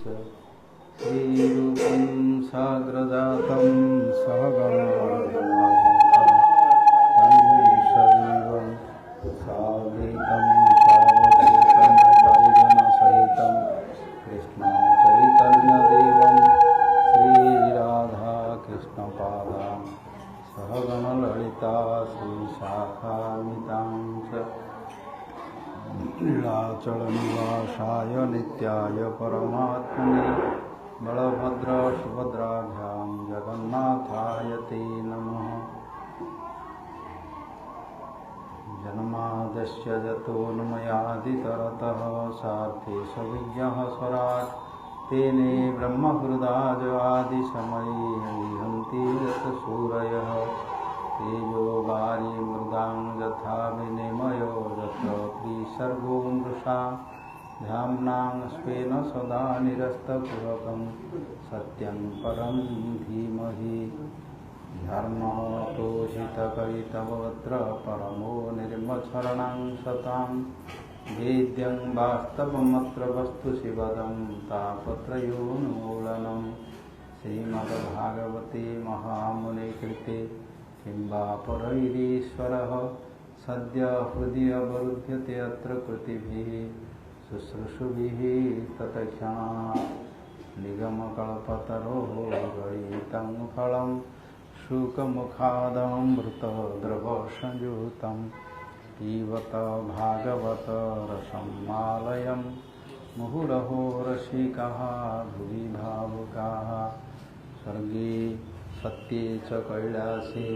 च। श्रीरूपं साग्रजातं सहगणं सजीवं साद्वैतं सावधूतं परिजनसहितं कृष्णं चैतन्यदेवं श्रीराधाकृष्णपादां सहगणललिता श्रीशाखान्वितां च। नीलाचलनिवासाय नित्याय परमात्मने बलभद्र सुभद्राभ्यां जगन्नाथाय ते नमः। जन्माद्यस्य यतोऽन्वयादितरतः सार्थेशविज्ञः स्वराट् तेने ब्रह्महृदायादिशमये निहन्ति यत्सूरयः। तेजो वारि मृदां यथा विनिमयो यत्र त्रिसर्गो मृषा। धाम्नां स्वेन सदा निरस्तकुहकं सत्यं परं धीमहि। धर्मतोषितकैतवत्र परमो निर्मत्सरणं सतां वेद्यं वास्तवमत्र वस्तु शिवदं तापत्रयोन्मूलनं। श्रीमद्भागवते महामुनिकृते किं वा परैरीश्वरः सद्य हृदि अवरुध्यते अत्र कृतिभिः शुश्रूषुभिः तत्क्षणात्। निगमकल्पतरोः गलितं फलं शुकमुखादमृतद्रवसंयुतं पीबत भागवत रसं मालयं मुहुरहो रसिकाः भुवि भावुकाः। स्वर्गे सत्ये च कैलासे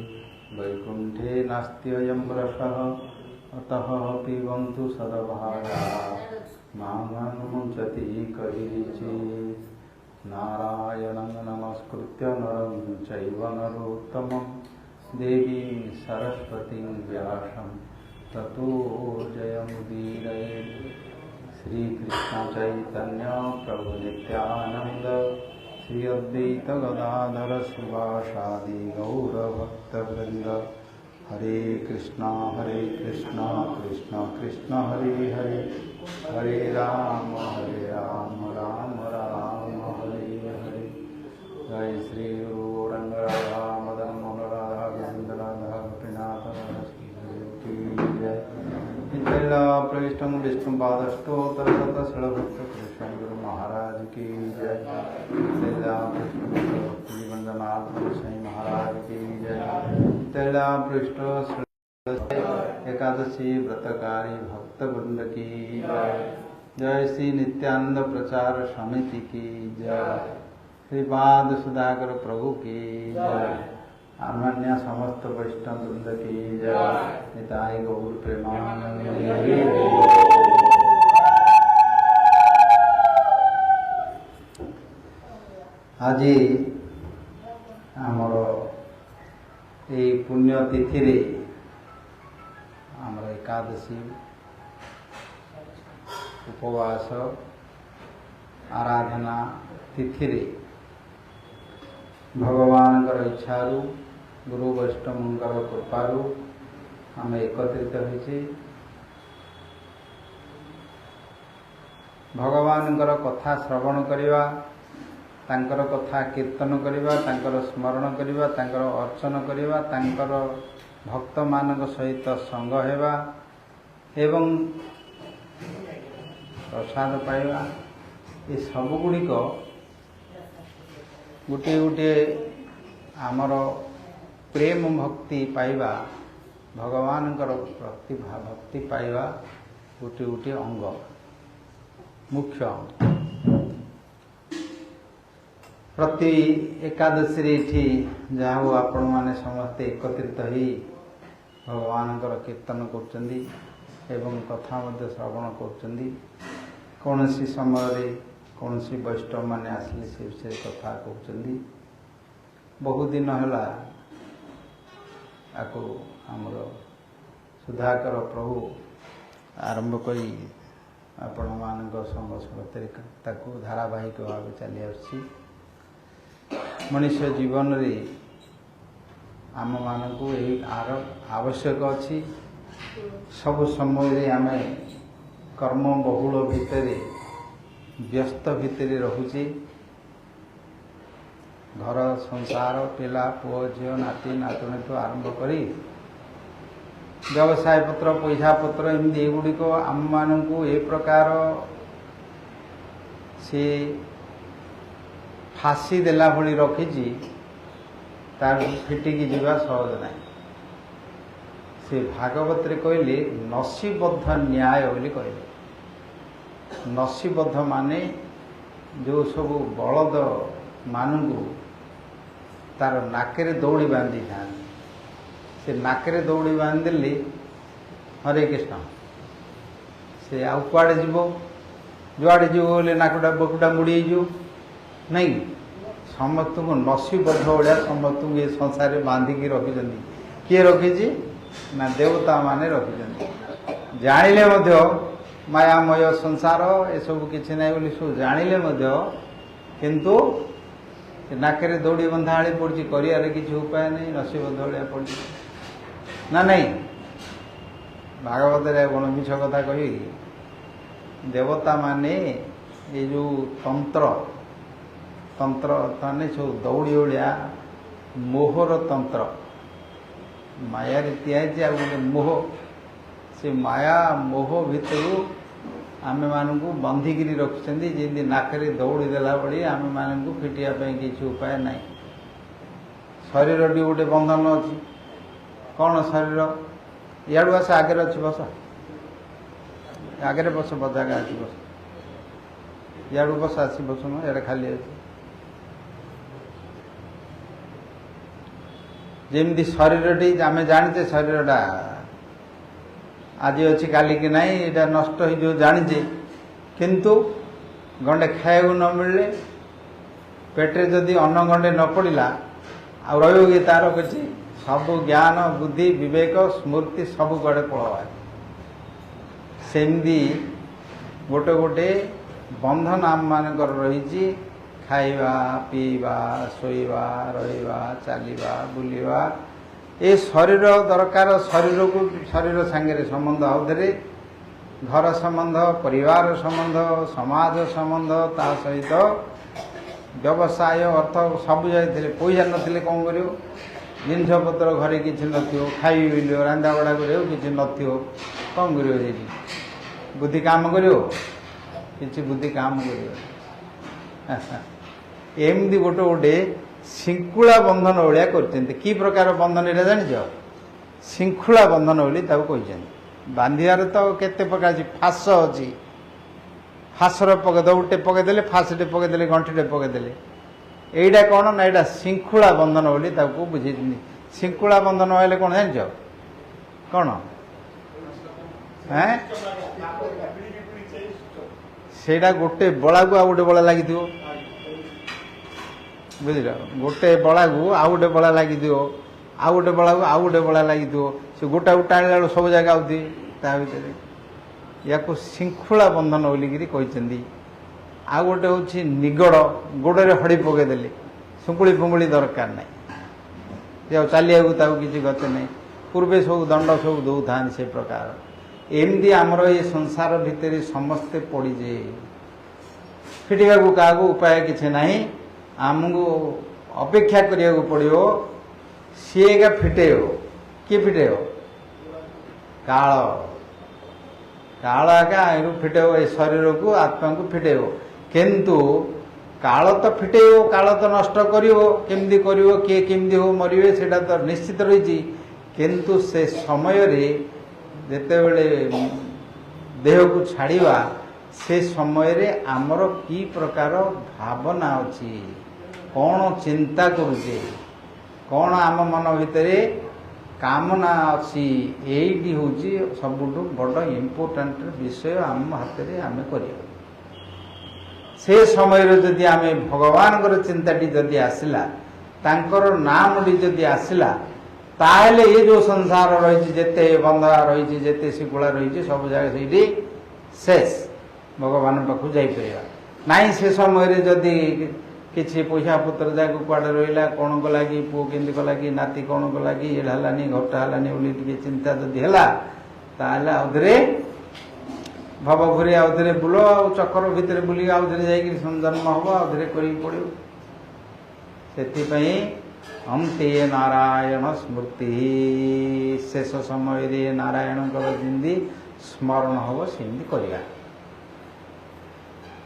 वैकुण्ठे नास्त्ययं रसः। अतः पिबन्तु सद्भागा मां मुञ्चति कैचित्। नारायणं नमस्कृत्य नरं चैव नरोत्तमं देवीं सरस्वतीं व्यासं ततो जयमुदीरयेत्। श्रीकृष्ण चैतन्य प्रभु नित्यानंद श्री अद्वैत गदाधर श्रीवासादि गौरभक्तवृंद। हरे कृष्णा कृष्णा कृष्ण हरे हरे, हरे राम राम राम हरे हरे। जय श्री गुरु रंग राधा मदन मोहन राधा गोविंद राधा गोपीनाथ की जय। प्रविष्टं विष्णुपादष्टोत्तरशत भक्त कृष्ण गुरु महाराज की जय। भक्ति वंदनाथ गोसाई महाराज की जय। पृष्ठ एकादशी व्रतकारी भक्त वृंद की जय। जय श्री नित्यानंद प्रचार समिति की जय। श्रीपाद सुधाकर प्रभु की जय। अन्य समस्त वैष्णव वृंद की जय। निताई गौर प्रेमानंद। आज आमर এই পুণ্যতিথিরে আমরা একাদশী উপবাস আরাধনা তিথিরে ভগবানଙ୍କର ଇଚ୍ଛାରୁ ଗୁରୁ ବୈଷ୍ଣବଙ୍କର କୃପାରୁ ଆମେ ଏକତ୍ରିତ ହୋଇଛେ। ଭଗବାନଙ୍କର କଥା ଶ୍ରବଣ କରିବା, ତାଙ୍କର କଥା କୀର୍ତ୍ତନ କରିବା, ତାଙ୍କର ସ୍ମରଣ କରିବା, ତାଙ୍କର ଅର୍ଚ୍ଚନ କରିବା, ତାଙ୍କର ଭକ୍ତମାନଙ୍କ ସହିତ ସଙ୍ଗ ହେବା ଏବଂ ପ୍ରସାଦ ପାଇବା, ଏ ସବୁଗୁଡ଼ିକ ଗୋଟିଏ ଗୋଟିଏ ଆମର ପ୍ରେମ ଭକ୍ତି ପାଇବା, ଭଗବାନଙ୍କର ଭକ୍ତି ପାଇବା ଗୋଟିଏ ଗୋଟିଏ ଅଙ୍ଗ, ମୁଖ୍ୟ ଅଙ୍ଗ। ପ୍ରତି ଏକାଦଶୀରେ ଏଠି ଯାହା ହଉ ଆପଣମାନେ ସମସ୍ତେ ଏକତ୍ରିତ ହୋଇ ଭଗବାନଙ୍କର କୀର୍ତ୍ତନ କରୁଛନ୍ତି ଏବଂ କଥା ମଧ୍ୟ ଶ୍ରବଣ କରୁଛନ୍ତି। କୌଣସି ସମୟରେ କୌଣସି ବୈଷ୍ଣବମାନେ ଆସିଲେ ସେ ବିଷୟରେ କଥା କହୁଛନ୍ତି। ବହୁଦିନ ହେଲା ଆକୁ ଆମର ସୁଧାକର ପ୍ରଭୁ ଆରମ୍ଭ କରି ଆପଣମାନଙ୍କ ସଙ୍ଗ ସଂଗତରେ ତାକୁ ଧାରାବାହିକ ଭାବେ ଚାଲି ଆସୁଛି। ମଣିଷ ଜୀବନରେ ଆମମାନଙ୍କୁ ଏହି ଆର ଆବଶ୍ୟକ ଅଛି। ସବୁ ସମୟରେ ଆମେ କର୍ମ ବହୁଳ ଭିତରେ ବ୍ୟସ୍ତ ଭିତରେ ରହୁଛେ। ଘର ସଂସାର, ପିଲା, ପୁଅ, ଝିଅ, ନାତି ନାତୁଣୀଠୁ ଆରମ୍ଭ କରି ବ୍ୟବସାୟ ପତ୍ର, ପଇସା ପତ୍ର, ଏମିତି ଏଗୁଡ଼ିକ ଆମମାନଙ୍କୁ ଏ ପ୍ରକାର ସେ ଫାଶୀ ଦେଲା ଭଳି ରଖିଛି, ତାର ଫିଟିକି ଯିବା ସହଜ ନାହିଁ। ସେ ଭାଗବତରେ କହିଲେ ନସୀବଦ୍ଧ ନ୍ୟାୟ ବୋଲି କହିଲେ। ନସୀବଦ୍ଧ ମାନେ ଯେଉଁ ସବୁ ବଳଦ ମାନଙ୍କୁ ତାର ନାକରେ ଦଉଡ଼ି ବାନ୍ଧିଥାନ୍ତି, ସେ ନାକରେ ଦଉଡ଼ି ବାନ୍ଧିଦେଲେ ହରେ କୃଷ୍ଣ, ସେ ଆଉ କୁଆଡ଼େ ଯିବ? ଯୁଆଡ଼େ ଯିବ ବୋଲେ ନାକଟା ବକୁଟା ମୁଡ଼ି ହେଇଯିବ ନାଇଁ। ସମସ୍ତଙ୍କୁ ନସୀବଦ୍ଧ ଭଳିଆ ସମସ୍ତଙ୍କୁ ଏ ସଂସାରରେ ବାନ୍ଧିକି ରଖିଛନ୍ତି। କିଏ ରଖିଛି ନା ଦେବତାମାନେ ରଖିଛନ୍ତି। ଜାଣିଲେ ମଧ୍ୟ ମାୟାମୟ ସଂସାର ଏସବୁ କିଛି ନାହିଁ ବୋଲି ସବୁ ଜାଣିଲେ ମଧ୍ୟ, କିନ୍ତୁ ନାକରେ ଦଉଡ଼ି ବନ୍ଧା ଆଳି ପଡ଼ୁଛି, କରିବାର କିଛି ଉପାୟ ନାହିଁ, ନସୀବଦ୍ଧ ଭଳିଆ ପଡ଼ୁଛି ନା ନାଇଁ। ଭାଗବତରେ କ'ଣ ମିଛ କଥା କହିବି? ଦେବତାମାନେ ଏ ଯେଉଁ ତନ୍ତ୍ର ତନ୍ତ୍ର ମାନେ ସବୁ ଦଉଡ଼ି ଭଳିଆ ମୋହର ତନ୍ତ୍ର ମାୟାରେ ତିଆରି, ଆଉ ଗୋଟେ ମୋହ, ସେ ମାୟା ମୋହ ଭିତରୁ ଆମେମାନଙ୍କୁ ବାନ୍ଧିକିରି ରଖିଛନ୍ତି। ଯେମିତି ନାକରେ ଦଉଡ଼ି ଦେଲା ଭଳି ଆମେମାନଙ୍କୁ ଫିଟିବା ପାଇଁ କିଛି ଉପାୟ ନାହିଁ। ଶରୀରଟି ଗୋଟେ ବନ୍ଧନ ଅଛି। କ'ଣ ଶରୀର? ଇଆଡ଼ୁ ଆସ, ଆଗରେ ଅଛି, ବସ, ଆଗରେ ବସ, ଜାଗା ଅଛି, ବସ, ଇଆଡ଼ୁ ବସ, ଆସି ବସୁନ, ଇଆଡ଼େ ଖାଲି ଅଛି। ଯେମିତି ଶରୀରଟି ଆମେ ଜାଣିଛେ, ଶରୀରଟା ଆଜି ଅଛି କାଲିକି ନାହିଁ, ଏଇଟା ନଷ୍ଟ ହେଇଯିବ ଜାଣିଛେ, କିନ୍ତୁ ଗଣ୍ଡେ ଖାଇବାକୁ ନ ମିଳିଲେ, ପେଟରେ ଯଦି ଅନ୍ନ ଗଣ୍ଡେ ନ ପଡ଼ିଲା, ଆଉ ରହିବ କି ତାର କିଛି? ସବୁ ଜ୍ଞାନ, ବୁଦ୍ଧି, ବିବେକ, ସ୍ମୃତି ସବୁ କୁଆଡ଼େ ପଳେଇବ। ସେମିତି ଗୋଟେ ଗୋଟେ ବନ୍ଧନ ଆମମାନଙ୍କର ରହିଛି। ଖାଇବା, ପିଇବା, ଶୋଇବା, ରହିବା, ଚାଲିବା, ବୁଲିବା, ଏ ଶରୀର ଦରକାର। ଶରୀରକୁ ଶରୀର ସାଙ୍ଗରେ ସମ୍ବନ୍ଧ, ଆଉଥରେ ଘର ସମ୍ବନ୍ଧ, ପରିବାର ସମ୍ବନ୍ଧ, ସମାଜ ସମ୍ବନ୍ଧ, ତା ସହିତ ବ୍ୟବସାୟ, ଅର୍ଥ ସବୁ ଯାଇଥିଲେ। ପଇସା ନଥିଲେ କ'ଣ କରିବ? ଜିନିଷପତ୍ର ଘରେ କିଛି ନଥିବ, ଖାଇବି ବୁଲିବ, ରାନ୍ଧାବଢ଼ା କରିବ, କିଛି ନଥିବ, କ'ଣ କରିବ? ସେଇଠି ବୁଦ୍ଧି କାମ କରିବ? କିଛି ବୁଦ୍ଧି କାମ କରିବ? ଏମିତି ଗୋଟେ ଗୋଟେ ଶୃଙ୍ଖଳା ବନ୍ଧନ ଭଳିଆ କରିଛନ୍ତି। କି ପ୍ରକାର ବନ୍ଧନ ଏଇଟା ଜାଣିଛ? ଶୃଙ୍ଖଳା ବନ୍ଧନ ବୋଲି ତାକୁ କହିଛନ୍ତି। ବାନ୍ଧିବାର ତ କେତେ ପ୍ରକାର ଅଛି। ଫାଶ ଅଛି, ଫାଶର ପକେଇ ଦଉଟେ ପକେଇଦେଲେ, ଫାଶଟେ ପକେଇଦେଲେ, ଗଣ୍ଠିଟେ ପକେଇଦେଲେ। ଏଇଟା କ'ଣ ନା ଏଇଟା ଶୃଙ୍ଖଳା ବନ୍ଧନ ବୋଲି ତାକୁ ବୁଝେଇଛନ୍ତି। ଶୃଙ୍ଖଳା ବନ୍ଧନ ହେଲେ କ'ଣ ଜାଣିଛ? କ'ଣ? ସେଇଟା ଗୋଟେ ବଳାକୁ ଆଉ ଗୋଟେ ବଳା ଲାଗିଥିବ, ବୁଝିଲ? ଗୋଟେ ବଳାକୁ ଆଉ ଗୋଟେ ବଳା ଲାଗିଥିବ, ଆଉ ଗୋଟେ ବଳାକୁ ଆଉ ଗୋଟେ ବଳା ଲାଗିଥିବ। ସେ ଗୋଟାକୁ ଟାଣିଲା ବେଳକୁ ସବୁ ଜାଗା ଆଉଥିବେ ତା ଭିତରେ। ୟାକୁ ଶୃଙ୍ଖଳା ବନ୍ଧନ ବୋଲିକିରି କହିଛନ୍ତି। ଆଉ ଗୋଟେ ହେଉଛି ନିଗଡ଼, ଗୋଡ଼ରେ ହଡ଼ି ପକେଇଦେଲେ, ଶୁଙ୍କୁଳି ଫୁଙ୍ଗୁଳି ଦରକାର ନାହିଁ, ଆଉ ଚାଲିବାକୁ ତାକୁ କିଛି ଗତି ନାହିଁ। ପୂର୍ବେ ସବୁ ଦଣ୍ଡ ସବୁ ଦେଉଥାନ୍ତି ସେ ପ୍ରକାର। ଏମିତି ଆମର ଏ ସଂସାର ଭିତରେ ସମସ୍ତେ ପଡ଼ିଛେ, ଫିଟିବାକୁ କାହାକୁ ଉପାୟ କିଛି ନାହିଁ। ଆମକୁ ଅପେକ୍ଷା କରିବାକୁ ପଡ଼ିବ, ସିଏ ଏକା ଫିଟେଇବ। କିଏ ଫିଟେଇବ? କାଳ। କାଳ ଏକା ଏରୁ ଫିଟେଇବ, ଏ ଶରୀରକୁ ଆତ୍ମାକୁ ଫିଟେଇବ। କିନ୍ତୁ କାଳ ତ ଫିଟେଇବ, କାଳ ତ ନଷ୍ଟ କରିବ, କେମିତି କରିବ, କିଏ କେମିତି ହଉ ମରିବେ, ସେଇଟା ତ ନିଶ୍ଚିତ ରହିଛି। କିନ୍ତୁ ସେ ସମୟରେ ଯେତେବେଳେ ଦେହକୁ ଛାଡ଼ିବା, ସେ ସମୟରେ ଆମର କି ପ୍ରକାର ଭାବନା ଅଛି, କ'ଣ ଚିନ୍ତା କରୁଛେ, କ'ଣ ଆମ ମନ ଭିତରେ କାମନା ଅଛି, ଏଇଟି ହେଉଛି ସବୁଠୁ ବଡ଼ ଇମ୍ପୋର୍ଟାଣ୍ଟ ବିଷୟ ଆମ ହାତରେ ଆମେ କରିବା। ସେ ସମୟରେ ଯଦି ଆମେ ଭଗବାନଙ୍କର ଚିନ୍ତାଟି ଯଦି ଆସିଲା, ତାଙ୍କର ନାମଟି ଯଦି ଆସିଲା, ତାହେଲେ ଏ ଯେଉଁ ସଂସାର ରହିଛି, ଯେତେ ବନ୍ଧା ରହିଛି, ଯେତେ ଶିକୁଳା ରହିଛି, ସବୁ ଜାଗା ସେଇଠି ଶେଷ, ଭଗବାନ ପାଖକୁ ଯାଇପାରିବା ନାହିଁ। ସେ ସମୟରେ ଯଦି କିଛି ପଇସା ପତ୍ର ଯାକ କୁଆଡ଼େ ରହିଲା, କ'ଣ କଲା କି, ପୁଅ କେମିତି କଲା କି, ନାତି କ'ଣ କଲା କି, ଏଇଟା ହେଲାନି, ଘରଟା ହେଲାନି ବୋଲି ଟିକେ ଚିନ୍ତା ଯଦି ହେଲା, ତାହେଲେ ଆଉଥରେ ଭବ ଘୁରି ଆଉ ଥରେ ବୁଲ, ଆଉ ଚକ୍ର ଭିତରେ ବୁଲିକି ଆଉ ଥରେ ଯାଇକି ଜନ୍ମ ହବ, ଆଉ ଥରେ କରିବାକୁ ପଡ଼ିବ। ସେଥିପାଇଁ ଅନ୍ତେ ନାରାୟଣ ସ୍ମୃତି, ଶେଷ ସମୟରେ ନାରାୟଣଙ୍କର ଯେମିତି ସ୍ମରଣ ହବ ସେମିତି କରିବା।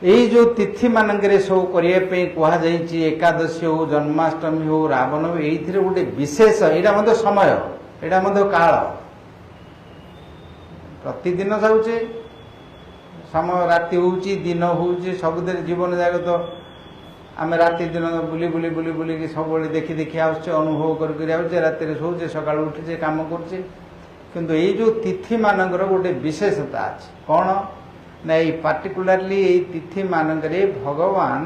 ଏଇ ଯେଉଁ ତିଥି ମାନଙ୍କରେ ସବୁ କରିବା ପାଇଁ କୁହାଯାଇଛି, ଏକାଦଶୀ ହଉ, ଜନ୍ମାଷ୍ଟମୀ ହଉ, ରାବଣ ହଉ, ଏଇଥିରେ ଗୋଟେ ବିଶେଷ, ଏଇଟା ମଧ୍ୟ ସମୟ, ଏଇଟା ମଧ୍ୟ କାଳ। ପ୍ରତିଦିନ ଯାଉଛେ ସମୟ, ରାତି ହଉଛି, ଦିନ ହଉଛି, ସବୁଥିରେ ଜୀବନ ଯାକ ତ ଆମେ ରାତି ଦିନ ବୁଲି ବୁଲି ବୁଲି ବୁଲିକି ସବୁବେଳେ ଦେଖି ଦେଖି ଆସୁଛେ, ଅନୁଭବ କରି କରି ଆସୁଛେ, ରାତିରେ ଶୋଉଛେ, ସକାଳୁ ଉଠୁଛେ, କାମ କରୁଛେ। କିନ୍ତୁ ଏଇ ଯେଉଁ ତିଥି ମାନଙ୍କର ଗୋଟେ ବିଶେଷତା ଅଛି, କ'ଣ ନା ଏଇ ପାର୍ଟିକୁଲାରଲି ଏଇ ତିଥି ମାନଙ୍କରେ ଭଗବାନ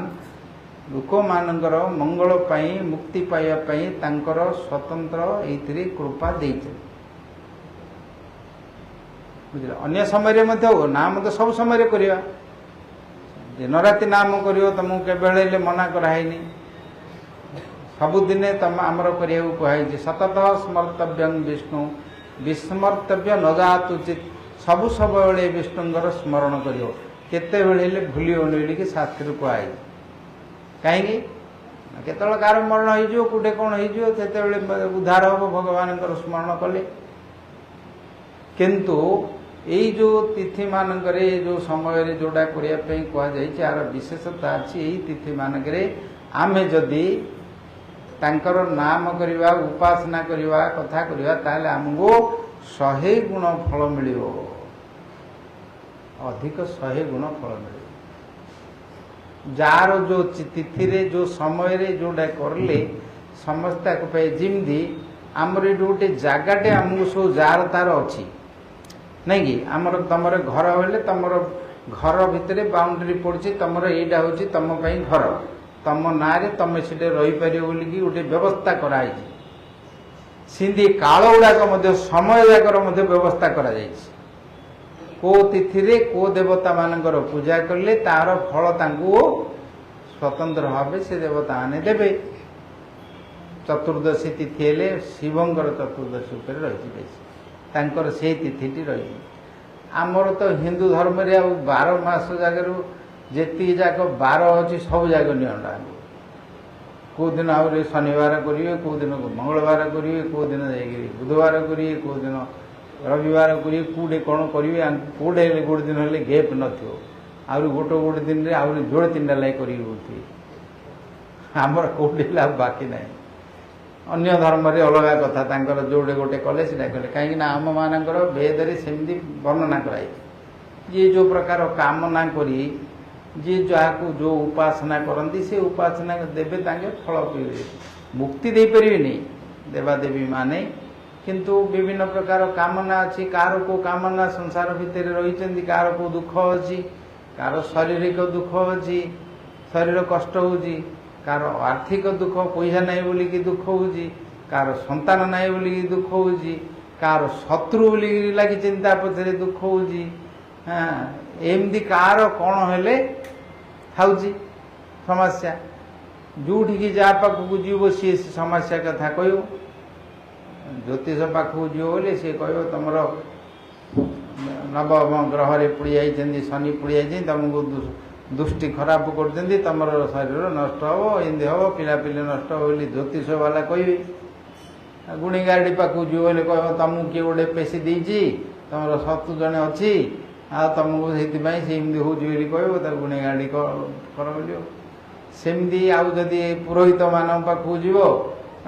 ଲୋକମାନଙ୍କର ମଙ୍ଗଳ ପାଇଁ, ମୁକ୍ତି ପାଇବା ପାଇଁ ତାଙ୍କର ସ୍ୱତନ୍ତ୍ର ଏଇଥିରେ କୃପା ଦେଇଛନ୍ତି। ବୁଝିଲେ? ଅନ୍ୟ ସମୟରେ ମଧ୍ୟ ହଉ, ନାମ ତ ସବୁ ସମୟରେ କରିବା, ଦିନ ରାତି ନାମ କରିବ, ତମକୁ କେବେ ହେଲେ ମନା କରାହେଇନି। ସବୁଦିନେ ତମ ଆମର କରିବାକୁ କୁହାହେଇଛି, ସତତ ସ୍ମର୍ତ୍ତବ୍ୟଂ ବିଷ୍ଣୁ ବିସ୍ମର୍ତ୍ତବ୍ୟ ନ ଯାତୁଚିତ। ସବୁ ସବୁବେଳେ ବିଷ୍ଣୁଙ୍କର ସ୍ମରଣ କରିବ, କେତେବେଳେ ହେଲେ ଭୁଲିବନି ବୋଲିକି ଶାସ୍ତ୍ରରେ କୁହାହେଇଛି। କାହିଁକି? କେତେବେଳେ କାହାର ମରଣ ହେଇଯିବ, କୋଉଠି କ'ଣ ହେଇଯିବ, ସେତେବେଳେ ଉଦ୍ଧାର ହବ ଭଗବାନଙ୍କର ସ୍ମରଣ କଲେ। କିନ୍ତୁ ଏଇ ଯେଉଁ ତିଥି ମାନଙ୍କରେ ଯେଉଁ ସମୟରେ ଯେଉଁଟା କରିବା ପାଇଁ କୁହାଯାଇଛି, ଆର ବିଶେଷତା ଅଛି। ଏଇ ତିଥି ମାନଙ୍କରେ ଆମେ ଯଦି ତାଙ୍କର ନାମ କରିବା, ଉପାସନା କରିବା, କଥା କରିବା, ତାହେଲେ ଆମକୁ 100 ଗୁଣ ଫଳ ମିଳିବ, ଅଧିକ 100 ଗୁଣ ଫଳ ମିଳିବ। ଯାହାର ଯେଉଁ ତିଥିରେ ଯେଉଁ ସମୟରେ ଯେଉଁଟା କରିଲେ ସମସ୍ତେ ଆକୁ ପାଇ। ଯେମିତି ଆମର ଏଇଠି ଗୋଟେ ଜାଗାଟେ ଆମକୁ ସବୁ ଯାହାର ତାର ଅଛି, ନାଇଁ କି? ଆମର ତମର ଘର ହେଲେ ତମର ଘର ଭିତରେ ବାଉଣ୍ଡ୍ରି ପଡୁଛି, ତମର ଏଇଟା ହଉଛି ତମ ପାଇଁ ଘର, ତମ ନାଁରେ ତମେ ସେଠି ରହିପାରିବ ବୋଲିକି ଗୋଟେ ବ୍ୟବସ୍ଥା କରାହେଇଛି। ସେମିତି କାଳ ଗୁଡ଼ାକ ମଧ୍ୟ, ସମୟ ଯାକର ମଧ୍ୟ ବ୍ୟବସ୍ଥା କରାଯାଇଛି। କୋଉ ତିଥିରେ କୋଉ ଦେବତା ମାନଙ୍କର ପୂଜା କଲେ ତାର ଫଳ ତାଙ୍କୁ ସ୍ୱତନ୍ତ୍ର ଭାବେ ସେ ଦେବତା ମାନେ ଦେବେ। ଚତୁର୍ଦ୍ଦଶୀ ତିଥି ହେଲେ ଶିବଙ୍କର ଚତୁର୍ଦ୍ଦଶୀ ଉପରେ ରହିଛି ବେଶୀ, ତାଙ୍କର ସେଇ ତିଥିଟି ରହିଛି। ଆମର ତ ହିନ୍ଦୁ ଧର୍ମରେ ଆଉ 12 ମାସ ଜାଗାରୁ ଯେତିକି ଯାକ ବାର ଅଛି ସବୁ ଯାକ ନିଅଣ୍ଟ। କେଉଁ ଦିନ ଆହୁରି ଶନିବାର କରିବେ, କେଉଁ ଦିନ ମଙ୍ଗଳବାର କରିବେ, କେଉଁ ଦିନ ଯାଇକରି ବୁଧବାର କରିବେ, କେଉଁ ଦିନ ରବିବାର କରିବେ, କେଉଁଠି କ'ଣ କରିବେ, କେଉଁଠି ହେଲେ ଗୋଟେ ଦିନ ହେଲେ ଗେପ୍ ନଥିବ, ଆହୁରି ଗୋଟେ ଗୋଟେ ଦିନରେ ଆହୁରି ଯୋଡ଼େ ତିନିଟା ଲାଇ କରିକି ବୁଲୁଥିବେ। ଆମର କେଉଁଠି ହେଲେ ଆଉ ବାକି ନାହିଁ। ଅନ୍ୟ ଧର୍ମରେ ଅଲଗା କଥା, ତାଙ୍କର ଯୋଉଠି ଗୋଟେ କଲେ ସେଇଟା କଲେ। କାହିଁକି ନା ଆମମାନଙ୍କର ବେଦରେ ସେମିତି ବର୍ଣ୍ଣନା କରାଯାଇଛି, ଯିଏ ଯେଉଁ ପ୍ରକାର କାମନା କରି ଯିଏ ଯାହାକୁ ଯେଉଁ ଉପାସନା କରନ୍ତି ସେ ଉପାସନା ଦେବେ, ତାଙ୍କେ ଫଳ ପାଇବେ। ମୁକ୍ତି ଦେଇପାରିବେନି ଦେବାଦେବୀ ମାନେ, କିନ୍ତୁ ବିଭିନ୍ନ ପ୍ରକାର କାମନା ଅଛି। କାହାର କେଉଁ କାମନା ସଂସାର ଭିତରେ ରହିଛନ୍ତି, କାହାର କେଉଁ ଦୁଃଖ ଅଛି, କାହାର ଶାରୀରିକ ଦୁଃଖ ଅଛି, ଶରୀର କଷ୍ଟ ହେଉଛି, କାହାର ଆର୍ଥିକ ଦୁଃଖ, ପଇସା ନାହିଁ ବୋଲିକି ଦୁଃଖ ହେଉଛି, କାହାର ସନ୍ତାନ ନାହିଁ ବୋଲିକି ଦୁଃଖ ହେଉଛି, କାହାର ଶତ୍ରୁ ବୋଲିକି ଲାଗି ଚିନ୍ତା ପଛରେ ଦୁଃଖ ହେଉଛି। ହଁ, ଏମିତି କାହାର କ'ଣ ହେଲେ ଥାଉଛି ସମସ୍ୟା। ଯେଉଁଠିକି ଯାହା ପାଖକୁ ଯିବ ସିଏ ସେ ସମସ୍ୟା କଥା କହିବ। ଜ୍ୟୋତିଷ ପାଖକୁ ଯିବ ବୋଲି ସିଏ କହିବ ତମର ନବମ ଗ୍ରହରେ ପୋଡ଼ି ଯାଇଛନ୍ତି, ଶନି ପୋଡ଼ି ଯାଇଛନ୍ତି, ତମକୁ ଦୃଷ୍ଟି ଖରାପ କରୁଛନ୍ତି, ତମର ଶରୀର ନଷ୍ଟ ହେବ, ଏମିତି ହେବ, ପିଲାପିଲି ନଷ୍ଟ ହେବ ବୋଲି ଜ୍ୟୋତିଷ ବାଲା କହିବେ। ଗୁଣିଗାରଡ଼ି ପାଖକୁ ଯିବ ବୋଲି କହିବ ତମକୁ କିଏ ଗୋଟେ ପେଶି ଦେଇଛି, ତମର ଶତ୍ରୁ ଜଣେ ଅଛି, ଆଉ ତମକୁ ସେଇଥିପାଇଁ ସେ ଏମିତି ହେଉଛି ବୋଲି କହିବ, ତାକୁ ଗୁଣିଗାରଡ଼ି କର ବୋଲି। ସେମିତି ଆଉ ଯଦି ପୁରୋହିତ ମାନଙ୍କ ପାଖକୁ ଯିବ,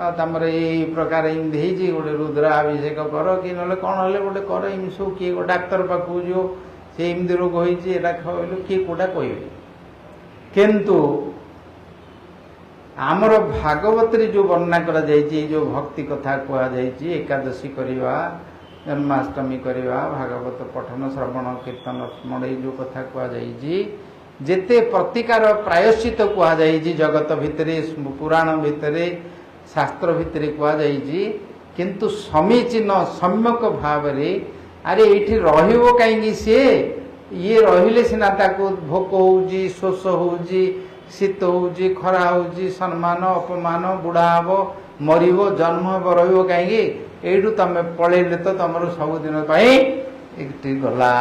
ଆଉ ତମର ଏଇ ପ୍ରକାର ଏମିତି ହେଇଛି, ଗୋଟେ ରୁଦ୍ରାଭିଷେକ କର କି ନହେଲେ କ'ଣ ହେଲେ ଗୋଟେ କର, ଏମିତି ସବୁ। କିଏ ଗୋଟେ ଡାକ୍ତର ପାଖକୁ ଯିବ, ସେ ଏମିତି ରୋଗ ହେଇଛି ଏଇଟା ଖାଇଲୁ, କିଏ କୋଉଟା କହିବେ। କିନ୍ତୁ ଆମର ଭାଗବତରେ ଯେଉଁ ବର୍ଣ୍ଣନା କରାଯାଇଛି, ଏଇ ଯେଉଁ ଭକ୍ତି କଥା କୁହାଯାଇଛି, ଏକାଦଶୀ କରିବା, ଜନ୍ମାଷ୍ଟମୀ କରିବା, ଭାଗବତ ପଠନ, ଶ୍ରବଣ, କୀର୍ତ୍ତନ, ସ୍ମରଣ, ଏଇ ଯେଉଁ କଥା କୁହାଯାଇଛି, ଯେତେ ପ୍ରତିକାର ପ୍ରାୟଶ୍ଚିତ କୁହାଯାଇଛି ଜଗତ ଭିତରେ, ପୁରାଣ ଭିତରେ, ଶାସ୍ତ୍ର ଭିତରେ କୁହାଯାଇଛି, କିନ୍ତୁ ସମୀଚୀନ ସମ୍ୟକ ଭାବରେ ଆରେ ଏଇଠି ରହିବ କାହିଁକି ସିଏ, ଇଏ ରହିଲେ ସିନା ତାକୁ ଭୋକ ହଉଛି, ଶୋଷ ହଉଛି, ଶୀତ ହଉଛି, ଖରା ହଉଛି, ସମ୍ମାନ ଅପମାନ, ବୁଢ଼ା ହବ, ମରିବ, ଜନ୍ମ ହବ, ରହିବ କାହିଁକି? ଏଇଠୁ ତମେ ପଳେଇଲେ ତ ତମର ସବୁଦିନ ପାଇଁ ଏଠି ଗଲା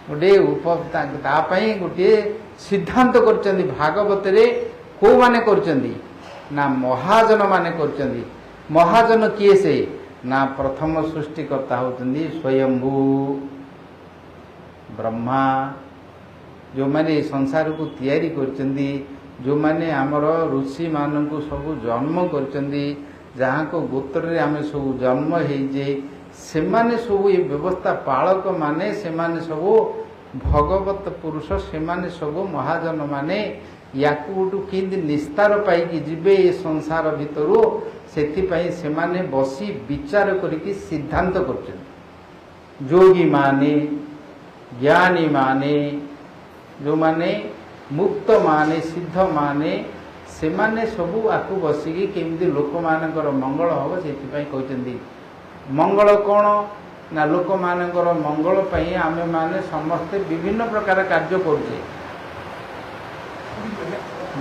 ଗୋଟିଏ ଉପ ତା ପାଇଁ ଗୋଟିଏ ସିଦ୍ଧାନ୍ତ କରିଛନ୍ତି। ଭାଗବତରେ କୋଉମାନେ କରୁଛନ୍ତି ନା ମହାଜନ ମାନେ କରୁଛନ୍ତି। ମହାଜନ କିଏ ସେ ନା ପ୍ରଥମ ସୃଷ୍ଟିକର୍ତ୍ତା ହେଉଛନ୍ତି ସ୍ୱୟମ୍ଭୁ ବ୍ରହ୍ମା, ଯେଉଁମାନେ ଏ ସଂସାରକୁ ତିଆରି କରିଛନ୍ତି, ଯେଉଁମାନେ ଆମର ଋଷିମାନଙ୍କୁ ସବୁ ଜନ୍ମ କରିଛନ୍ତି, ଯାହାଙ୍କ ଗୋତ୍ରରେ ଆମେ ସବୁ ଜନ୍ମ ହେଇଛେ, ସେମାନେ ସବୁ ଏ ବ୍ୟବସ୍ଥା ପାଳକ ମାନେ, ସେମାନେ ସବୁ ଭଗବତ ପୁରୁଷ, ସେମାନେ ସବୁ ମହାଜନ ମାନେ ୟାକୁ ଗୋଟୁ କେମିତି ନିସ୍ତାର ପାଇକି ଯିବେ ଏ ସଂସାର ଭିତରୁ, ସେଥିପାଇଁ ସେମାନେ ବସି ବିଚାର କରିକି ସିଦ୍ଧାନ୍ତ କରୁଛନ୍ତି। ଯୋଗୀମାନେ, ଜ୍ଞାନୀମାନେ, ଯେଉଁମାନେ ମୁକ୍ତମାନେ, ସିଦ୍ଧମାନେ, ସେମାନେ ସବୁ ଆକୁ ବସିକି କେମିତି ଲୋକମାନଙ୍କର ମଙ୍ଗଳ ହେବ ସେଥିପାଇଁ କହିଛନ୍ତି। ମଙ୍ଗଳ କ'ଣ ନା ଲୋକମାନଙ୍କର ମଙ୍ଗଳ ପାଇଁ ଆମେମାନେ ସମସ୍ତେ ବିଭିନ୍ନ ପ୍ରକାର କାର୍ଯ୍ୟ କରୁଛେ।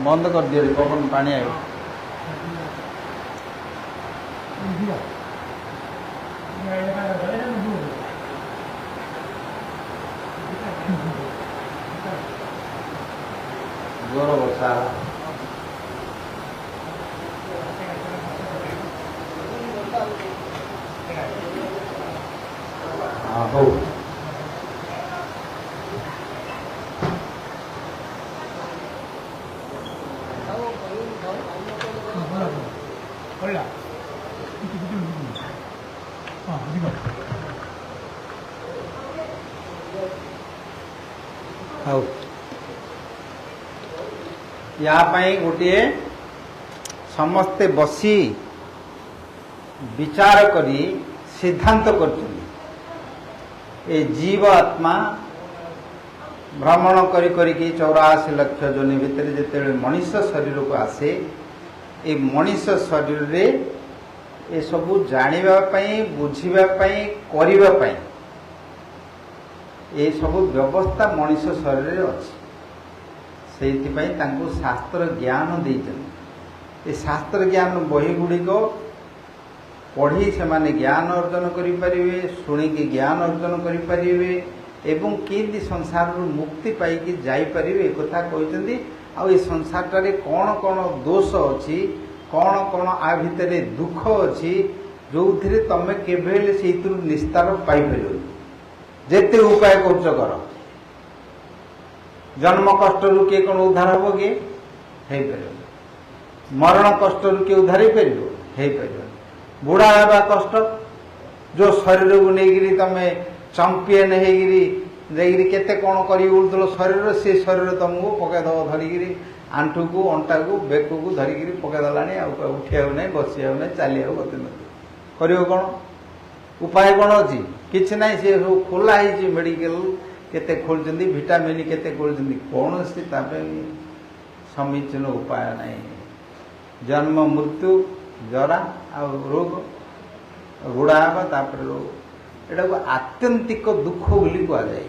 ବନ୍ଦ କରିଦିଅ, ପବନ ପାଣି ଆଇବ। ଜୋର ବର୍ଷା ହେଲା। ହଁ ହଉ, ହଉ। ୟା ପାଇଁ ଗୋଟିଏ ସମସ୍ତେ ବସି ବିଚାର କରି ସିଦ୍ଧାନ୍ତ କରିଛନ୍ତି। ଏ ଜୀବ ଆତ୍ମା ଭ୍ରମଣ କରି କରିକି 84 ଲକ୍ଷ ଯୋନି ଭିତରେ ଯେତେବେଳେ ମଣିଷ ଶରୀରକୁ ଆସେ, ଏ ମଣିଷ ଶରୀରରେ ଏସବୁ ଜାଣିବା ପାଇଁ, ବୁଝିବା ପାଇଁ, କରିବା ପାଇଁ ଏସବୁ ବ୍ୟବସ୍ଥା ମଣିଷ ଶରୀରରେ ଅଛି। ସେଇଥିପାଇଁ ତାଙ୍କୁ ଶାସ୍ତ୍ର ଜ୍ଞାନ ଦେଇଛନ୍ତି। ଏ ଶାସ୍ତ୍ର ଜ୍ଞାନ ବହି ଗୁଡ଼ିକ ପଢ଼ି ସେମାନେ ଜ୍ଞାନ ଅର୍ଜନ କରିପାରିବେ, ଶୁଣିକି ଜ୍ଞାନ ଅର୍ଜନ କରିପାରିବେ ଏବଂ କେମିତି ସଂସାରରୁ ମୁକ୍ତି ପାଇକି ଯାଇପାରିବେ ଏକଥା କହିଛନ୍ତି। ଆଉ ଏ ସଂସାରଟାରେ କ'ଣ କ'ଣ ଦୋଷ ଅଛି, କ'ଣ କ'ଣ ଆ ଭିତରେ ଦୁଃଖ ଅଛି, ଯେଉଁଥିରେ ତମେ କେବେ ହେଲେ ସେଇଥିରୁ ନିସ୍ତାର ପାଇପାରିବନି। ଯେତେ ଉପାୟ କରୁଛ କର, ଜନ୍ମ କଷ୍ଟରୁ କିଏ କ'ଣ ଉଦ୍ଧାର ହେବ କି? ହେଇପାରିବନି। ମରଣ କଷ୍ଟରୁ କିଏ ଉଦ୍ଧାର ହେଇପାରିବ? ହେଇପାରିବନି। ବୁଢ଼ା ହେବା କଷ୍ଟ, ଯେଉଁ ଶରୀରକୁ ନେଇକିରି ତମେ ଚାମ୍ପିୟନ ହେଇକିରି ଯାଇକିରି କେତେ କ'ଣ କରି ଉଠୁଥିଲ ଶରୀର, ସେ ଶରୀର ତମକୁ ପକାଇଦେବ ଧରିକିରି, ଆଣ୍ଠୁକୁ, ଅଣ୍ଟାକୁ, ବେକକୁ ଧରିକିରି ପକାଇଦେଲାଣି, ଆଉ ଉଠିବାକୁ ନାହିଁ, ବସିବାକୁ ନାହିଁ, ଚାଲିବାକୁ ଗତି ନଥିବ। କରିବ କ'ଣ? ଉପାୟ କ'ଣ ଅଛି? କିଛି ନାହିଁ। ସେ ସବୁ ଖୋଲା ହେଇଛି, ମେଡ଼ିକାଲ କେତେ ଖୋଲିଛନ୍ତି, ଭିଟାମିନ୍ କେତେ ଖୋଲିଛନ୍ତି, କୌଣସି ତା ପାଇଁ ସମୀଚୀନ ଉପାୟ ନାହିଁ। ଜନ୍ମ, ମୃତ୍ୟୁ, ଜରା ଆଉ ରୋଗ, ବୁଢ଼ା ହେବା, ତାପରେ ରୋଗ, ଏଟାକୁ ଆତ୍ୟନ୍ତିକ ଦୁଃଖ ବୋଲି କୁହାଯାଏ।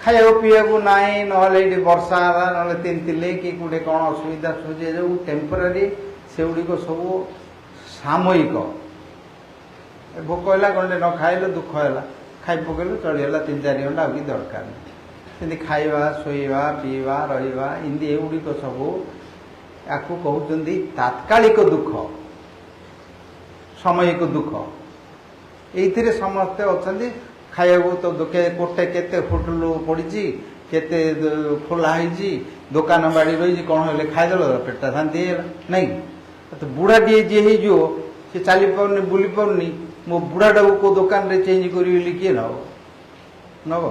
ଖାଇବାକୁ ପିଇବାକୁ ନାହିଁ, ନହେଲେ ଏଇଠି ବର୍ଷା ହେଲା, ନହେଲେ ତିନ୍ତିଲେ କି କୋଉଠି କ'ଣ ଅସୁବିଧା ସୁଝି, ଏ ଯେଉଁ ଟେମ୍ପୋରାରୀ ସେଗୁଡ଼ିକ ସବୁ ସାମୟିକ। ଭୋକ ହେଲା, ଗଣ୍ଡେ ନ ଖାଇଲେ ଦୁଃଖ ହେଲା, ଖାଇ ପକେଇଲୁ ଚଳିଗଲା 3-4 ଘଣ୍ଟା, ଆଉ କିଛି ଦରକାର ନାହିଁ। ସେମିତି ଖାଇବା, ଶୋଇବା, ପିଇବା, ରହିବା, ଏମିତି ଏଗୁଡ଼ିକ ସବୁ ୟାକୁ କହୁଛନ୍ତି ତାତ୍କାଳିକ ଦୁଃଖ, ସାମୟିକ ଦୁଃଖ। ଏଇଥିରେ ସମସ୍ତେ ଅଛନ୍ତି। ଖାଇବାକୁ ତ କୋଟେ କେତେ ହୋଟେଲ ପଡ଼ିଛି, କେତେ ଖୋଲା ହେଇଛି, ଦୋକାନ ବାଡ଼ି ରହିଛି, କ'ଣ ହେଲେ ଖାଇଦେଲ ପେଟଟା ଶାନ୍ତି ହେଇଗଲା ନାଇଁ। ତ ବୁଢ଼ାଟିଏ ଯିଏ ହେଇଯିବ, ସେ ଚାଲିପାରୁନି, ବୁଲି ପାରୁନି, ମୋ ବୁଢ଼ାଟାକୁ କେଉଁ ଦୋକାନରେ ଚେଞ୍ଜ କରିବି ବୋଲି କିଏ ନେବ? ନେବ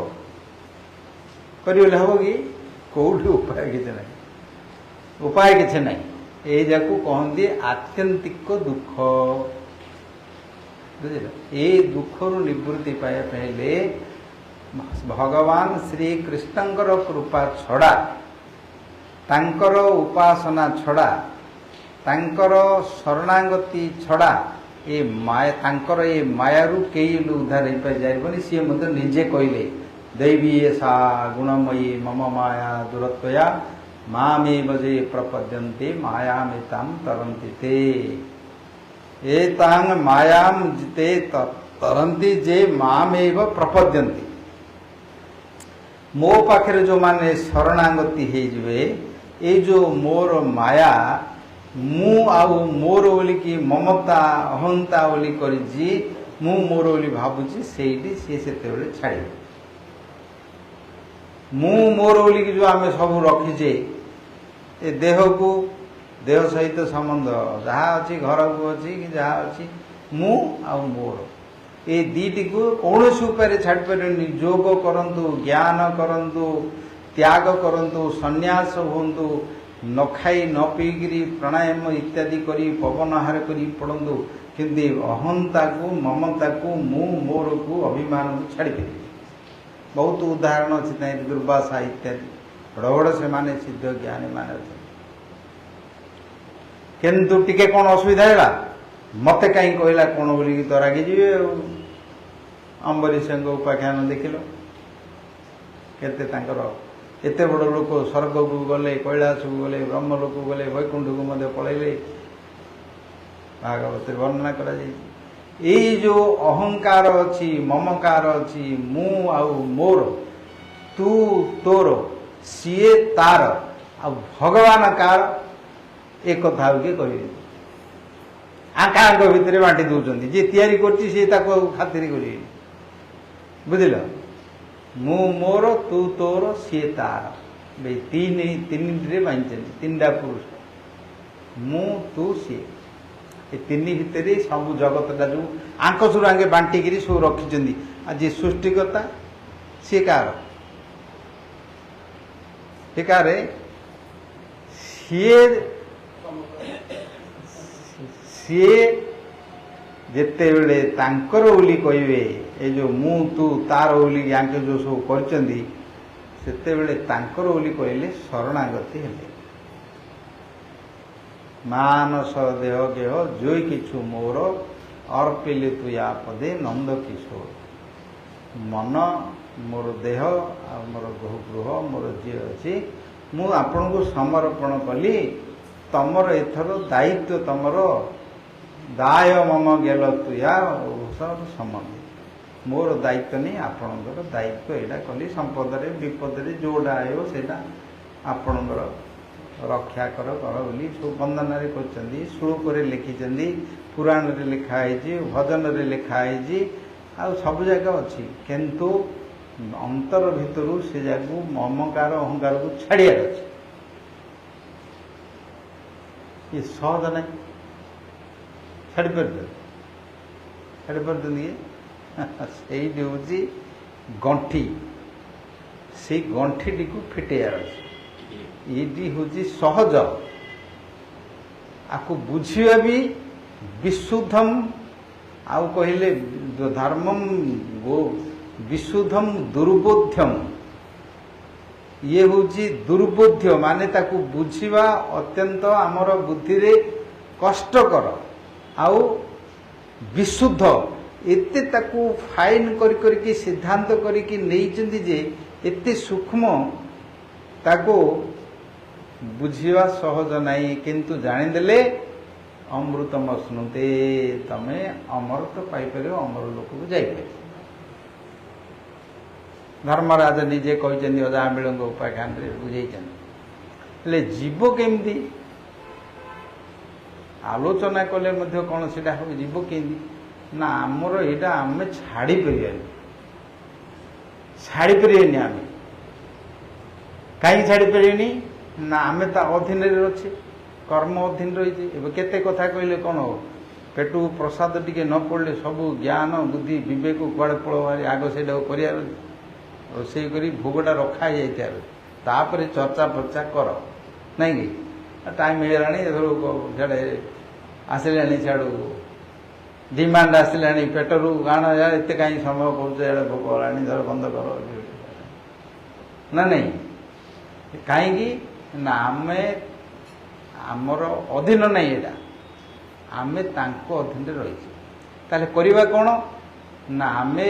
କରିବ ବୋଲି ହେବ କି? କେଉଁଠି ଉପାୟ କିଛି ନାହିଁ, ଉପାୟ କିଛି ନାହିଁ। ଏଇ ଯାକୁ କହନ୍ତି ଆତ୍ୟନ୍ତିକ ଦୁଃଖ, ବୁଝିଲ? ଏଇ ଦୁଃଖରୁ ନିବୃତ୍ତି ପାଇବା ପାଇଁ ହେଲେ ଭଗବାନ ଶ୍ରୀକୃଷ୍ଣଙ୍କର କୃପା ଛଡ଼ା, ତାଙ୍କର ଉପାସନା ଛଡ଼ା, ତାଙ୍କର ଶରଣାଗତି ଛଡ଼ା ଏ ମାୟା, ତାଙ୍କର ଏ ମାୟାରୁ କେହି ଉଦ୍ଧାର ହେଇପାରିବନି। ସିଏ ମଧ୍ୟ ନିଜେ କହିଲେ, ଦୈବୀ ଏଷା ଗୁଣମୟୀ ମମ ମାୟା ଦୂରତ୍ୱୟା ମାମେବ ଯେ ପ୍ରପଦ୍ୟନ୍ତେ ମାୟାମିତାಂ ତରନ୍ତି ତେ। ଏତାଂ ମାୟାಂ ଜିତେ ତରନ୍ତି ଯେ ମାମେବ ପ୍ରପଦ୍ୟନ୍ତି। ମୋ ପାଖରେ ଯେଉଁମାନେ ଶରଣାଗତି ହେଇଯିବେ, ଏଇ ଯେଉଁ ମୋର ମାୟା, ମୁଁ ଆଉ ମୋର ବୋଲିକି ମମତା ଅହନ୍ତା ବୋଲି କରିଛି, ମୁଁ ମୋର ବୋଲି ଭାବୁଛି, ସେଇଠି ସିଏ ସେତେବେଳେ ଛାଡ଼ିବେ। ମୁଁ ମୋର ବୋଲିକି ଯେଉଁ ଆମେ ସବୁ ରଖିଛେ, ଏ ଦେହକୁ, ଦେହ ସହିତ ସମ୍ବନ୍ଧ ଯାହା ଅଛି, ଘରକୁ ଅଛି କି ଯାହା ଅଛି, ମୁଁ ଆଉ ମୋର, ଏ ଦୁଇଟିକୁ କୌଣସି ଉପାୟରେ ଛାଡ଼ିପାରିବେନି। ଯୋଗ କରନ୍ତୁ, ଜ୍ଞାନ କରନ୍ତୁ, ତ୍ୟାଗ କରନ୍ତୁ, ସନ୍ନ୍ୟାସ ହୁଅନ୍ତୁ, ନ ଖାଇ ନ ପିଇକିରି ପ୍ରାଣାୟାମ ଇତ୍ୟାଦି କରି ପବନ ଆହାର କରି ପଡ଼ନ୍ତୁ, କିନ୍ତୁ ଅହନ୍ତାକୁ, ମମତାକୁ, ମୁଁ ମୋରକୁ, ଅଭିମାନକୁ ଛାଡ଼ିପାରିବେ। ବହୁତ ଉଦାହରଣ ଅଛି ତାହିଁ, ଦୁର୍ବାସା ଇତ୍ୟାଦି ବଡ଼ ବଡ଼ ସେମାନେ ସିଦ୍ଧ ଜ୍ଞାନୀମାନେ ଅଛନ୍ତି। କିନ୍ତୁ ଟିକେ କ'ଣ ଅସୁବିଧା ହେଲା, ମତେ କାହିଁ କହିଲା କ'ଣ ବୋଲିକି ତ ରାଗିଯିବେ। ଆଉ ଅମ୍ବରୀଶଙ୍କ ଉପାଖ୍ୟାନ ଦେଖିଲ କେତେ ତାଙ୍କର ଏତେ ବଡ଼ ଲୋକ ସ୍ୱର୍ଗକୁ ଗଲେ, କୈଳାସକୁ ଗଲେ, ବ୍ରହ୍ମଲୋକକୁ ଗଲେ, ବୈକୁଣ୍ଠକୁ ମଧ୍ୟ ପଳେଇଲେ। ଭାଗବତରେ ବର୍ଣ୍ଣନା କରାଯାଇଛି। ଏଇ ଯେଉଁ ଅହଙ୍କାର ଅଛି, ମମକାର ଅଛି, ମୁଁ ଆଉ ମୋର, ତୁ ତୋର, ସିଏ ତାର, ଆଉ ଭଗବାନ କାର, ଏ କଥା ଆଉ କିଏ କହିବେନି। ଆଙ୍କା ଆଙ୍କ ଭିତରେ ବାଣ୍ଟି ଦେଉଛନ୍ତି। ଯିଏ ତିଆରି କରୁଛି ସିଏ ତାକୁ ଆଉ ଖାତିରି କରିବେନି। ବୁଝିଲ? ମୁଁ ମୋର, ତୁ ତୋର, ସିଏ ତାର, ଏଇ ତିନିଟିରେ ବାଣ୍ଟିଛନ୍ତି। ତିନିଟା ପୁରୁଷ, ମୁଁ, ତୁ, ସିଏ, ଏ ତିନି ଭିତରେ ସବୁ ଜଗତଟା ଯୋଉ ଆଙ୍କ ସବୁ ଆଙ୍ଗେ ବାଣ୍ଟିକିରି ସବୁ ରଖିଛନ୍ତି। ଆଉ ଯିଏ ସୃଷ୍ଟିକର୍ତ୍ତା ସିଏ କାହାର? ସେ କାରେ? ସିଏ ସିଏ ଯେତେବେଳେ ତାଙ୍କର ବୋଲି କହିବେ, ଏ ଯୋଉ ମୁଁ ତୁ ତାର ବୋଲି ୟାଙ୍କେ ଯୋଉ ସବୁ କରିଛନ୍ତି, ସେତେବେଳେ ତାଙ୍କର ବୋଲି କହିଲେ ଶରଣାଗତି ହେଲେ। ମାନସ ଦେହ ଗେହ ଜୋଇ କିଛି ମୋର, ଅର୍ପିଲେ ତୁୟା ପଦେ ନନ୍ଦ କିଶୋର। ମନ ମୋର, ଦେହ ଆଉ ମୋର ଗୃହ ମୋର ଯିଏ ଅଛି, ମୁଁ ଆପଣଙ୍କୁ ସମର୍ପଣ କଲି। ତମର ଏଥର ଦାୟିତ୍ୱ ତମର, ଦାୟ ମମ ଗେଲ ତୁୟା ସମ୍ବନ୍ଧେ। ମୋର ଦାୟିତ୍ୱ ନେଇ ଆପଣଙ୍କର ଦାୟିତ୍ୱ ଏଇଟା କଲି। ସମ୍ପଦରେ ବିପଦରେ ଯୋଉଟା ଆଇବ ସେଇଟା ଆପଣଙ୍କର ରକ୍ଷା କର କର ବୋଲି ସବୁ ବନ୍ଦନାରେ କରିଛନ୍ତି, ଶ୍ଳୋକରେ ଲେଖିଛନ୍ତି, ପୁରାଣରେ ଲେଖା ହେଇଛି, ଭଜନରେ ଲେଖା ହେଇଛି, ଆଉ ସବୁ ଜାଗା ଅଛି। କିନ୍ତୁ ଅନ୍ତର ଭିତରୁ ସେ ଜାଗାକୁ ମମକାର ଅହଙ୍କାରକୁ ଛାଡ଼ିବାର ଅଛି। ଇଏ ସହଜ ନାହିଁ। ଛାଡ଼ିପାରୁଛନ୍ତି? ଛାଡ଼ିପାରୁଛନ୍ତି କି? ସେଇଠି ହେଉଛି ଗଣ୍ଠି, ସେଇ ଗଣ୍ଠିଟିକୁ ଫିଟେଇବାର ଅଛି। ଏଇଟି ହେଉଛି ସହଜ, ଆକୁ ବୁଝିବା ବି ବିଶୁଦ୍ଧମ। ଆଉ କହିଲେ ଧର୍ମം ବିଶୁଦ୍ଧମ ଦୁର୍ବୋଧ୍ୟମ। ଇଏ ହେଉଛି ଦୁର୍ବୋଧ୍ୟ, ମାନେ ତାକୁ ବୁଝିବା ଅତ୍ୟନ୍ତ ଆମର ବୁଦ୍ଧିରେ କଷ୍ଟକର। ଆଉ ବିଶୁଦ୍ଧ ଏତେ ତାକୁ ଫାଇନ୍ କରି କରିକି ସିଦ୍ଧାନ୍ତ କରିକି ନେଇଛନ୍ତି ଯେ ଏତେ ସୂକ୍ଷ୍ମ, ତାକୁ ବୁଝିବା ସହଜ ନାହିଁ। କିନ୍ତୁ ଜାଣିଦେଲେ ଅମୃତମ ଅଶ୍ନୁତେ, ତମେ ଅମର ତ ପାଇପାରିବ, ଅମର ଲୋକକୁ ଯାଇପାରିବ। ଧର୍ମରାଜ ନିଜେ କହିଛନ୍ତି, ଅଜାମିଳଙ୍କ ଉପାଖ୍ୟାନରେ ବୁଝେଇଛନ୍ତି। ହେଲେ ଯିବ କେମିତି? ଆଲୋଚନା କଲେ ମଧ୍ୟ କ'ଣ ସେଇଟା ହେବ? ଯିବ କେମିତି? ନା, ଆମର ଏଇଟା ଆମେ ଛାଡ଼ିପାରିବାନି, ଛାଡ଼ିପାରିବାନି ଆମେ। କାହିଁକି ଛାଡ଼ିପାରିବାନି? ନା, ଆମେ ତା ଅଧୀନରେ ଅଛେ, କର୍ମ ଅଧୀନ ରହିଛେ। ଏବେ କେତେ କଥା କହିଲେ କ'ଣ ହବ? ପେଟକୁ ପ୍ରସାଦ ଟିକେ ନ ପଡ଼ିଲେ ସବୁ ଜ୍ଞାନ ବୁଦ୍ଧି ବିବେକ କୁଆଡ଼େ ପଳେଇବ ଭାରି। ଆଗ ସେଇଟାକୁ କରିବାର ଅଛି, ରୋଷେଇ କରି ଭୋଗଟା ରଖା ହେଇଯାଇଥିବାର, ତାପରେ ଚର୍ଚ୍ଚା ଫର୍ଚ୍ଚା କର, ନାଇଁ କି? ଟାଇମ୍ ହେଇଗଲାଣି, ଏଥର ସିଆଡ଼େ ଆସିଲାଣି, ସିଆଡ଼ୁ ଡିମାଣ୍ଡ ଆସିଲାଣି ପେଟରୁ, କାରଣ ଏତେ କାହିଁ ସମୟ କରୁଛ, ଇଆଡ଼େ ଭୋକ ହେଲାଣି, ଧର ବନ୍ଦ କର ନା ନାଇଁ? କାହିଁକି ନା ଆମେ ଆମର ଅଧୀନ ନାହିଁ ଏଇଟା, ଆମେ ତାଙ୍କ ଅଧୀନରେ ରହିଛେ। ତାହେଲେ କରିବା କ'ଣ? ନା, ଆମେ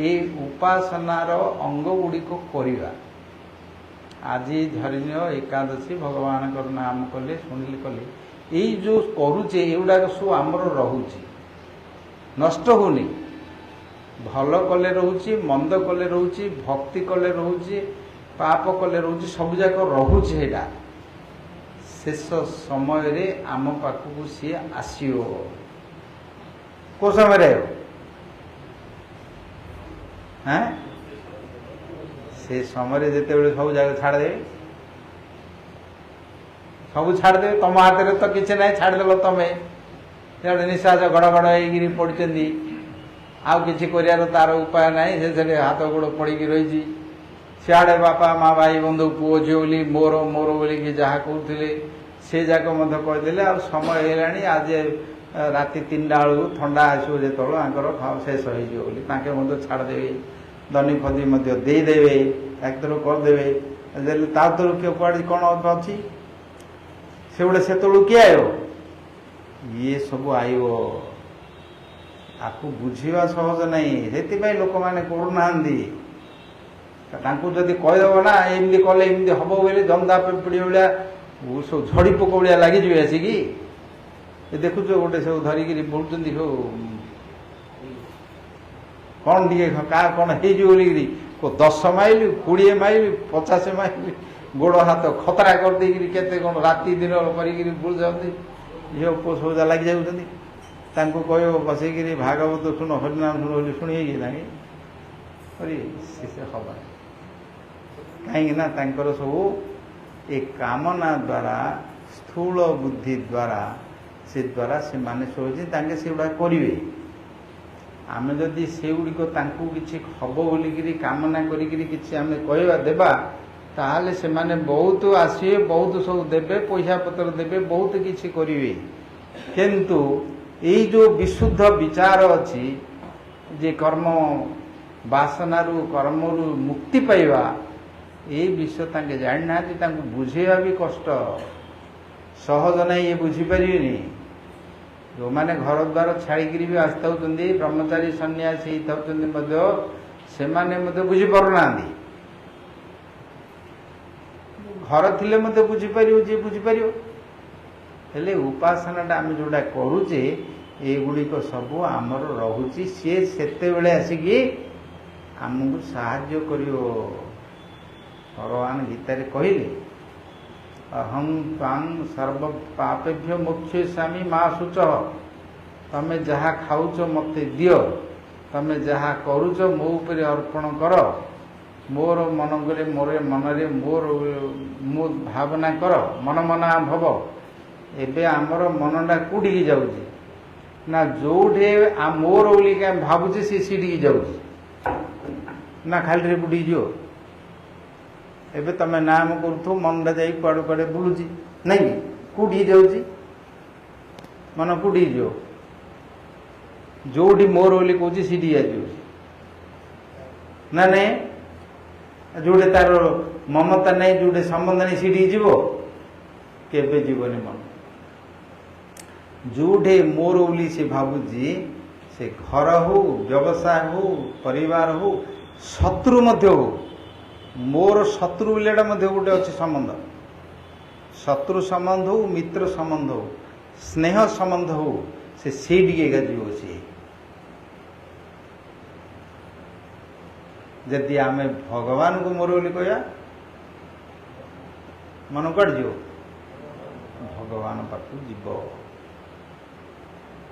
ଏଇ ଉପାସନାର ଅଙ୍ଗ ଗୁଡ଼ିକ କରିବା। ଆଜି ଧରିନିଅ ଏକାଦଶୀ, ଭଗବାନଙ୍କର ନାମ କଲେ, ଶୁଣିଲେ, କଲେ, ଏଇ ଯେଉଁ କରୁଛେ ଏଗୁଡ଼ାକ ସବୁ ଆମର ରହୁଛି, ନଷ୍ଟ ହେଉନି। ଭଲ କଲେ ରହୁଛି, ମନ୍ଦ କଲେ ରହୁଛି, ଭକ୍ତି କଲେ ରହୁଛି, ପାପ କଲେ ରହୁଛି, ସବୁଯାକ ରହୁଛି। ସେଇଟା ଶେଷ ସମୟରେ ଆମ ପାଖକୁ ସିଏ ଆସିବ। କେଉଁ ସମୟରେ ଆସିବ? ହଁ, ସେ ସମୟରେ ଯେତେବେଳେ ସବୁ ଜାଗା ଛାଡ଼ିଦେବେ, ସବୁ ଛାଡ଼ିଦେବେ। ତମ ହାତରେ ତ କିଛି ନାହିଁ, ଛାଡ଼ିଦେଲ ତମେ। ସିଆଡ଼େ ନିଶ୍ୱାସ ଗଡ଼ ଗଡ଼ ହେଇକିରି ପଡ଼ିଛନ୍ତି, ଆଉ କିଛି କରିବାର ତାର ଉପାୟ ନାହିଁ। ସେ ସେଠି ହାତ ଗୋଡ଼ ପଡ଼ିକି ରହିଛି। ସିଆଡ଼େ ବାପା ମା ଭାଇ ବନ୍ଧୁ ପୁଅ ଝିଅ ବୋଲି ମୋର ମୋର ବୋଲିକି ଯାହା କହୁଥିଲେ ସେ ଯାକ ମଧ୍ୟ କହିଦେଲେ। ଆଉ ସମୟ ହେଇଗଲାଣି, ଆଜି ରାତି 3ଟା ବେଳକୁ ଥଣ୍ଡା ଆସିବ ଯେତେବେଳେ ଆଙ୍କର ଶେଷ ହେଇଯିବ ବୋଲି ତାଙ୍କେ ମଧ୍ୟ ଛାଡ଼ିଦେବେ। ଦନି ଫଦି ମଧ୍ୟ ଦେଇଦେବେ, ଡାକ୍ତର କରିଦେବେ। ତା ଭିତରୁ କିଏ କୁଆଡ଼େ କ'ଣ ଅଛି ସେଗୁଡ଼ା ସେତେବେଳକୁ କିଏ ଆଇବ? ଇଏ ସବୁ ଆଇବ। ଆକୁ ବୁଝିବା ସହଜ ନାହିଁ, ସେଥିପାଇଁ ଲୋକମାନେ କରୁନାହାନ୍ତି। ତାଙ୍କୁ ଯଦି କହିଦେବ ନା ଏମିତି କଲେ ଏମିତି ହବ ବୋଲି, ଜନ୍ଦା ପିମ୍ପୁଡ଼ି ଭଳିଆ ସବୁ ଝଡ଼ି ପୋକ ଭଳିଆ ଲାଗିଯିବେ ଆସିକି। ଏ ଦେଖୁଛ ଗୋଟେ ସବୁ ଧରିକିରି ବୁଲୁଛନ୍ତି ସବୁ, କ'ଣ ଟିକେ କାହା କ'ଣ ହେଇଯିବ ବୋଲିକିରି 10 ମାଇଲ 20 ମାଇଲ 50 ମାଇଲ ଗୋଡ଼ ହାତ ଖତରା କରିଦେଇକିରି କେତେ କ'ଣ ରାତି ଦିନ କରିକିରି ବୁଲୁଛନ୍ତି। ଝିଅ ପୁଅ ସବୁ ଲାଗି ଯାଉଛନ୍ତି। ତାଙ୍କୁ କହିବ ବସେଇକିରି ଭାଗବତ ଶୁଣ, ହରିନାମ ଶୁଣ ବୋଲି, ଶୁଣିକି ତାଙ୍କେ କରିବେ ସେ ହବ। କାହିଁକି ନା ତାଙ୍କର ସବୁ ଏ କାମନା ଦ୍ୱାରା, ସ୍ଥୂଳ ବୁଦ୍ଧି ଦ୍ୱାରା, ସେ ଦ୍ୱାରା ସେମାନେ ଶୋଇଛି, ତାଙ୍କେ ସେଗୁଡ଼ା କରିବେ। ଆମେ ଯଦି ସେଗୁଡ଼ିକ ତାଙ୍କୁ କିଛି ହବ ବୋଲିକିରି କାମନା କରିକିରି କିଛି ଆମେ କହିବା ଦେବା, ତାହେଲେ ସେମାନେ ବହୁତ ଆସିବେ, ବହୁତ ସବୁ ଦେବେ, ପଇସା ପତ୍ର ଦେବେ, ବହୁତ କିଛି କରିବେ। କିନ୍ତୁ ଏଇ ଯେଉଁ ବିଶୁଦ୍ଧ ବିଚାର ଅଛି ଯେ କର୍ମ ବାସନାରୁ କର୍ମରୁ ମୁକ୍ତି ପାଇବା, ଏଇ ବିଷୟ ତାଙ୍କେ ଜାଣିନାହାନ୍ତି। ତାଙ୍କୁ ବୁଝେଇବା ବି କଷ୍ଟ, ସହଜ ନାହିଁ, ଇଏ ବୁଝିପାରିବେନି। ଯେଉଁମାନେ ଘର ଦ୍ୱାର ଛାଡ଼ିକିରି ବି ଆସିଥାଉଛନ୍ତି, ବ୍ରହ୍ମଚାରୀ ସନ୍ନ୍ୟାସୀ ହେଇଥାଉଛନ୍ତି ମଧ୍ୟ, ସେମାନେ ମଧ୍ୟ ବୁଝିପାରୁନାହାନ୍ତି। ଘର ଥିଲେ ମଧ୍ୟ ବୁଝିପାରିବ, ଯିଏ ବୁଝିପାରିବ। ହେଲେ ଉପାସନାଟା ଆମେ ଯେଉଁଟା କରୁଛେ ଏଗୁଡ଼ିକ ସବୁ ଆମର ରହୁଛି। ସିଏ ସେତେବେଳେ ଆସିକି ଆମକୁ ସାହାଯ୍ୟ କରିବ। ଭଗବାନ ଗୀତାରେ କହିଲେ, ଅହଂ ତ୍ୱାଂ ସର୍ବ ପାପେଭ୍ୟ ମୋକ୍ଷୟିଷ୍ୟାମି ମା ଶୁଚଃ। ତମେ ଯାହା ଖାଉଛ ମୋତେ ଦିଅ, ତମେ ଯାହା କରୁଛ ମୋ ଉପରେ ଅର୍ପଣ କର, ମୋର ମନରେ ମୋର ମନରେ ମୋର ମୋ ଭାବନା କର, ମନ ମନା ଭବ। ଏବେ ଆମର ମନଟା କୋଉଠିକି ଯାଉଛି ନା ଯୋଉଠି ମୋର ବୋଲିକି ଆମେ ଭାବୁଛେ ସେ ସେଇଠିକି ଯାଉଛି, ନା ଖାଲିରେ କୋଉଠିକି ଯିବ? ଏବେ ତମେ ନାମ କରୁଥିବ, ମନଟା ଯାଇ କୁଆଡ଼େ କୁଆଡ଼େ ବୁଲୁଛି, ନାଇଁ କି? କୋଉଠିକି ଯାଉଛି ମନ? କୋଉଠିକି ଯିବ? ଯୋଉଠି ମୋର ବୋଲି କହୁଛି ସେଇଠିକି ଯିବ ନା ନାଇଁ? ଯୋଉଠି ତାର ମମତା ନାହିଁ, ଯୋଉଠି ସମ୍ବନ୍ଧ ନାହିଁ, ସେଇଠିକି ଯିବ? କେବେ ଯିବନି ମନ। ଯୋଉଠି ମୋର ବୋଲି ସେ ଭାବୁଛି, ସେ ଘର ହଉ, ବ୍ୟବସାୟ ହଉ, ପରିବାର ହଉ, ଶତ୍ରୁ ମଧ୍ୟ ହଉ, ମୋର ଶତ୍ରୁ ବୋଲିଟା ମଧ୍ୟ ଗୋଟେ ଅଛି ସମ୍ବନ୍ଧ। ଶତ୍ରୁ ସମ୍ବନ୍ଧ ହଉ, ମିତ୍ର ସମ୍ବନ୍ଧ ହଉ, ସ୍ନେହ ସମ୍ବନ୍ଧ ହଉ, ସେ ସେଇଠିକି ଏକା ଯିବ ସିଏ। ଯଦି ଆମେ ଭଗବାନଙ୍କୁ ମୋର ବୋଲି କହିବା, ମନ କୁଆଡ଼େ ଯିବ? ଭଗବାନ ପାଖକୁ ଯିବ।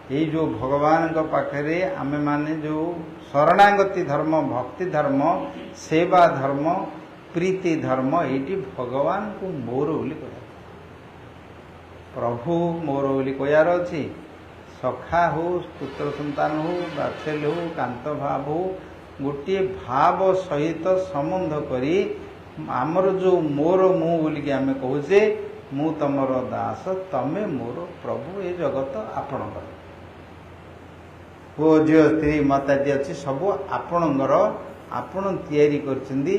ଏଇ ଯେଉଁ ଭଗବାନଙ୍କ ପାଖରେ ଆମେମାନେ ଯେଉଁ ଶରଣାଗତି ଧର୍ମ, ଭକ୍ତି ଧର୍ମ, ସେବା ଧର୍ମ, ପ୍ରୀତି ଧର୍ମ, ଏଇଠି ଭଗବାନଙ୍କୁ ମୋର ବୋଲି କହିବା, ପ୍ରଭୁ ମୋର ବୋଲି କହିବାର ଅଛି। ସଖା ହଉ, ପୁତ୍ର ସନ୍ତାନ ହଉ, ବାତ୍ସଲ୍ୟ ହଉ, କାନ୍ତ ଭାବ ହଉ, ଗୋଟିଏ ଭାବ ସହିତ ସମ୍ବନ୍ଧ କରି ଆମର ଯେଉଁ ମୋର ମୁଁ ବୋଲିକି ଆମେ କହୁଛେ, ମୁଁ ତମର ଦାସ, ତମେ ମୋର ପ୍ରଭୁ, ଏ ଜଗତ ଆପଣଙ୍କର, ପୁଅ ଝିଅ ସ୍ତ୍ରୀ ମାତାଦି ଅଛି ସବୁ ଆପଣଙ୍କର, ଆପଣ ତିଆରି କରିଛନ୍ତି,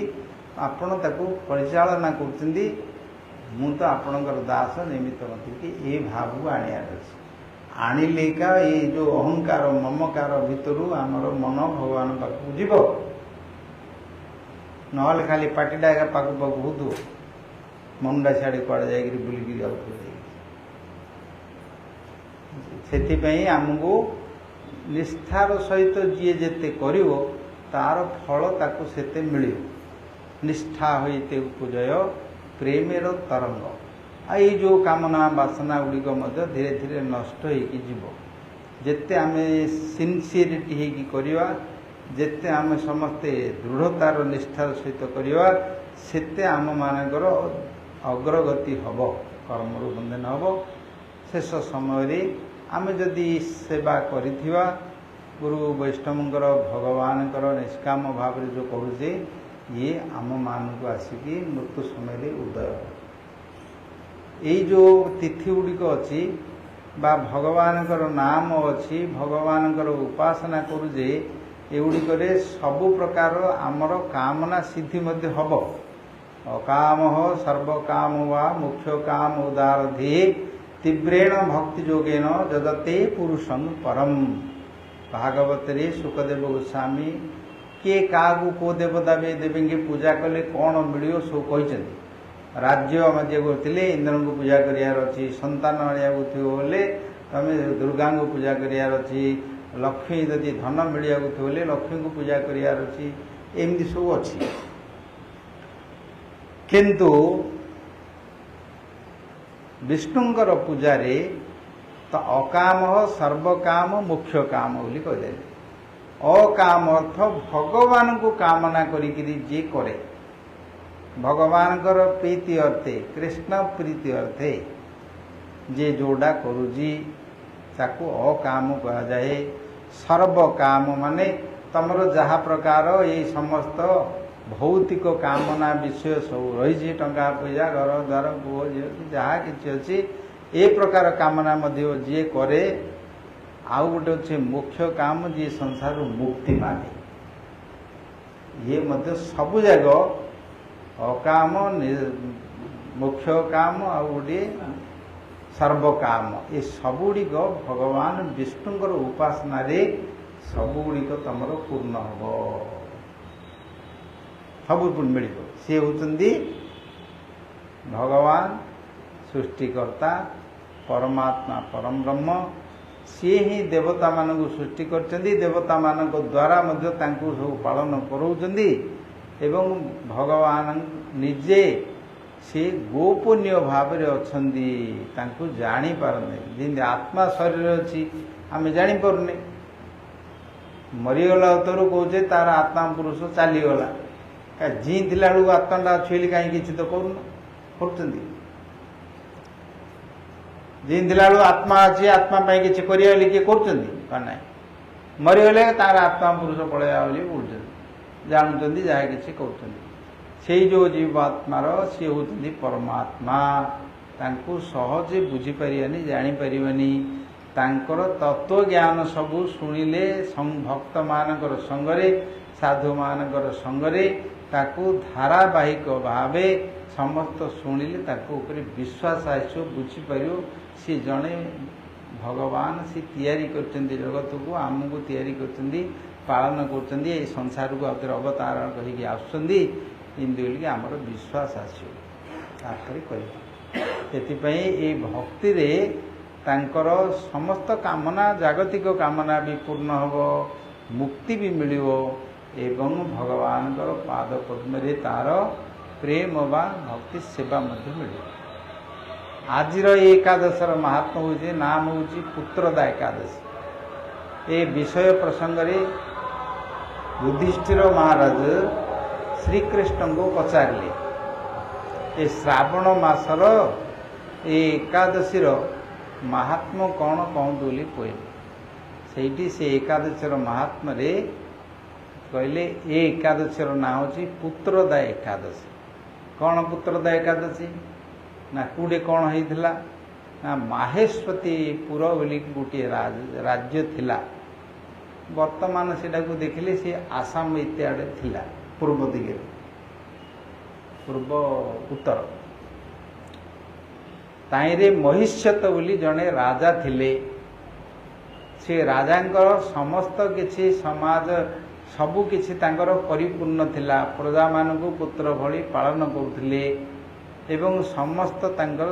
ଆପଣ ତାକୁ ପରିଚାଳନା କରୁଛନ୍ତି, ମୁଁ ତ ଆପଣଙ୍କର ଦାସ ନିମିତ୍ତ ମତିକି ଏ ଭାବକୁ ଆଣିବାର ଅଛି। ଆଣିଲେ କା ଏଇ ଯେଉଁ ଅହଙ୍କାର ମମକାର ଭିତରୁ ଆମର ମନ ଭଗବାନ ପାଖକୁ ଯିବ, ନହେଲେ ଖାଲି ପାଟିଟା ଏକା ପାକୁ ପାକୁ ହଉଥିବ, ମନଟା ସିଆଡ଼େ କୁଆଡ଼େ ଯାଇକିରି ବୁଲିକିରି ଆଉଥିବ ଯାଇକି। ସେଥିପାଇଁ ଆମକୁ ନିଷ୍ଠାର ସହିତ ଯିଏ ଯେତେ କରିବ ତାର ଫଳ ତାକୁ ସେତେ ମିଳିବ। ନିଷ୍ଠା ହୋଇତେ ଉପଜୟ ପ୍ରେମେର ତରଙ୍ଗ। ଆଉ ଏଇ ଯେଉଁ କାମନା ବାସନା ଗୁଡ଼ିକ ମଧ୍ୟ ଧୀରେ ଧୀରେ ନଷ୍ଟ ହେଇକି ଯିବ। ଯେତେ ଆମେ ସିନସିୟରିଟି ହେଇକି କରିବା, ଯେତେ ଆମେ ସମସ୍ତେ ଦୃଢ଼ତାର ନିଷ୍ଠାର ସହିତ କରିବା, ସେତେ ଆମମାନଙ୍କର ଅଗ୍ରଗତି ହେବ, କର୍ମରୁ ବନ୍ଧନ ହେବ। ଶେଷ ସମୟରେ ଆମେ ଯଦି ସେବା କରିଥିବା ଗୁରୁ ବୈଷ୍ଣବଙ୍କର ଭଗବାନଙ୍କର ନିଷ୍କାମ ଭାବରେ ଯେଉଁ କରୁଛେ, ଇଏ ଆମମାନଙ୍କୁ ଆସିକି ମୃତ୍ୟୁ ସମୟରେ ଉଦୟ ହେବ। ଏଇ ଯେଉଁ ତିଥି ଗୁଡ଼ିକ ଅଛି ବା ଭଗବାନଙ୍କର ନାମ ଅଛି, ଭଗବାନଙ୍କର ଉପାସନା କରୁଛେ, ଏଗୁଡ଼ିକରେ ସବୁ ପ୍ରକାର ଆମର କାମନା ସିଦ୍ଧି ମଧ୍ୟ ହେବ। ଅକାମ ସର୍ବକାମ ବା ମୁଖ୍ୟ କାମ ଉଦାର ଧିଏ ତୀବ୍ରେଣ ଭକ୍ତି ଯୋଗେନ ଜଗତେ ପୁରୁଷଂ ପରମ। ଭାଗବତରେ ଶୁକଦେବ ଗୋସ୍ୱାମୀ କିଏ କାହାକୁ କେଉଁ ଦେବତା ଦେବୀଙ୍କୁ ପୂଜା କଲେ କ'ଣ ମିଳିବ ସବୁ କହିଛନ୍ତି। ରାଜ୍ୟ ମଧ୍ୟ କରୁଥିଲେ ଇନ୍ଦ୍ରଙ୍କୁ ପୂଜା କରିବାର ଅଛି, ସନ୍ତାନ ଆଣିବାକୁ ଥିବ ବୋଲେ ତମେ ଦୁର୍ଗାଙ୍କୁ ପୂଜା କରିବାର ଅଛି, ଲକ୍ଷ୍ମୀ ଯଦି ଧନ ମିଳିବାକୁ ଥିବ ବୋଲେ ଲକ୍ଷ୍ମୀଙ୍କୁ ପୂଜା କରିବାର ଅଛି, ଏମିତି ସବୁ ଅଛି। କିନ୍ତୁ ବିଷ୍ଣୁଙ୍କର ପୂଜାରେ ତ ଅକାମ ସର୍ବକାମ ମୁଖ୍ୟ କାମ ବୋଲି କହିଦେଲେ। ଅକାମ ଅର୍ଥ ଭଗବାନଙ୍କୁ କାମନା କରିକିରି ଯିଏ କରେ, ଭଗବାନଙ୍କର ପ୍ରୀତି ଅର୍ଥେ, କୃଷ୍ଣ ପ୍ରୀତି ଅର୍ଥେ ଯିଏ ଯେଉଁଟା କରୁଛି ତାକୁ ଅକାମ କୁହାଯାଏ। ସର୍ବକାମ ମାନେ ତମର ଯାହା ପ୍ରକାର ଏଇ ସମସ୍ତ ଭୌତିକ କାମନା ବିଷୟ ସବୁ ରହିଛି, ଟଙ୍କା ପଇସା ଘର ଦ୍ୱାର ପୁଅ ଝିଅ ଯାହା କିଛି ଅଛି, ଏ ପ୍ରକାର କାମନା ମଧ୍ୟ ଯିଏ କରେ। ଆଉ ଗୋଟେ ଅଛି ମୁଖ୍ୟ କାମ, ଯିଏ ସଂସାରରୁ ମୁକ୍ତି ମାଗେ, ଇଏ ମଧ୍ୟ ସବୁ ଯାକ ଅକାମ, ମୁଖ୍ୟ କାମ, ଆଉ ଗୋଟିଏ ସର୍ବକାମ। ଏ ସବୁଗୁଡ଼ିକ ଭଗବାନ ବିଷ୍ଣୁଙ୍କର ଉପାସନାରେ ସବୁଗୁଡ଼ିକ ତମର ପୂର୍ଣ୍ଣ ହେବ, ସବୁ ମିଳିବ। ସିଏ ହେଉଛନ୍ତି ଭଗବାନ ସୃଷ୍ଟିକର୍ତ୍ତା ପରମାତ୍ମା ପରମ ବ୍ରହ୍ମ। ସିଏ ହିଁ ଦେବତାମାନଙ୍କୁ ସୃଷ୍ଟି କରିଛନ୍ତି, ଦେବତାମାନଙ୍କ ଦ୍ୱାରା ମଧ୍ୟ ତାଙ୍କୁ ସବୁ ପାଳନ କରାଉଛନ୍ତି। ଏବଂ ଭଗବାନ ନିଜେ ସେ ଗୋପନୀୟ ଭାବରେ ଅଛନ୍ତି, ତାଙ୍କୁ ଜାଣିପାରନ୍ତି। ଯେମିତି ଆତ୍ମା ଶରୀର ଅଛି ଆମେ ଜାଣିପାରୁନେ, ମରିଗଲା ଉତ୍ତରୁ କହୁଛେ ତାର ଆତ୍ମା ପୁରୁଷ ଚାଲିଗଲା, ଜିଇଁ ଥିଲା ବେଳକୁ ଆତ୍ମାଟା ଅଛି ବୋଲି କାହିଁ କିଛି ତ କରୁନ କରୁଛନ୍ତି। ଜିଇଁ ଥିଲା ବେଳକୁ ଆତ୍ମା ଅଛି, ଆତ୍ମା ପାଇଁ କିଛି କରିବା ବୋଲି କିଏ କରୁଛନ୍ତି ବା ନାହିଁ। ମରିଗଲେ ତାର ଆତ୍ମା ପୁରୁଷ ପଳେଇବା ବୋଲି ବୁଝୁଛନ୍ତି, ଜାଣୁଛନ୍ତି, ଯାହା କିଛି କରୁଛନ୍ତି। ସେଇ ଯେଉଁ ଜୀବାତ୍ମାର ସିଏ ହେଉଛନ୍ତି ପରମାତ୍ମା, ତାଙ୍କୁ ସହଜେ ବୁଝିପାରିବାନି, ଜାଣିପାରିବାନି। ତାଙ୍କର ତତ୍ତ୍ୱଜ୍ଞାନ ସବୁ ଶୁଣିଲେ ଭକ୍ତମାନଙ୍କର ସଙ୍ଗରେ, ସାଧୁମାନଙ୍କର ସଙ୍ଗରେ ତାକୁ ଧାରାବାହିକ ଭାବେ ସମସ୍ତ ଶୁଣିଲେ ତାଙ୍କ ଉପରେ ବିଶ୍ୱାସ ଆସିବ, ବୁଝିପାରିବ ସିଏ ଜଣେ ଭଗବାନ, ସିଏ ତିଆରି କରିଛନ୍ତି ଜଗତକୁ, ଆମକୁ ତିଆରି କରିଛନ୍ତି, ପାଳନ କରୁଛନ୍ତି, ଏଇ ସଂସାରକୁ ଆଉଥରେ ଅବତାରଣ କରିକି ଆସୁଛନ୍ତି, ଏମିତି ବୋଲିକି ଆମର ବିଶ୍ୱାସ ଆସିବ, ତାପରେ କରିବା। ସେଥିପାଇଁ ଏଇ ଭକ୍ତିରେ ତାଙ୍କର ସମସ୍ତ କାମନା, ଜାଗତିକ କାମନା ବି ପୂର୍ଣ୍ଣ ହେବ, ମୁକ୍ତି ବି ମିଳିବ, ଏବଂ ଭଗବାନଙ୍କର ପାଦ ପଦ୍ମରେ ତାର ପ୍ରେମ ବା ଭକ୍ତି ସେବା ମଧ୍ୟ ମିଳିବ। ଆଜିର ଏ ଏକାଦଶର ମହାତ୍ମ୍ୟ ହେଉଛି, ନାମ ହେଉଛି ପୁତ୍ରଦା ଏକାଦଶୀ। ଏ ବିଷୟ ପ୍ରସଙ୍ଗରେ ଯୁଧିଷ୍ଠିର ମହାରାଜ ଶ୍ରୀକୃଷ୍ଣଙ୍କୁ ପଚାରିଲେ, ଏ ଶ୍ରାବଣ ମାସର ଏ ଏକାଦଶୀର ମହାତ୍ମ୍ୟ କ'ଣ କହନ୍ତୁ ବୋଲି କହିଲେ। ସେଇଠି ସେ ଏକାଦଶୀର ମହାତ୍ମ୍ୟରେ କହିଲେ, ଏ ଏକାଦଶୀର ନାଁ ହେଉଛି ପୁତ୍ରଦା ଏକାଦଶୀ। କ'ଣ ପୁତ୍ରଦା ଏକାଦଶୀ ନା କୋଉଠି କ'ଣ ହେଇଥିଲା ନା ମାହେଶ୍ୱତୀପୁର ବୋଲି ଗୋଟିଏ ରାଜ୍ୟ ଥିଲା। ବର୍ତ୍ତମାନ ସେଟାକୁ ଦେଖିଲେ ସେ ଆସାମ ଇତ୍ୟାଦି ଥିଲା, ପୂର୍ବ ଦିଗରେ, ପୂର୍ବ ଉତ୍ତର। ତାଇଁରେ ମହିଷ୍ୟତ ବୋଲି ଜଣେ ରାଜା ଥିଲେ। ସେ ରାଜାଙ୍କର ସମସ୍ତ କିଛି ସମାଜ ସବୁ କିଛି ତାଙ୍କର ପରିପୂର୍ଣ୍ଣ ଥିଲା, ପ୍ରଜାମାନଙ୍କୁ ପୁତ୍ର ଭଳି ପାଳନ କରୁଥିଲେ ଏବଂ ସମସ୍ତ ତାଙ୍କର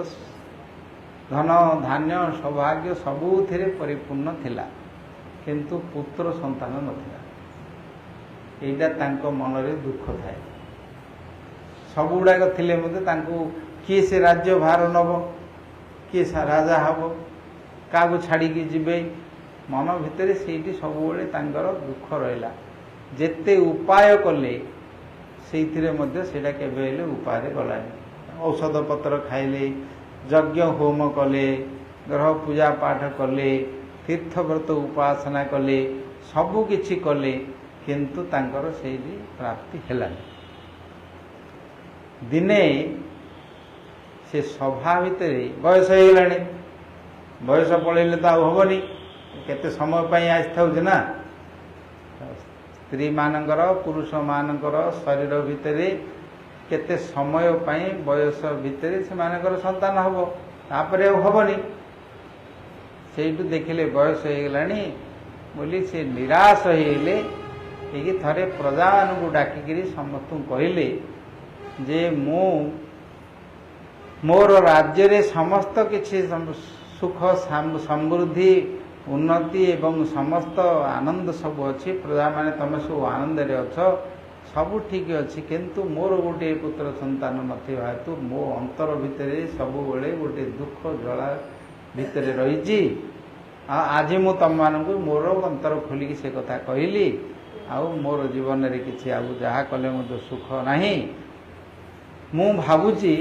ଧନ ଧାନ୍ୟ ସୌଭାଗ୍ୟ ସବୁଥିରେ ପରିପୂର୍ଣ୍ଣ ଥିଲା, କିନ୍ତୁ ପୁତ୍ର ସନ୍ତାନ ନଥିଲା। ଏଇଟା ତାଙ୍କ ମନରେ ଦୁଃଖ ଥାଏ। ସବୁଗୁଡ଼ାକ ଥିଲେ ମଧ୍ୟ ତାଙ୍କୁ କିଏ ସେ ରାଜ୍ୟ ଭାର ନେବ, କିଏ ରାଜା ହେବ, କାହାକୁ ଛାଡ଼ିକି ଯିବେ, ମନ ଭିତରେ ସେଇଠି ସବୁବେଳେ ତାଙ୍କର ଦୁଃଖ ରହିଲା। ଯେତେ ଉପାୟ କଲେ ସେଇଥିରେ ମଧ୍ୟ ସେଇଟା କେବେ ହେଲେ ଉପାୟରେ ଗଲାନି। ଔଷଧପତ୍ର ଖାଇଲେ, ଯଜ୍ଞ ହୋମ କଲେ, ଗ୍ରହ ପୂଜା ପାଠ କଲେ, ତୀର୍ଥବ୍ରତ ଉପାସନା କଲେ, ସବୁ କିଛି କଲେ, କିନ୍ତୁ ତାଙ୍କର ସେଇଠି ପ୍ରାପ୍ତି ହେଲାନି। ଦିନେ ସେ ସଭା ଭିତରେ ବୟସ ହେଇଗଲାଣି, ବୟସ ପଳେଇଲେ ତ ଆଉ ହେବନି, କେତେ ସମୟ ପାଇଁ ଆସିଥାଉଛି ନା। ସ୍ତ୍ରୀମାନଙ୍କର ପୁରୁଷମାନଙ୍କର ଶରୀର ଭିତରେ କେତେ ସମୟ ପାଇଁ ବୟସ ଭିତରେ ସେମାନଙ୍କର ସନ୍ତାନ ହେବ, ତାପରେ ଆଉ ହେବନି। ସେଇଠୁ ଦେଖିଲେ ବୟସ ହେଇଗଲାଣି ବୋଲି ସେ ନିରାଶ ହେଇଗଲେ। ହେଇକି ଥରେ ପ୍ରଜାମାନଙ୍କୁ ଡାକିକିରି ସମସ୍ତଙ୍କୁ କହିଲେ ଯେ ମୁଁ ମୋର ରାଜ୍ୟରେ ସମସ୍ତ କିଛି ସୁଖ ସମୃଦ୍ଧି ଉନ୍ନତି ଏବଂ ସମସ୍ତ ଆନନ୍ଦ ସବୁ ଅଛି, ପ୍ରଜାମାନେ ତମେ ସବୁ ଆନନ୍ଦରେ ଅଛ, ସବୁ ଠିକ୍ ଅଛି, କିନ୍ତୁ ମୋର ଗୋଟିଏ ପୁତ୍ର ସନ୍ତାନ ନଥିବା ହେତୁ ମୋ ଅନ୍ତର ଭିତରେ ସବୁବେଳେ ଗୋଟେ ଦୁଃଖ ଜ୍ୱାଳା ଭିତରେ ରହିଛି। ଆଉ ଆଜି ମୁଁ ତମମାନଙ୍କୁ ମୋର ଅନ୍ତର ଖୋଲିକି ସେ କଥା କହିଲି, ଆଉ ମୋର ଜୀବନରେ କିଛି ଆଉ ଯାହା କଲେ ମଧ୍ୟ ସୁଖ ନାହିଁ। ମୁଁ ଭାବୁଛି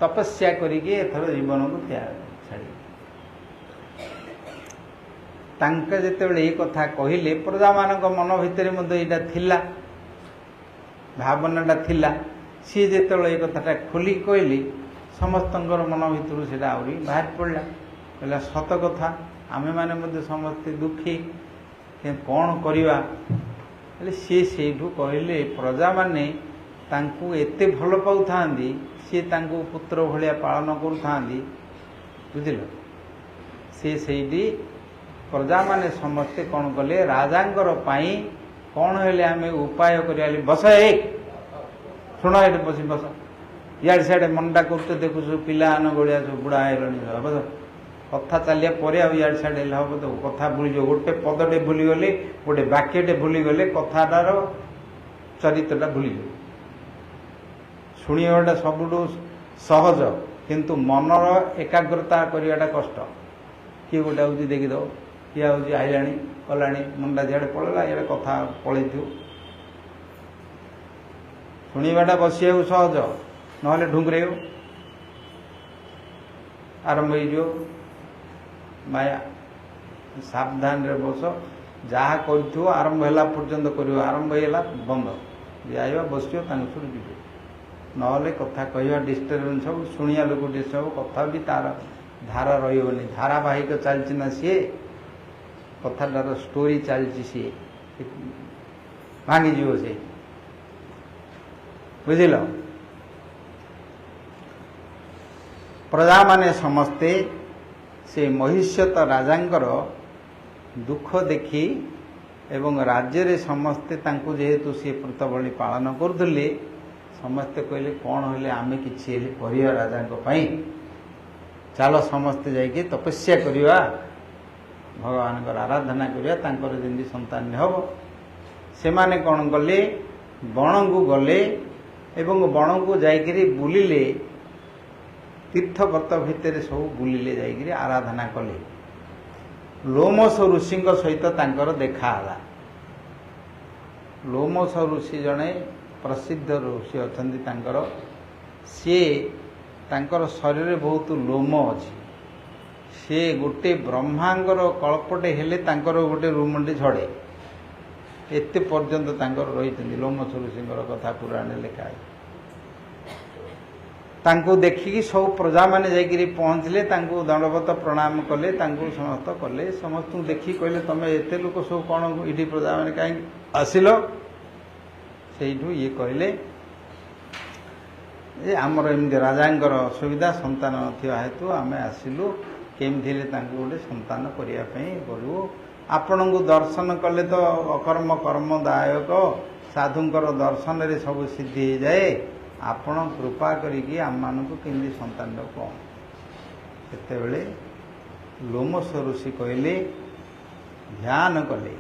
ତପସ୍ୟା କରିକି ଏଥର ଜୀବନକୁ ଛାଡ଼ିବି। ତାଙ୍କ ଯେତେବେଳେ ଏଇ କଥା କହିଲେ, ପ୍ରଜାମାନଙ୍କ ମନ ଭିତରେ ମଧ୍ୟ ଏଇଟା ଥିଲା, ଭାବନାଟା ଥିଲା। ସିଏ ଯେତେବେଳେ ଏଇ କଥାଟା ଖୋଲିକି କହିଲେ, ସମସ୍ତଙ୍କର ମନ ଭିତରୁ ସେଇଟା ଆହୁରି ବାହାରି ପଡ଼ିଲା। କହିଲା ସତ କଥା, ଆମେମାନେ ମଧ୍ୟ ସମସ୍ତେ ଦୁଃଖୀ, କ'ଣ କରିବା। ହେଲେ ସିଏ ସେଇଠୁ କହିଲେ, ପ୍ରଜାମାନେ ତାଙ୍କୁ ଏତେ ଭଲ ପାଉଥାନ୍ତି, ସିଏ ତାଙ୍କୁ ପୁତ୍ର ଭଳିଆ ପାଳନ କରୁଥାନ୍ତି, ବୁଝିଲ। ସିଏ ସେଇଠି ପ୍ରଜାମାନେ ସମସ୍ତେ କ'ଣ କଲେ, ରାଜାଙ୍କର ପାଇଁ କ'ଣ ହେଲେ ଆମେ ଉପାୟ କରିବା। ବସ, ଏ ଶୁଣ, ଏଠି ବସି ବସ, ଇଆଡ଼େ ସିଆଡ଼େ ମନଟା କରୁଛ, ଦେଖୁଛୁ ପିଲା ଆନ ଭଳିଆ ସବୁ ବୁଢ଼ା ହେଇଗଲାଣି, ବସ। କଥା ଚାଲିବା ପରେ ଆଉ ଇଆଡ଼େ ସିଆଡ଼େ ହେଲେ ହେବ ତ କଥା ଭୁଲିଯିବ। ଗୋଟେ ପଦଟେ ଭୁଲିଗଲେ, ଗୋଟେ ବାକ୍ୟଟେ ଭୁଲିଗଲେ କଥାଟାର ଚରିତ୍ରଟା ଭୁଲିଯିବ। ଶୁଣିବାଟା ସବୁଠୁ ସହଜ, କିନ୍ତୁ ମନର ଏକାଗ୍ରତା କରିବାଟା କଷ୍ଟ। କିଏ ଗୋଟେ ହେଉଛି ଦେଖିଦେବ, କିଏ ହେଉଛି ଆଇଲାଣି ଗଲାଣି, ମନଟା ସିଆଡ଼େ ପଳେଇଲା, ଇଆଡ଼େ କଥା ପଳେଇଥିବ। ଶୁଣିବାଟା ବସିବାକୁ ସହଜ, ନହେଲେ ଢୁଙ୍ଗୁରେଇବ, ଆରମ୍ଭ ହେଇଯିବ ମାୟା। ସାବଧାନରେ ବସ, ଯାହା କରୁଥିବ ଆରମ୍ଭ ହେଲା ପର୍ଯ୍ୟନ୍ତ କରିବ, ଆରମ୍ଭ ହେଇଗଲା ବନ୍ଦ, ଯିଏ ଆଇବ ବସିବ ତାଙ୍କ ସହିତ ଯିବେ, ନହେଲେ କଥା କହିବା ଡିଷ୍ଟର୍ବାନ୍ସ ହେବ, ଶୁଣିବା ଲୋକ ଡିଷ୍ଟର୍ବ ହେବ, କଥା ବି ତାର ଧାରା ରହିବନି। ଧାରାବାହିକ ଚାଲିଛି ନା ସିଏ, କଥାଟାର ଷ୍ଟୋରି ଚାଲିଛି, ସିଏ ଭାଙ୍ଗିଯିବ ସେ, ବୁଝିଲ। ପ୍ରଜାମାନେ ସମସ୍ତେ ସେ ମହିଷ୍ୟତ ରାଜାଙ୍କର ଦୁଃଖ ଦେଖି ଏବଂ ରାଜ୍ୟରେ ସମସ୍ତେ ତାଙ୍କୁ ଯେହେତୁ ସିଏ ବ୍ରତ ଭଳି ପାଳନ କରୁଥିଲେ, ସମସ୍ତେ କହିଲେ କ'ଣ ହେଲେ ଆମେ କିଛି ହେଲେ କରିବା ରାଜାଙ୍କ ପାଇଁ, ଚାଲ ସମସ୍ତେ ଯାଇକି ତପସ୍ୟା କରିବା, ଭଗବାନଙ୍କର ଆରାଧନା କରିବା, ତାଙ୍କର ଯେମିତି ସନ୍ତାନ ହେବ। ସେମାନେ କ'ଣ କଲେ, ବଣକୁ ଗଲେ ଏବଂ ବଣକୁ ଯାଇକିରି ବୁଲିଲେ, ତୀର୍ଥବ୍ରତ ଭିତରେ ସବୁ ବୁଲିଲେ, ଯାଇକିରି ଆରାଧନା କଲେ। ଲୋମସ ଋଷିଙ୍କ ସହିତ ତାଙ୍କର ଦେଖା ହେଲା। ଲୋମସ ଋଷି ଜଣେ ପ୍ରସିଦ୍ଧ ଋଷି ଅଛନ୍ତି ତାଙ୍କର। ସିଏ ତାଙ୍କର ଶରୀରରେ ବହୁତ ଲୋମ ଅଛି। ସିଏ ଗୋଟେ ବ୍ରହ୍ମାଙ୍କର କଳ୍ପଟେ ହେଲେ ତାଙ୍କର ଗୋଟେ ରୁମଟେ ଝଡ଼େ, ଏତେ ପର୍ଯ୍ୟନ୍ତ ତାଙ୍କର ରହିଛନ୍ତି। ଲୋମସ ଋଷିଙ୍କର କଥା ପୁରାଣରେ ଲେଖା ହେଇଛି। ତାଙ୍କୁ ଦେଖିକି ସବୁ ପ୍ରଜାମାନେ ଯାଇକିରି ପହଞ୍ଚିଲେ, ତାଙ୍କୁ ଦଣ୍ଡବତ ପ୍ରଣାମ କଲେ, ତାଙ୍କୁ ସମସ୍ତ କଲେ। ସମସ୍ତଙ୍କୁ ଦେଖିକି କହିଲେ, ତମେ ଏତେ ଲୋକ ସବୁ କ'ଣ ଏଇଠି ପ୍ରଜାମାନେ କାହିଁକି ଆସିଲ? ସେଇଠୁ ଇଏ କହିଲେ ଯେ ଆମର ଏମିତି ରାଜାଙ୍କର ଅସୁବିଧା, ସନ୍ତାନ ନଥିବା ହେତୁ ଆମେ ଆସିଲୁ, କେମିତି ହେଲେ ତାଙ୍କୁ ଗୋଟେ ସନ୍ତାନ କରିବା ପାଇଁ କରିବୁ। ଆପଣଙ୍କୁ ଦର୍ଶନ କଲେ ତ ଅକର୍ମ କର୍ମଦାୟକ, ସାଧୁଙ୍କର ଦର୍ଶନରେ ସବୁ ସିଦ୍ଧି ହେଇଯାଏ, ଆପଣ କୃପା କରିକି ଆମମାନଙ୍କୁ କେମିତି ସନ୍ତାନଟାକୁ କଣ। ସେତେବେଳେ ଲୋମଶ ଋଷି କହିଲେ, ଧ୍ୟାନ କଲେ,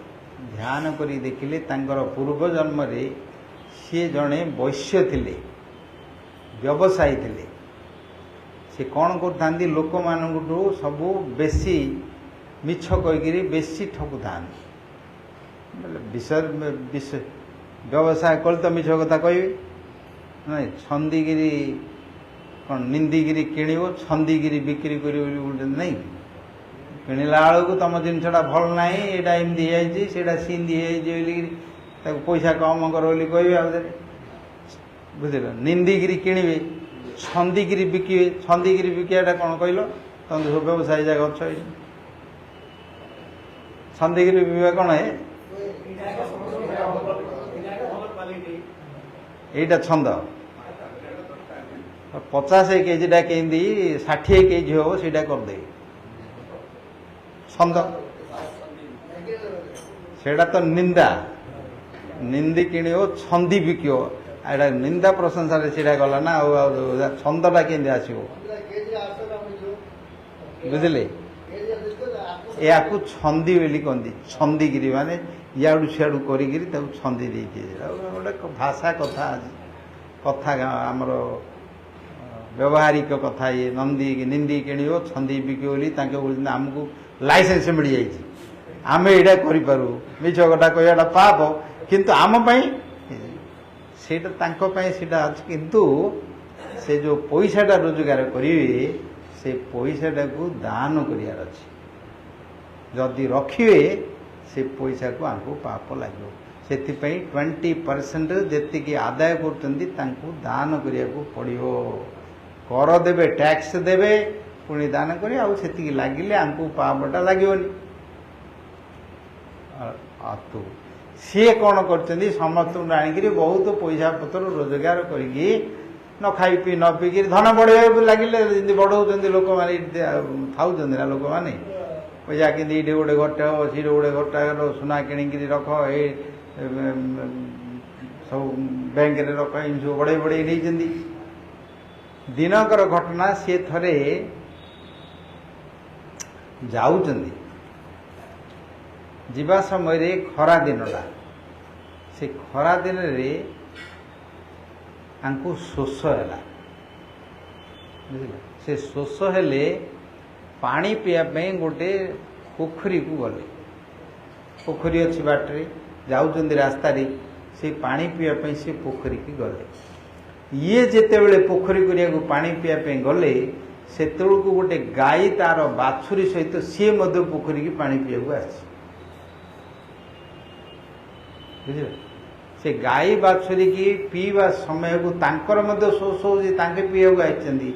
ଧ୍ୟାନ କରି ଦେଖିଲେ ତାଙ୍କର ପୂର୍ବ ଜନ୍ମରେ ସିଏ ଜଣେ ବୈଶ୍ୟ ଥିଲେ, ବ୍ୟବସାୟୀ ଥିଲେ। ସେ କ'ଣ କରୁଥାନ୍ତି, ଲୋକମାନଙ୍କଠୁ ସବୁ ବେଶୀ ମିଛ କହିକିରି ବେଶୀ ଠକୁଥାନ୍ତି। ବୋଲେ ବିଷୟ ବ୍ୟବସାୟ କଲେ ତ ମିଛ କଥା କହିବେ ନାଇଁ। ଛନ୍ଦିଗିରି କ'ଣ ନିନ୍ଦିଗିରି କିଣିବ, ଛନ୍ଦିଗିରି ବିକ୍ରି କରିବ ବୋଲି କହୁଛନ୍ତି ନାଇଁ। କିଣିଲା ବେଳକୁ ତୁମ ଜିନିଷଟା ଭଲ ନାହିଁ, ଏଇଟା ଏମିତି ହେଇଯାଇଛି, ସେଇଟା ସେମିତି ହେଇଯାଇଛି ବୋଲିକିରି ତାକୁ ପଇସା କମ୍ କର ବୋଲି କହିବେ। ଆଉ ବୁଝିଲ, ନିନ୍ଦିଗିରି କିଣିବେ, ଛନ୍ଦିଗିରି ବିକିବେ। ଛନ୍ଦିଗିରି ବିକିବାଟା କ'ଣ କହିଲ? ତମେ ସବୁ ବ୍ୟବସାୟୀ ଯାକ ଅଛ ଏଇଠି। ଛନ୍ଦିଗିରି ବିକିବା କ'ଣ? ଏ ଏଇଟା ଛନ୍ଦ 50 କେଜିଟା କେମିତି 60 କେଜି ହବ ସେଇଟା କରିଦେବି ଛନ୍ଦ। ସେଇଟା ତ ନିନ୍ଦା, ନିନ୍ଦି କିଣିବ ଛନ୍ଦି ବିକିବ, ଏଇଟା ନିନ୍ଦା ପ୍ରଶଂସାରେ ସେଇଟା ଗଲା ନା। ଆଉ ଆଉ ଛନ୍ଦଟା କେମିତି ଆସିବ ବୁଝିଲେ? ଏହାକୁ ଛନ୍ଦି ବୋଲି କହନ୍ତି। ଛନ୍ଦିଗିରି ମାନେ ଇଆଡ଼ୁ ସିଆଡ଼ୁ କରିକିରି ତାକୁ ଛନ୍ଦି ଦେଇଦିଏ। ଗୋଟେ ଭାଷା କଥା ଅଛି, କଥା ଆମର ବ୍ୟବହାରିକ କଥା। ଇଏ ନନ୍ଦି ନିନ୍ଦି କିଣିବ ଛନ୍ଦି ବିକିବ ବୋଲି ତାଙ୍କେ କହୁଛନ୍ତି ଆମକୁ ଲାଇସେନ୍ସ ମିଳିଯାଇଛି, ଆମେ ଏଇଟା କରିପାରୁ। ମିଛ କଥା କହିବାଟା ପାପ, କିନ୍ତୁ ଆମ ପାଇଁ ସେଇଟା, ତାଙ୍କ ପାଇଁ ସେଇଟା ଅଛି। କିନ୍ତୁ ସେ ଯେଉଁ ପଇସାଟା ରୋଜଗାର କରିବେ, ସେ ପଇସାଟାକୁ ଦାନ କରିବାର ଅଛି। ଯଦି ରଖିବେ ସେ ପଇସାକୁ ଆଙ୍କୁ ପାପ ଲାଗିବ। ସେଥିପାଇଁ 20% ଯେତିକି ଆଦାୟ କରୁଛନ୍ତି ତାଙ୍କୁ ଦାନ କରିବାକୁ ପଡ଼ିବ। କର ଦେବେ, ଟ୍ୟାକ୍ସ ଦେବେ, ପୁଣି ଦାନ କରିବେ, ଆଉ ସେତିକି ଲାଗିଲେ ଆଙ୍କୁ ପାପଟା ଲାଗିବନି। ତୁ ସିଏ କ'ଣ କରିଛନ୍ତି, ସମସ୍ତଙ୍କୁ ଆଣିକିରି ବହୁତ ପଇସା ପତ୍ର ରୋଜଗାର କରିକି ନ ଖାଇ ପିଇ ନ ପିଇକିରି ଧନ ବଢ଼େଇବାକୁ ଲାଗିଲେ। ଯେମିତି ବଢ଼ଉଛନ୍ତି ଲୋକମାନେ, ଥାଉଛନ୍ତି ନା ଲୋକମାନେ ପଇସା, କେମିତି ଏଇଠି ଗୋଟେ ଘରଟେ ହବ, ସେଇଠି ଗୋଟେ ଘରଟା, ସୁନା କିଣିକିରି ରଖ, ଏ ସବୁ ବ୍ୟାଙ୍କରେ ରଖ, ଏମିତି ସବୁ ବଢ଼େଇ ବଢ଼େଇ ନେଇଛନ୍ତି। ଦିନକର ଘଟଣା, ସିଏ ଥରେ ଯାଉଛନ୍ତି, ଯିବା ସମୟରେ ଖରା ଦିନଟା, ସେ ଖରା ଦିନରେ ତାଙ୍କୁ ଶୋଷ ହେଲା, ବୁଝିଲେ? ସେ ଶୋଷ ହେଲେ ପାଣି ପିଇବା ପାଇଁ ଗୋଟେ ପୋଖରୀକୁ ଗଲେ। ପୋଖରୀ ଅଛି ବାଟରେ, ଯାଉଛନ୍ତି ରାସ୍ତାରେ, ସେ ପାଣି ପିଇବା ପାଇଁ ସେ ପୋଖରୀକି ଗଲେ। ଇଏ ଯେତେବେଳେ ପୋଖରୀ କରିବାକୁ ପାଣି ପିଇବା ପାଇଁ ଗଲେ, ସେତେବେଳକୁ ଗୋଟେ ଗାଈ ତାର ବାଛୁରୀ ସହିତ ସିଏ ମଧ୍ୟ ପୋଖରୀକି ପାଣି ପିଇବାକୁ ଆସିଛି, ବୁଝିଲେ? ସେ ଗାଈ ବାଛୁରୀକି ପିଇବା ସମୟକୁ ତାଙ୍କର ମଧ୍ୟ ଶୋଷ ହେଉଛି, ତାଙ୍କେ ପିଇବାକୁ ଆସିଛନ୍ତି,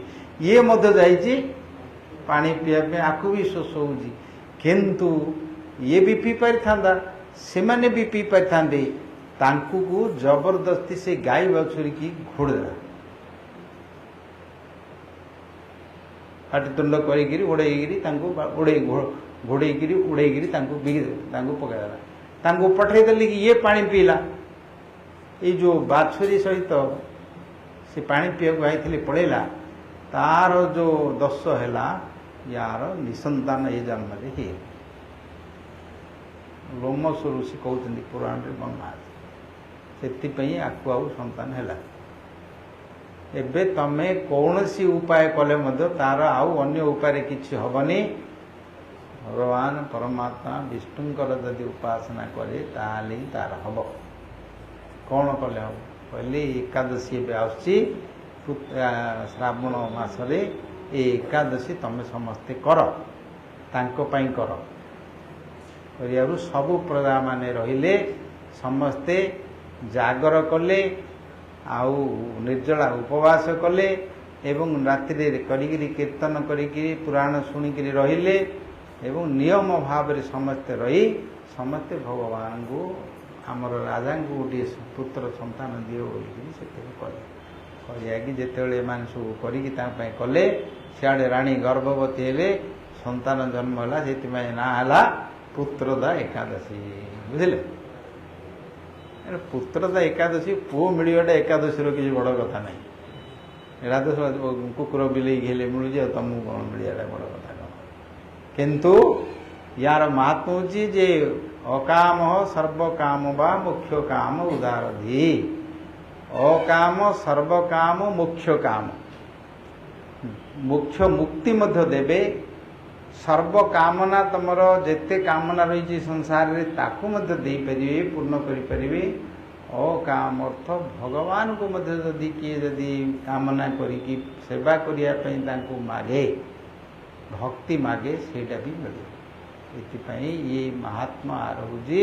ଇଏ ମଧ୍ୟ ଯାଇଛି ପାଣି ପିଇବା ପାଇଁ, ଆକୁ ବି ଶୋଷ ହେଉଛି। କିନ୍ତୁ ଇଏ ବି ପିଇ ପାରିଥାନ୍ତା, ସେମାନେ ବି ପିଇ ପାରିଥାନ୍ତେ, ତାଙ୍କୁ ଜବରଦସ୍ତି ସେ ଗାଈ ବାଛୁରୀକି ଘୋଡ଼ିଦେଲା, ପାଟିତୁଣ୍ଡ କରିକିରି ଉଡ଼େଇକିରି ତାଙ୍କୁ ଉଡ଼େଇ ଘୋଡ଼େଇକିରି ଉଡ଼େଇକିରି ତାଙ୍କୁ ତାଙ୍କୁ ପକାଇଦେଲା, ତାଙ୍କୁ ପଠେଇଦେଲି କି ଇଏ ପାଣି ପିଇଲା। ଏଇ ଯେଉଁ ବାଛୁରୀ ସହିତ ସେ ପାଣି ପିଇବାକୁ ଆଇଥିଲେ ପଳେଇଲା, ତାର ଯେଉଁ ଦୋଷ ହେଲା, ୟାର ନିସନ୍ତାନ ଏ ଜନ୍ମରେ ହେଇଗଲା। ଲୋମଶ ଋଷି କହୁଛନ୍ତି ପୁରାଣରେ ବର୍ଣ୍ଣନା ଅଛି, ସେଥିପାଇଁ ଆକୁ ଆଉ ସନ୍ତାନ ହେଲା। ଏବେ ତମେ କୌଣସି ଉପାୟ କଲେ ମଧ୍ୟ ତାର ଆଉ ଅନ୍ୟ ଉପାୟରେ କିଛି ହେବନି। ଭଗବାନ ପରମାତ୍ମା ବିଷ୍ଣୁଙ୍କର ଯଦି ଉପାସନା କରେ ତାହେଲେ ହିଁ ତାର ହେବ। କ'ଣ କଲେ ହେବ? କହିଲେ ଏକାଦଶୀ ଏବେ ଆସୁଛି ଶ୍ରାବଣ ମାସରେ, ଏ ଏକାଦଶୀ ତମେ ସମସ୍ତେ କର, ତାଙ୍କ ପାଇଁ କର। କରିବାରୁ ସବୁ ପ୍ରଜାମାନେ ରହିଲେ, ସମସ୍ତେ ଜାଗର କଲେ, ଆଉ ନିର୍ଜଳା ଉପବାସ କଲେ, ଏବଂ ରାତିରେ କରିକିରି କୀର୍ତ୍ତନ କରିକିରି ପୁରାଣ ଶୁଣିକିରି ରହିଲେ, ଏବଂ ନିୟମ ଭାବରେ ସମସ୍ତେ ରହି ସମସ୍ତେ ଭଗବାନଙ୍କୁ ଆମର ରାଜାଙ୍କୁ ଗୋଟିଏ ପୁତ୍ର ସନ୍ତାନ ଦିଅ ବୋଲିକିରି ସେତେବେଳେ କଲେ। କରିକି ଯେତେବେଳେ ଏମାନେ ସବୁ କରିକି ତାଙ୍କ ପାଇଁ କଲେ, ସିଆଡ଼େ ରାଣୀ ଗର୍ଭବତୀ ହେଲେ, ସନ୍ତାନ ଜନ୍ମ ହେଲା, ସେଥିପାଇଁ ନାଁ ହେଲା ପୁତ୍ରଦା ଏକାଦଶୀ, ବୁଝିଲେ? ପୁତ୍ରଦା ଏକାଦଶୀ, ପୁଅ ମିଳିବାଟା ଏକାଦଶୀର କିଛି ବଡ଼ କଥା ନାହିଁ। ଏଇଟା ତ କୁକୁର ବିଲେଇ ହେଲେ ମିଳୁଛି, ଆଉ ତମକୁ କ'ଣ ମିଳିବାଟା ବଡ଼ କଥା କ'ଣ? କିନ୍ତୁ ୟାର ମହାତ୍ମ ହେଉଛି ଯେ ଅକାମ ସର୍ବକାମ ବା ମୁଖ୍ୟ କାମ ଉଦାରଧି। ଅକାମ ସର୍ବକାମ ମୁଖ୍ୟ କାମ, ମୁଖ୍ୟ ମୁକ୍ତି ମଧ୍ୟ ଦେବେ। ସର୍ବକାମନା ତମର ଯେତେ କାମନା ରହିଛି ସଂସାରରେ ତାକୁ ମଧ୍ୟ ଦେଇପାରିବେ, ପୂର୍ଣ୍ଣ କରିପାରିବେ। ଅକାମ ଅର୍ଥ ଭଗବାନଙ୍କୁ ମଧ୍ୟ ଯଦି କିଏ ଯଦି କାମନା କରିକି ସେବା କରିବା ପାଇଁ ତାଙ୍କୁ ମାଗେ, ଭକ୍ତି ମାଗେ, ସେଇଟା ବି ମିଳିବ। ଏଥିପାଇଁ ଇଏ ମହାତ୍ମା ରହୁଛି।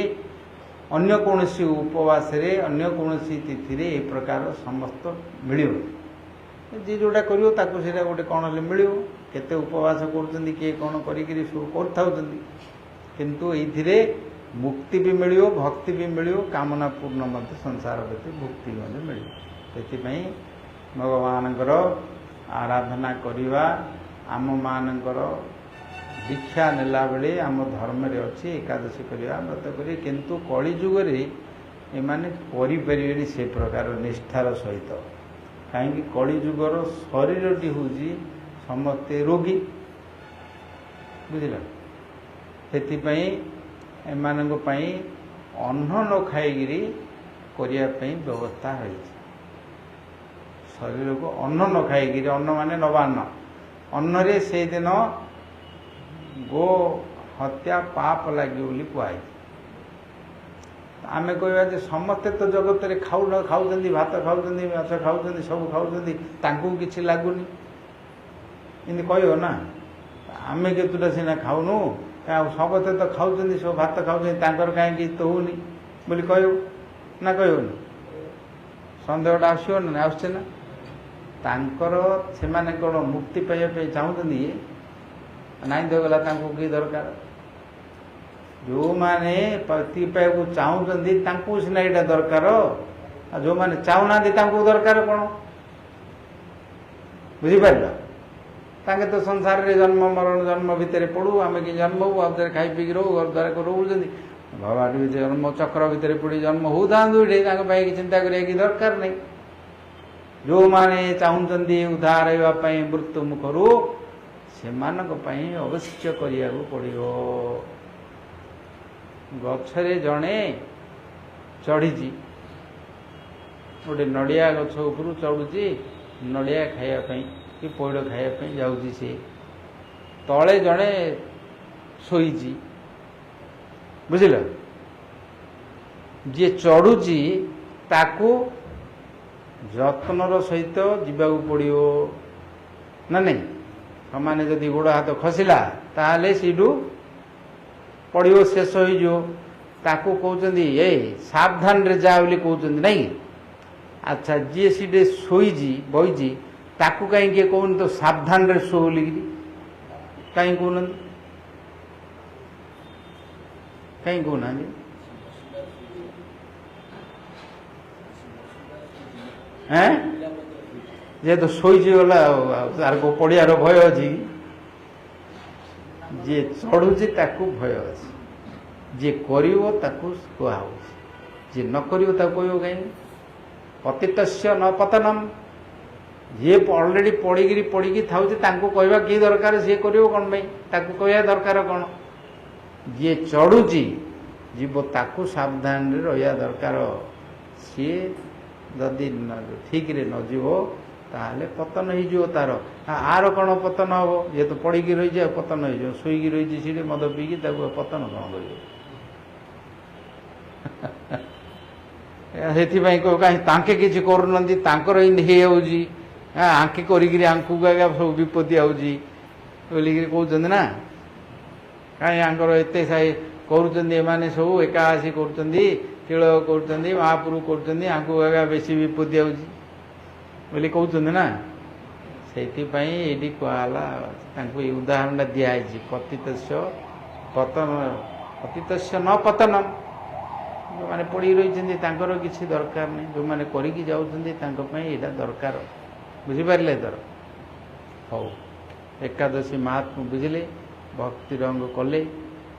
ଅନ୍ୟ କୌଣସି ଉପବାସରେ, ଅନ୍ୟ କୌଣସି ତିଥିରେ ଏ ପ୍ରକାର ସମସ୍ତ ମିଳିବ। ଯିଏ ଯେଉଁଟା କରିବ ତାକୁ ସେଇଟା ଗୋଟେ କ'ଣ ହେଲେ ମିଳିବ। କେତେ ଉପବାସ କରୁଛନ୍ତି, କିଏ କ'ଣ କରିକିରି ସବୁ କରିଥାଉଛନ୍ତି, କିନ୍ତୁ ଏଇଥିରେ ମୁକ୍ତି ବି ମିଳିବ, ଭକ୍ତି ବି ମିଳିବ, କାମନା ପୂର୍ଣ୍ଣ ମଧ୍ୟ, ସଂସାର ପ୍ରତି ଭକ୍ତି ମଧ୍ୟ ମିଳିବ। ସେଥିପାଇଁ ଭଗବାନଙ୍କର ଆରାଧନା କରିବା ଆମମାନଙ୍କର ଦୀକ୍ଷା ନେଲାବେଳେ ଆମ ଧର୍ମରେ ଅଛି ଏକାଦଶୀ କରିବା, ବ୍ରତ କରିବା। କିନ୍ତୁ କଳିଯୁଗରେ ଏମାନେ କରିପାରିବେନି ସେ ପ୍ରକାର ନିଷ୍ଠାର ସହିତ। କାହିଁକି? କଳିଯୁଗର ଶରୀରଟି ହେଉଛି ସମସ୍ତେ ରୋଗୀ, ବୁଝିଲ? ସେଥିପାଇଁ ଏମାନଙ୍କ ପାଇଁ ଅନ୍ନ ନ ଖାଇକିରି କରିବା ପାଇଁ ବ୍ୟବସ୍ଥା ହୋଇଛି। ଶରୀରକୁ ଅନ୍ନ ନ ଖାଇକିରି, ଅନ୍ନ ମାନେ ନବାନ୍ନ, ଅନ୍ନରେ ସେଇଦିନ ଗୋ ହତ୍ୟା ପାପ ଲାଗିବ ବୋଲି କୁହାଯାଇଛି। ଆମେ କହିବା ଯେ ସମସ୍ତେ ତ ଜଗତରେ ଖାଉଛନ୍ତି, ଭାତ ଖାଉଛନ୍ତି, ମାଛ ଖାଉଛନ୍ତି, ସବୁ ଖାଉଛନ୍ତି, ତାଙ୍କୁ କିଛି ଲାଗୁନି, ଏମିତି କହିବ ନା? ଆମେ କେତୁଟା ସିନା ଖାଉନୁ, ଆଉ ସମସ୍ତେ ତ ଖାଉଛନ୍ତି, ସବୁ ଭାତ ଖାଉଛନ୍ତି, ତାଙ୍କର କାହିଁକି ତ ହଉନି ବୋଲି କହିବ ନା କହିବନି? ସନ୍ଦେହଟା ଆସିବ ନା ଆସୁଛି ନା? ତାଙ୍କର ସେମାନେ କ'ଣ ମୁକ୍ତି ପାଇବା ପାଇଁ ଚାହୁଁଛନ୍ତି? ନାଇଁ ତ ଗଲା, ତାଙ୍କୁ କି ଦରକାର? ଯେଉଁମାନେ ମୁକ୍ତି ପାଇବାକୁ ଚାହୁଁଛନ୍ତି ତାଙ୍କୁ ସିନା ଏଇଟା ଦରକାର, ଆଉ ଯେଉଁମାନେ ଚାହୁଁନାହାନ୍ତି ତାଙ୍କୁ ଦରକାର କ'ଣ? ବୁଝିପାରିଲ? ତାଙ୍କେ ତ ସଂସାରରେ ଜନ୍ମ ମରଣ ଜନ୍ମ ଭିତରେ ପଡ଼ୁ, ଆମେ କି ଜନ୍ମ ହବୁ, ଆଉ ଥରେ ଖାଇ ପିଇକି ରହୁ, ଘର ଦ୍ୱାର ରହୁଛନ୍ତି, ଭଗବାନ ଜନ୍ମ ଚକ୍ର ଭିତରେ ପଡ଼ି ଜନ୍ମ ହଉଥାନ୍ତୁ, ଏଠି ତାଙ୍କ ପାଇଁ ଚିନ୍ତା କରିବା କି ଦରକାର ନାହିଁ। ଯେଉଁମାନେ ଚାହୁଁଛନ୍ତି ଉଦ୍ଧାର ହେବା ପାଇଁ ମୃତ୍ୟୁ ମୁଖରୁ, ସେମାନଙ୍କ ପାଇଁ ଅବଶ୍ୟ କରିବାକୁ ପଡ଼ିବ। ଗଛରେ ଜଣେ ଚଢ଼ିଛି, ଗୋଟେ ନଡ଼ିଆ ଗଛ ଉପରୁ ଚଢ଼ୁଛି ନଡ଼ିଆ ଖାଇବା ପାଇଁ କି ପଇଡ଼ ଖାଇବା ପାଇଁ ଯାଉଛି, ସେ ତଳେ ଜଣେ ଶୋଇଛି, ବୁଝିଲ? ଯିଏ ଚଢ଼ୁଛି ତାକୁ ଯତ୍ନର ସହିତ ଯିବାକୁ ପଡ଼ିବ ନା ନାଇଁ? ସମାନେ ଯଦି ଗୋଡ଼ ହାତ ଖସିଲା ତାହେଲେ ସେଇଠୁ ପଡ଼ିବ, ଶେଷ ହେଇଯିବ। ତାକୁ କହୁଛନ୍ତି ଏ ସାବଧାନରେ ଯା ବୋଲି କହୁଛନ୍ତି, ନାଇଁ? ଆଚ୍ଛା, ଯିଏ ସେଠି ଶୋଇଛି ବଇଛି ତାକୁ କାହିଁ କିଏ କହୁନି ତ ସାବଧାନରେ ଶୋ ବୋଲିକିରି? କାହିଁ କହୁନାହାନ୍ତି? କାହିଁ କହୁନାହାନ୍ତି? ଏଁ, ଯେହେତୁ ଶୋଇଛି ଗଲା, ଆଉ ତାର ପଡ଼ିଆର ଭୟ ଅଛି। ଯିଏ ଚଢ଼ୁଛି ତାକୁ ଭୟ ଅଛି, ଯିଏ କରିବ ତାକୁ କୁହାହେଉଛି, ଯିଏ ନ କରିବ ତାକୁ କହିବ କାହିଁକି? ପତିତସ୍ୟ ନ ପତନମ୍, ଯିଏ ଅଲରେଡ଼ି ପଡ଼ିକିରି ପଡ଼ିକି ଥାଉଛି ତାଙ୍କୁ କହିବା କି ଦରକାର? ସିଏ କରିବ କ'ଣ ପାଇଁ? ତାକୁ କହିବା ଦରକାର କ'ଣ? ଯିଏ ଚଢ଼ୁଛି ଯିବ ତାକୁ ସାବଧାନରେ ରହିବା ଦରକାର। ସିଏ ଯଦି ଠିକରେ ନ ଯିବ ତାହେଲେ ପତନ ହେଇଯିବ ତାର। ଆର କ'ଣ ପତନ ହବ? ଇଏ ତ ପଡ଼ିକି ରହିଛି ଆଉ ପତନ ହେଇଯିବ, ଶୋଇକି ରହିଛି ସେଠି ମଦ ପିଇକି, ତାକୁ ପତନ କ'ଣ କରିବ? ସେଥିପାଇଁ କହିବ କାହିଁ ତାଙ୍କେ କିଛି କରୁନାହାନ୍ତି, ତାଙ୍କର ଏମିତି ହେଇଯାଉଛି, ଆଙ୍କେ କରିକିରି ଆଙ୍କୁ ଆଜ୍ଞା ସବୁ ବିପତ୍ତି ଆଉଛି ବୋଲିକିରି କହୁଛନ୍ତି ନା? କାହିଁ ଆଙ୍କର ଏତେ ସାହି କରୁଛନ୍ତି, ଏମାନେ ସବୁ ଏକାଦଶୀ କରୁଛନ୍ତି, ତିଳକ କରୁଛନ୍ତି, ମହାପ୍ରଭୁ କରୁଛନ୍ତି, ଆଙ୍କୁ ଆଜ୍ଞା ବେଶୀ ବିପତ୍ତି ଆଉଛି ବୋଲି କହୁଛନ୍ତି ନା? ସେଇଥିପାଇଁ ଏଇଠି କୁହାହେଲା, ତାଙ୍କୁ ଏଇ ଉଦାହରଣଟା ଦିଆହେଇଛି, ପତିତସ୍ୟ ପତନ, ପତିତସ୍ୟ ନ ପତନ। ଯେଉଁମାନେ ପଡ଼ିକି ରହିଛନ୍ତି ତାଙ୍କର କିଛି ଦରକାର ନାହିଁ, ଯେଉଁମାନେ କରିକି ଯାଉଛନ୍ତି ତାଙ୍କ ପାଇଁ ଏଇଟା ଦରକାର। ବୁଝିପାରିଲେ ତର? ହଉ, ଏକାଦଶୀ ମହାତ୍ମା ବୁଝିଲେ, ଭକ୍ତି ରଙ୍ଗ କଲେ,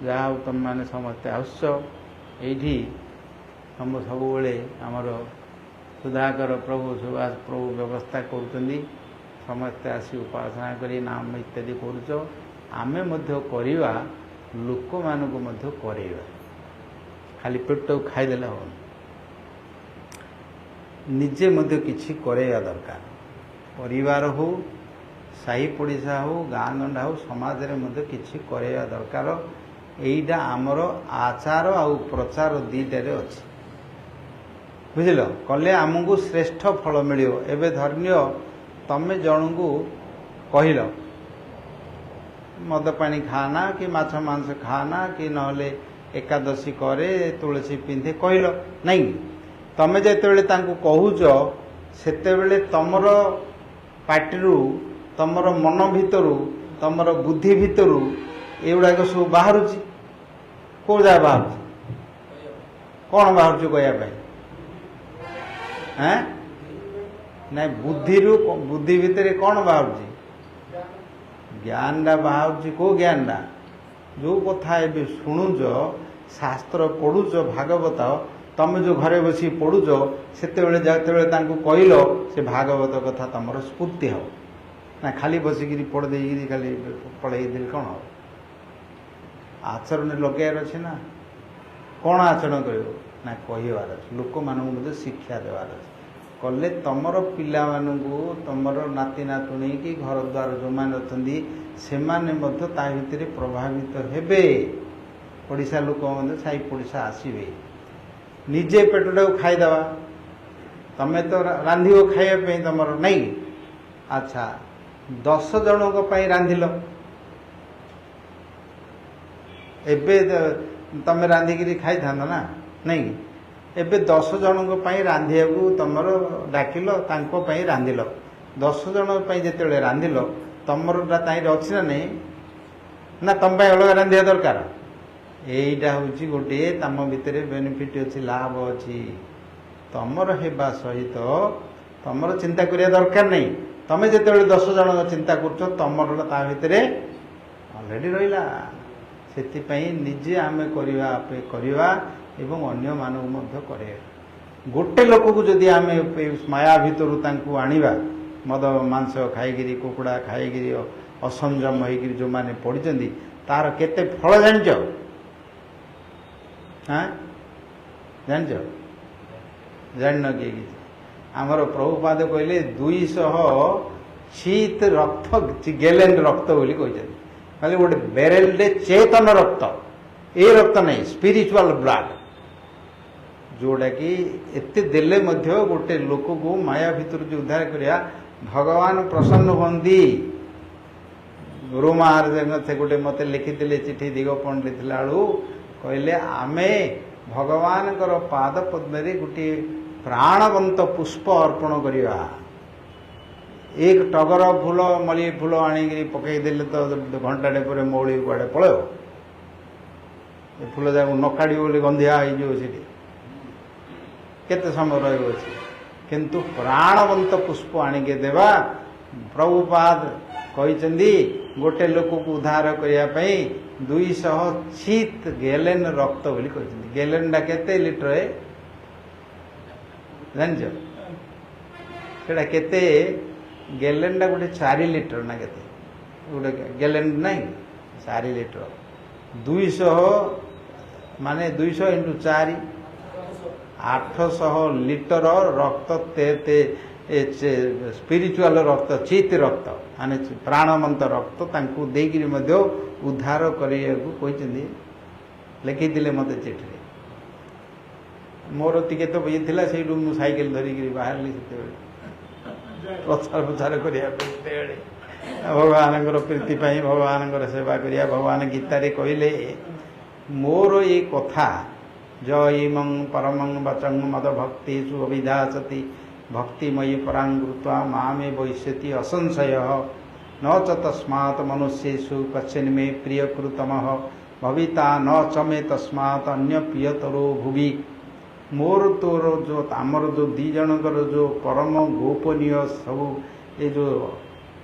ଯାହା ହଉ ତୁମେମାନେ ସମସ୍ତେ ଆସୁଛ ଏଇଠି। ସବୁବେଳେ ଆମର ସୁଧାକର ପ୍ରଭୁ, ସୁଭାଷ ପ୍ରଭୁ ବ୍ୟବସ୍ଥା କରୁଛନ୍ତି। ସମସ୍ତେ ଆସି ଉପାସନା କରି ନାମ ଇତ୍ୟାଦି କରୁଛ, ଆମେ ମଧ୍ୟ କରିବା, ଲୋକମାନଙ୍କୁ ମଧ୍ୟ କରେଇବା। ଖାଲି ପେଟକୁ ଖାଇଦେଲେ ହେବନି, ନିଜେ ମଧ୍ୟ କିଛି କରେଇବା ଦରକାର। ପରିବାର ହଉ, ସାହି ପଡ଼ିଶା ହଉ, ଗାଁ ଗଣ୍ଡା ହଉ, ସମାଜରେ ମଧ୍ୟ କିଛି କରେଇବା ଦରକାର। ଏଇଟା ଆମର ଆଚାର ଆଉ ପ୍ରଚାର ଦୁଇଟାରେ ଅଛି, ବୁଝିଲ? କଲେ ଆମକୁ ଶ୍ରେଷ୍ଠ ଫଳ ମିଳିବ। ଏବେ ଧରିନିଅ ତମେ ଜଣଙ୍କୁ କହିଲ ମଦ ପାଣି ଖାଆନା କି ମାଛ ମାଂସ ଖାଆନା କି ନହେଲେ ଏକାଦଶୀ କରେ, ତୁଳସୀ ପିନ୍ଧେ, କହିଲ ନାଇଁ? ତମେ ଯେତେବେଳେ ତାଙ୍କୁ କହୁଛ, ସେତେବେଳେ ତମର ପାଟିରୁ, ତମର ମନ ଭିତରୁ, ତମର ବୁଦ୍ଧି ଭିତରୁ ଏଗୁଡ଼ାକ ସବୁ ବାହାରୁଛି। କୋଉ ଜାଗା ବାହାରୁଛି? କ'ଣ ବାହାରୁଛି କହିବା ପାଇଁ? ହେଁ, ନାଇଁ, ବୁଦ୍ଧିରୁ, ବୁଦ୍ଧି ଭିତରେ କ'ଣ ବାହାରୁଛି? ଜ୍ଞାନଟା ବାହାରୁଛି। କୋଉ ଜ୍ଞାନଟା? ଯୋଉ କଥା ଏବେ ଶୁଣୁଛ, ଶାସ୍ତ୍ର ପଢୁଛ, ଭାଗବତ ତମେ ଯୋଉ ଘରେ ବସି ପଢୁଛ, ସେତେବେଳେ ଯେତେବେଳେ ତାଙ୍କୁ କହିଲ, ସେ ଭାଗବତ କଥା ତମର ସ୍ଫୂର୍ତ୍ତି ହେବ ନା? ଖାଲି ବସିକିରି ପଢ଼ି ଦେଇକିରି ଖାଲି ପଳେଇ ଦେଲେ କ'ଣ ହେବ? ଆଚରଣରେ ଲଗେଇବାର ଅଛି ନା। କ'ଣ ଆଚରଣ କରିବ ନା କହିବାର ଅଛି, ଲୋକମାନଙ୍କୁ ମଧ୍ୟ ଶିକ୍ଷା ଦେବାର ଅଛି। କଲେ ତମର ପିଲାମାନଙ୍କୁ, ତମର ନାତି ନାତୁଣୀ କି ଘର ଦ୍ୱାର ଯେଉଁମାନେ ଅଛନ୍ତି, ସେମାନେ ମଧ୍ୟ ତା ଭିତରେ ପ୍ରଭାବିତ ହେବେ। ପଡ଼ିଶା ଲୋକ ମଧ୍ୟ, ସାହି ପଡ଼ିଶା ଆସିବେ। ନିଜେ ପେଟଟାକୁ ଖାଇଦେବା, ତମେ ତ ରାନ୍ଧିବ ଖାଇବା ପାଇଁ ତମର, ନାଇଁ? ଆଚ୍ଛା, 10 ଜଣଙ୍କ ପାଇଁ ରାନ୍ଧିଲ, ଏବେ ତମେ ରାନ୍ଧିକିରି ଖାଇଥାନ୍ତ ନା, ନାଇଁ କି? ଏବେ 10 ଜଣଙ୍କ ପାଇଁ ରାନ୍ଧିବାକୁ ତମର ଡାକିଲ, ତାଙ୍କ ପାଇଁ ରାନ୍ଧିଲ। 10 ଜଣଙ୍କ ପାଇଁ ଯେତେବେଳେ ରାନ୍ଧିଲ, ତମରଟା ତାହିଁରେ ଅଛି ନା ନାହିଁ? ନା ତମ ପାଇଁ ଅଲଗା ରାନ୍ଧିବା ଦରକାର? ଏଇଟା ହେଉଛି ଗୋଟିଏ ତମ ଭିତରେ ବେନିଫିଟ୍ ଅଛି, ଲାଭ ଅଛି। ତମର ହେବା ସହିତ ତମର ଚିନ୍ତା କରିବା ଦରକାର ନାହିଁ। ତମେ ଯେତେବେଳେ 10 ଜଣଙ୍କ ଚିନ୍ତା କରୁଛ, ତମରଟା ତା ଭିତରେ ଅଲରେଡ଼ି ରହିଲା। ସେଥିପାଇଁ ନିଜେ ଆମେ କରିବା କରିବା ଏବଂ ଅନ୍ୟମାନଙ୍କୁ ମଧ୍ୟ କରିବା। ଗୋଟେ ଲୋକକୁ ଯଦି ଆମେ ମାୟା ଭିତରୁ ତାଙ୍କୁ ଆଣିବା, ମଦ ମାଂସ ଖାଇକିରି, କୁକୁଡ଼ା ଖାଇକିରି ଅସଂଯମ ହେଇକିରି ଯେଉଁମାନେ ପଡ଼ିଛନ୍ତି, ତାର କେତେ ଫଳ ଜାଣିଛ? ହଁ, ଜାଣିଛ? ଜାଣିନ କିଏ କିଛି? ଆମର ପ୍ରଭୁପାଦ କହିଲେ 200 ଚିତ୍ ରକ୍ତ, ଗେଲେନ୍ ରକ୍ତ ବୋଲି କହିଛନ୍ତି। କହିଲେ ଗୋଟେ ବେରେଲରେ ଚେତନ ରକ୍ତ, ଏ ରକ୍ତ ନାହିଁ, ସ୍ପିରିଚୁଆଲ ବ୍ଲଡ୍, ଯୋଉଟାକି ଏତେ ଦେଲେ ମଧ୍ୟ ଗୋଟେ ଲୋକକୁ ମାୟା ଭିତରୁ ଯେଉଁ ଉଦ୍ଧାର କରିବା, ଭଗବାନ ପ୍ରସନ୍ନ ହୁଅନ୍ତି। ଗୁରୁ ମହାରାଜ ସେ ଗୋଟେ ମୋତେ ଲେଖିଥିଲେ ଚିଠି ଦିଗପହଣ୍ଡି ଥିଲା ବେଳକୁ, କହିଲେ ଆମେ ଭଗବାନଙ୍କର ପାଦ ପଦ୍ମରେ ଗୋଟିଏ ପ୍ରାଣବନ୍ତ ପୁଷ୍ପ ଅର୍ପଣ କରିବା। ଏକ ଟଗର ଫୁଲ, ମଲ୍ଲି ଫୁଲ ଆଣିକିରି ପକେଇଦେଲେ ତ ଘଣ୍ଟାଟେ ପରେ ମଉଳି କୁଆଡ଼େ ପଳେଇବ। ଏ ଫୁଲ ଯାକୁ ନ କାଢ଼ିବ ବୋଲି ଗନ୍ଧିଆ ହେଇଯିବ, ସେଠି କେତେ ସମୟ ରହିବ ଅଛି? କିନ୍ତୁ ପ୍ରାଣବନ୍ତ ପୁଷ୍ପ ଆଣିକି ଦେବା, ପ୍ରଭୁପାଦ କହିଛନ୍ତି ଗୋଟେ ଲୋକକୁ ଉଦ୍ଧାର କରିବା ପାଇଁ 200 ଚିତ୍ ଗେଲେନ୍ ରକ୍ତ ବୋଲି କହିଛନ୍ତି। ଗେଲେନ୍ଟା କେତେ ଲିଟର ଜାଣିଛ? ସେଇଟା କେତେ? ଗେଲେନ୍ଟା ଗୋଟେ 4 ଲିଟର ନା କେତେ ଗୋଟେ ଗେଲେନ୍ ନାହିଁ? 4 ଲିଟର। 200 ମାନେ 200 ଇଣ୍ଟୁ 4, 800 ଲିଟର ରକ୍ତ, ସ୍ପିରିଚୁଆଲ ରକ୍ତ, ଚିତ୍ ରକ୍ତ, ମାନେ ପ୍ରାଣବନ୍ତ ରକ୍ତ ତାଙ୍କୁ ଦେଇକିରି ମଧ୍ୟ ଉଦ୍ଧାର କରିବାକୁ କହିଛନ୍ତି। ଲେଖିଥିଲେ ମୋତେ ଚିଠିରେ। ମୋର ଟିକେ ତ ଇଏ ଥିଲା, ସେଇଠୁ ମୁଁ ସାଇକେଲ ଧରିକିରି ବାହାରିଲି ସେତେବେଳେ ପ୍ରଚାର ପ୍ରଚାର କରିବା ପାଇଁ। ସେତେବେଳେ ଭଗବାନଙ୍କର ପ୍ରୀତି ପାଇଁ ଭଗବାନଙ୍କର ସେବା କରିବା। ଭଗବାନ ଗୀତାରେ କହିଲେ, ମୋର ଏ କଥା, ଜୟିମଂ ପରମଂ ବଚଂ ମଦ ଭକ୍ତିଷୁ ଅଭିଧାସତି ଭକ୍ତିମୟୀ ପରାଂ କୃତ୍ୱା ମାମେ ବୈଷ୍ୟତି ଅସଂଶୟ ନ ଚ ତସ୍ମାत् ମନୁଷ୍ୟେଷୁ କଶ୍ଚିନ୍ ମେ ପ୍ରିୟକୃତମଃ ଭବିତା ନ ଚ ମେ ତସ୍ମାत् ଅନ୍ୟ ପ୍ରିୟତରୋ ଭୁବି। ମୋର ତୋର ଯେଉଁ ଆମର ଯେଉଁ ଦୁଇ ଜଣଙ୍କର ଯେଉଁ ପରମ ଗୋପନୀୟ ସବୁ ଏ ଯେଉଁ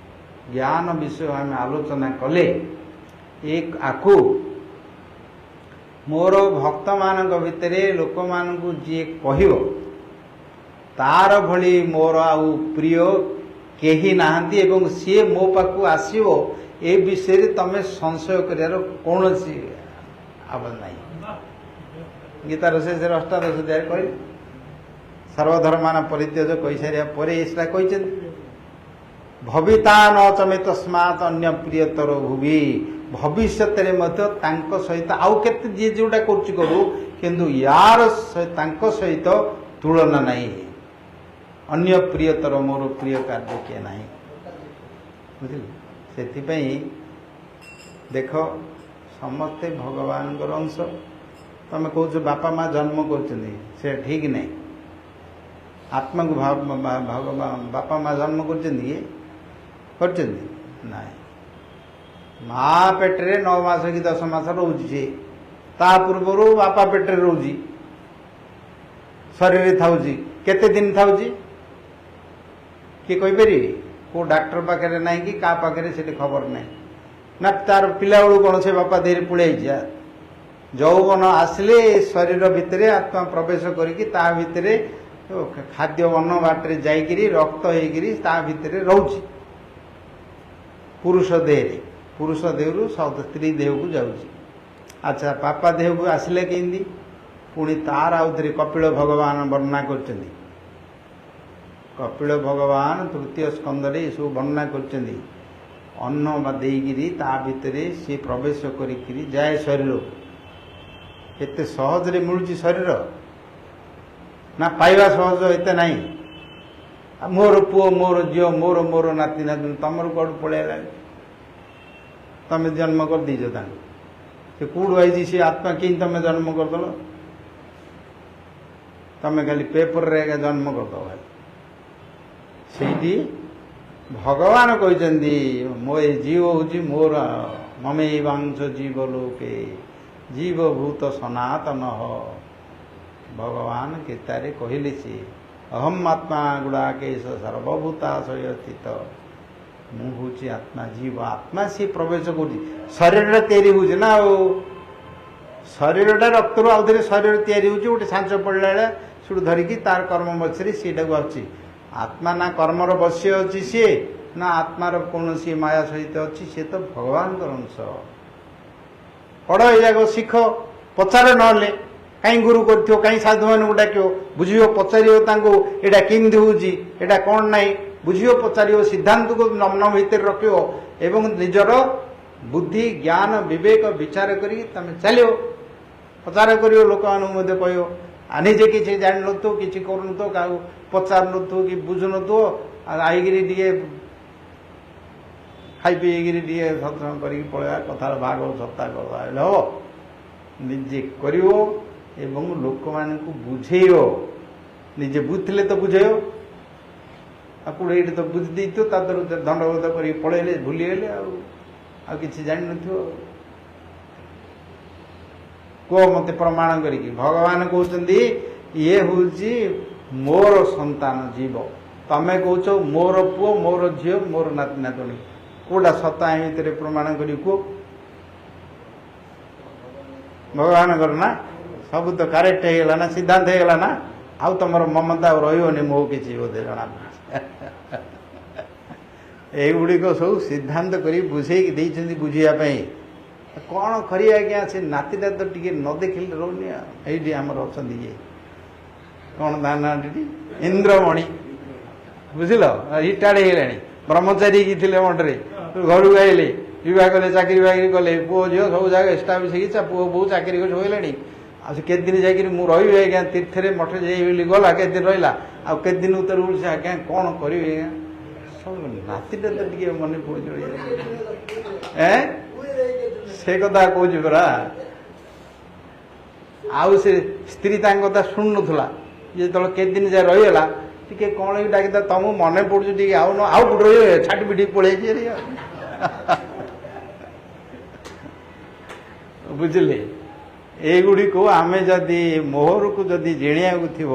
ଜ୍ଞାନ ବିଷୟ ଆମେ ଆଲୋଚନା କଲେ, ଏ ଆକୁ ମୋର ଭକ୍ତମାନଙ୍କ ଭିତରେ ଲୋକମାନଙ୍କୁ ଯିଏ କହିବ, ତାର ଭଳି ମୋର ଆଉ ପ୍ରିୟ କେହି ନାହାନ୍ତି ଏବଂ ସିଏ ମୋ ପାଖକୁ ଆସିବ, ଏ ବିଷୟରେ ତମେ ସଂଶୟ କରିବାର କୌଣସି ଆବଶ୍ୟକ ନାହିଁ। ଗୀତାର ଶେଷରେ 18 ଅଧ୍ୟାୟରେ କହିଲେ, ସର୍ବଧର୍ମାନ ପରିତ୍ୟଜ କହିସାରିବା ପରେ ସେଟା କହିଛନ୍ତି, ଭବିତା ନ ଚମେ ତସ୍ମାତ୍ ଅନ୍ୟ ପ୍ରିୟତର ଭୁବି। ଭବିଷ୍ୟତରେ ମଧ୍ୟ ତାଙ୍କ ସହିତ ଆଉ କେତେ ଯିଏ ଯେଉଁଟା କରୁଛି କରୁ, କିନ୍ତୁ ୟାର ତାଙ୍କ ସହିତ ତୁଳନା ନାହିଁ। ଅନ୍ୟ ପ୍ରିୟତର ମୋର ପ୍ରିୟ କାର୍ଯ୍ୟ କିଏ ନାହିଁ, ବୁଝିଲେ? ସେଥିପାଇଁ ଦେଖ, ସମସ୍ତେ ଭଗବାନଙ୍କର ଅଂଶ। ତମେ କହୁଛ ବାପା ମା ଜନ୍ମ କରୁଛନ୍ତି, ସେ ଠିକ ନାହିଁ। ଆତ୍ମାକୁ ଭଗବାନ ବାପା ମା ଜନ୍ମ କରୁଛନ୍ତି କି କରିଛନ୍ତି? ନାଇଁ। ମା ପେଟରେ 9 ମାସ କି 10 ମାସ ରହୁଛି ସେ, ତା ପୂର୍ବରୁ ବାପା ପେଟରେ ରହୁଛି, ଶରୀରରେ ଥାଉଛି। କେତେ ଦିନ ଥାଉଛି କିଏ କହିପାରିବେ? କେଉଁ ଡାକ୍ତର ପାଖରେ ନାହିଁ କି କାହା ପାଖରେ ସେଠି ଖବର ନାହିଁ ନା। ତାର ପିଲାବେଳୁ କ'ଣ ସେ ବାପା ଦେହରେ ପଳେଇଛି? ଯୌବନ ଆସିଲେ ଶରୀର ଭିତରେ ଆତ୍ମା ପ୍ରବେଶ କରିକି ତା ଭିତରେ ଖାଦ୍ୟ ଅନ୍ନ ବାଟରେ ଯାଇକିରି ରକ୍ତ ହେଇକିରି ତା ଭିତରେ ରହୁଛି ପୁରୁଷ ଦେହରେ। ପୁରୁଷ ଦେହରୁ ସ୍ତ୍ରୀ ଦେହକୁ ଯାଉଛି। ଆଚ୍ଛା, ବାପା ଦେହକୁ ଆସିଲେ କେମିତି? ପୁଣି ତାର ଆଉଥରେ କପିଳ ଭଗବାନ ବର୍ଣ୍ଣନା କରିଛନ୍ତି। କପିଳ ଭଗବାନ 3ୟ ସ୍କନ୍ଧରେ ଏସବୁ ବର୍ଣ୍ଣନା କରିଛନ୍ତି। ଅନ୍ନ ବା ଦେଇକିରି ତା ଭିତରେ ସିଏ ପ୍ରବେଶ କରିକିରି ଯାଏ ଶରୀରକୁ। ଏତେ ସହଜରେ ମିଳୁଛି ଶରୀର ନା ପାଇବା ସହଜ ଏତେ ନାହିଁ। ମୋର ପୁଅ, ମୋର ଝିଅ, ମୋର ମୋର ନାତି ନାତୁଣୀ, ତମର କୁଆଡ଼ୁ ପଳେଇଲାଣି? ତମେ ଜନ୍ମ କରିଦେଇଛ ତାଙ୍କୁ, ସେ କୋଉଠୁ ଆଇଛି ସେ ଆତ୍ମା? କେମିତି ତମେ ଜନ୍ମ କରିଦେଲ? ତମେ ଖାଲି ପେପରରେ ଏକା ଜନ୍ମ କରିଦେବ ଖାଲି। ସେଇଠି ଭଗବାନ କହିଛନ୍ତି, ମୋ ଏ ଜୀବ ହେଉଛି ମୋର, ମମେବାଂଶ ଜୀବ ଲୋକେ ଜୀବଭୂତ ସନାତନ। ଭଗବାନ ଗୀତାରେ କହିଲେ ସିଏ, ଅହମ୍ ଆତ୍ମା ଗୁଡ଼ାକେଶ ସର୍ବଭୂତାଶୟ ସ୍ଥିତ। ମୁଁ ହେଉଛି ଆତ୍ମା, ଜୀବ ଆତ୍ମା। ସିଏ ପ୍ରବେଶ କରୁଛି, ଶରୀରଟା ତିଆରି ହେଉଛି ନା, ଆଉ ଶରୀରଟା ରକ୍ତରୁ ଆଉଥରେ ଶରୀର ତିଆରି ହେଉଛି। ଗୋଟେ ଛାଞ୍ଚ ପଡ଼ିଲା ବେଳେ ସେଠୁ ଧରିକି ତାର କର୍ମ ବଶରେ ସେଇଟାକୁ ଆସୁଛି। ଆତ୍ମା ନା କର୍ମର ବଶ୍ୟ ଅଛି ସିଏ, ନା ଆତ୍ମାର କୌଣସି ମାୟା ସହିତ ଅଛି। ସିଏ ତ ଭଗବାନଙ୍କର ଅଂଶ। ପଢ଼ ଏ ଯାକ, ଶିଖ, ପଚାର। ନହେଲେ କାହିଁ ଗୁରୁ କରିଥିବ, କାହିଁ ସାଧୁମାନଙ୍କୁ ଡାକିବ? ବୁଝିବ, ପଚାରିବ ତାଙ୍କୁ, ଏଇଟା କେମିତି ହେଉଛି, ଏଇଟା କ'ଣ ନାହିଁ, ବୁଝିବ, ପଚାରିବ, ସିଦ୍ଧାନ୍ତକୁ ମନ ଭିତରେ ରଖିବ ଏବଂ ନିଜର ବୁଦ୍ଧି, ଜ୍ଞାନ, ବିବେକ ବିଚାର କରିକି ତମେ ଚାଲିବ। ପଚାର କରିବ, ଲୋକମାନଙ୍କୁ ମଧ୍ୟ କହିବ। ଆଉ ନିଜେ କିଛି ଜାଣିନଥିବ, କିଛି କରୁନଥିବ, କାହାକୁ ପଚାରୁନଥିବ କି ବୁଝୁନଥିବ, ଆଉ ଆଇକିରି ଟିକେ ଖାଇ ପିଇକିରି ଟିକେ ସତ୍ସଙ୍ଗ କରିକି ପଳେଇବା, କଥାର ଭାଗବତ ସତ୍ତା କରିଦେବା ହେଲେ ହବ? ନିଜେ କରିବ ଏବଂ ଲୋକମାନଙ୍କୁ ବୁଝେଇବ। ନିଜେ ବୁଝିଥିଲେ ତ ବୁଝେଇବ। ଆଉ କୋଉଠି ଏଇଠି ତ ବୁଝି ଦେଇଥିବ, ତା ଦେହରୁ ଦଣ୍ଡବତ କରିକି ପଳେଇଲେ, ଭୁଲିଗଲେ, ଆଉ ଆଉ କିଛି ଜାଣିନଥିବ। କୁହ ମତେ ପ୍ରମାଣ କରିକି। ଭଗବାନ କହୁଛନ୍ତି ଇଏ ହେଉଛି ମୋର ସନ୍ତାନ ଜୀବ, ତମେ କହୁଛ ମୋର ପୁଅ, ମୋର ଝିଅ, ମୋର ନାତି ନାତୁଣୀ। କୋଉଟା ସତ ଏ ଭିତରେ ପ୍ରମାଣ କରି କୁହ। ଭଗବାନଙ୍କର ନା ସବୁ ତ କରେକ୍ଟ ହେଇଗଲା ନା, ସିଦ୍ଧାନ୍ତ ହେଇଗଲା ନା, ଆଉ ତମର ମମତା ଆଉ ରହିବନି ମୋ କିଛି ବୋଧେ ଜଣା ପଡୁଛି। ଏଇଗୁଡ଼ିକ ସବୁ ସିଦ୍ଧାନ୍ତ କରି ବୁଝେଇକି ଦେଇଛନ୍ତି ବୁଝିବା ପାଇଁ। କ'ଣ କରିବା ଆଜ୍ଞା, ସେ ନାତିଟା ତ ଟିକେ ନ ଦେଖିଲେ ରହୁନି। ଆଉ ଏଇଠି ଆମର ଅଛନ୍ତି ଇଏ କ'ଣ ତା ନାଁଟି, ଇନ୍ଦ୍ରମଣି, ବୁଝିଲ? ରିଟାୟାର୍ଡ ହେଇଗଲାଣି, ବ୍ରହ୍ମଚାରୀ ହେଇକି ଥିଲେ ମଠରେ, ଘରକୁ ଆଇଲେ, ବିବାହ କଲେ, ଚାକିରି ବାକିରି କଲେ, ପୁଅ ଝିଅ ସବୁ ଜାଗା ଏଷ୍ଟାବ୍ଲିଶ ହେଇକି ପୁଅ ବୋହୂ ଚାକିରି କରି ହୋଇଲାଣି। ଆଉ ସେ କେତେ ଦିନ ଯାଇକିରି ମୁଁ ରହିବି ଆଜ୍ଞା ତୀର୍ଥରେ ମଠରେ ଯାଇ ବୋଲି ଗଲା, କେତେ ଦିନ ରହିଲା, ଆଉ କେତେ ଦିନ ଉତ୍ତର ସେ ଆଜ୍ଞା କ'ଣ କରିବି ଆଜ୍ଞା, ସବୁ ନାତିଟା ତ ଟିକେ ମନେ ପଡୁଛି। ଏ ସେ କଥା କହୁଛି ପରା। ଆଉ ସେ ସ୍ତ୍ରୀ ତାଙ୍କ କଥା ଶୁଣୁନଥିଲା। ଯେତେବେଳେ କେତେ ଦିନ ଯାଏ ରହିଗଲା, ଟିକେ କ'ଣ ବି ଡାକିତା, ତମକୁ ମନେ ପଡୁଛି ଟିକେ, ଆଉ ନ ଆଉ କୋଉଠି ରହିବ, ଛାଟି ପିଟି ପଳେଇଛି। ବୁଝିଲେ? ଏଇଗୁଡ଼ିକୁ ଆମେ ଯଦି ମୋହରକୁ ଯଦି ଜିଣିବାକୁ ଥିବ,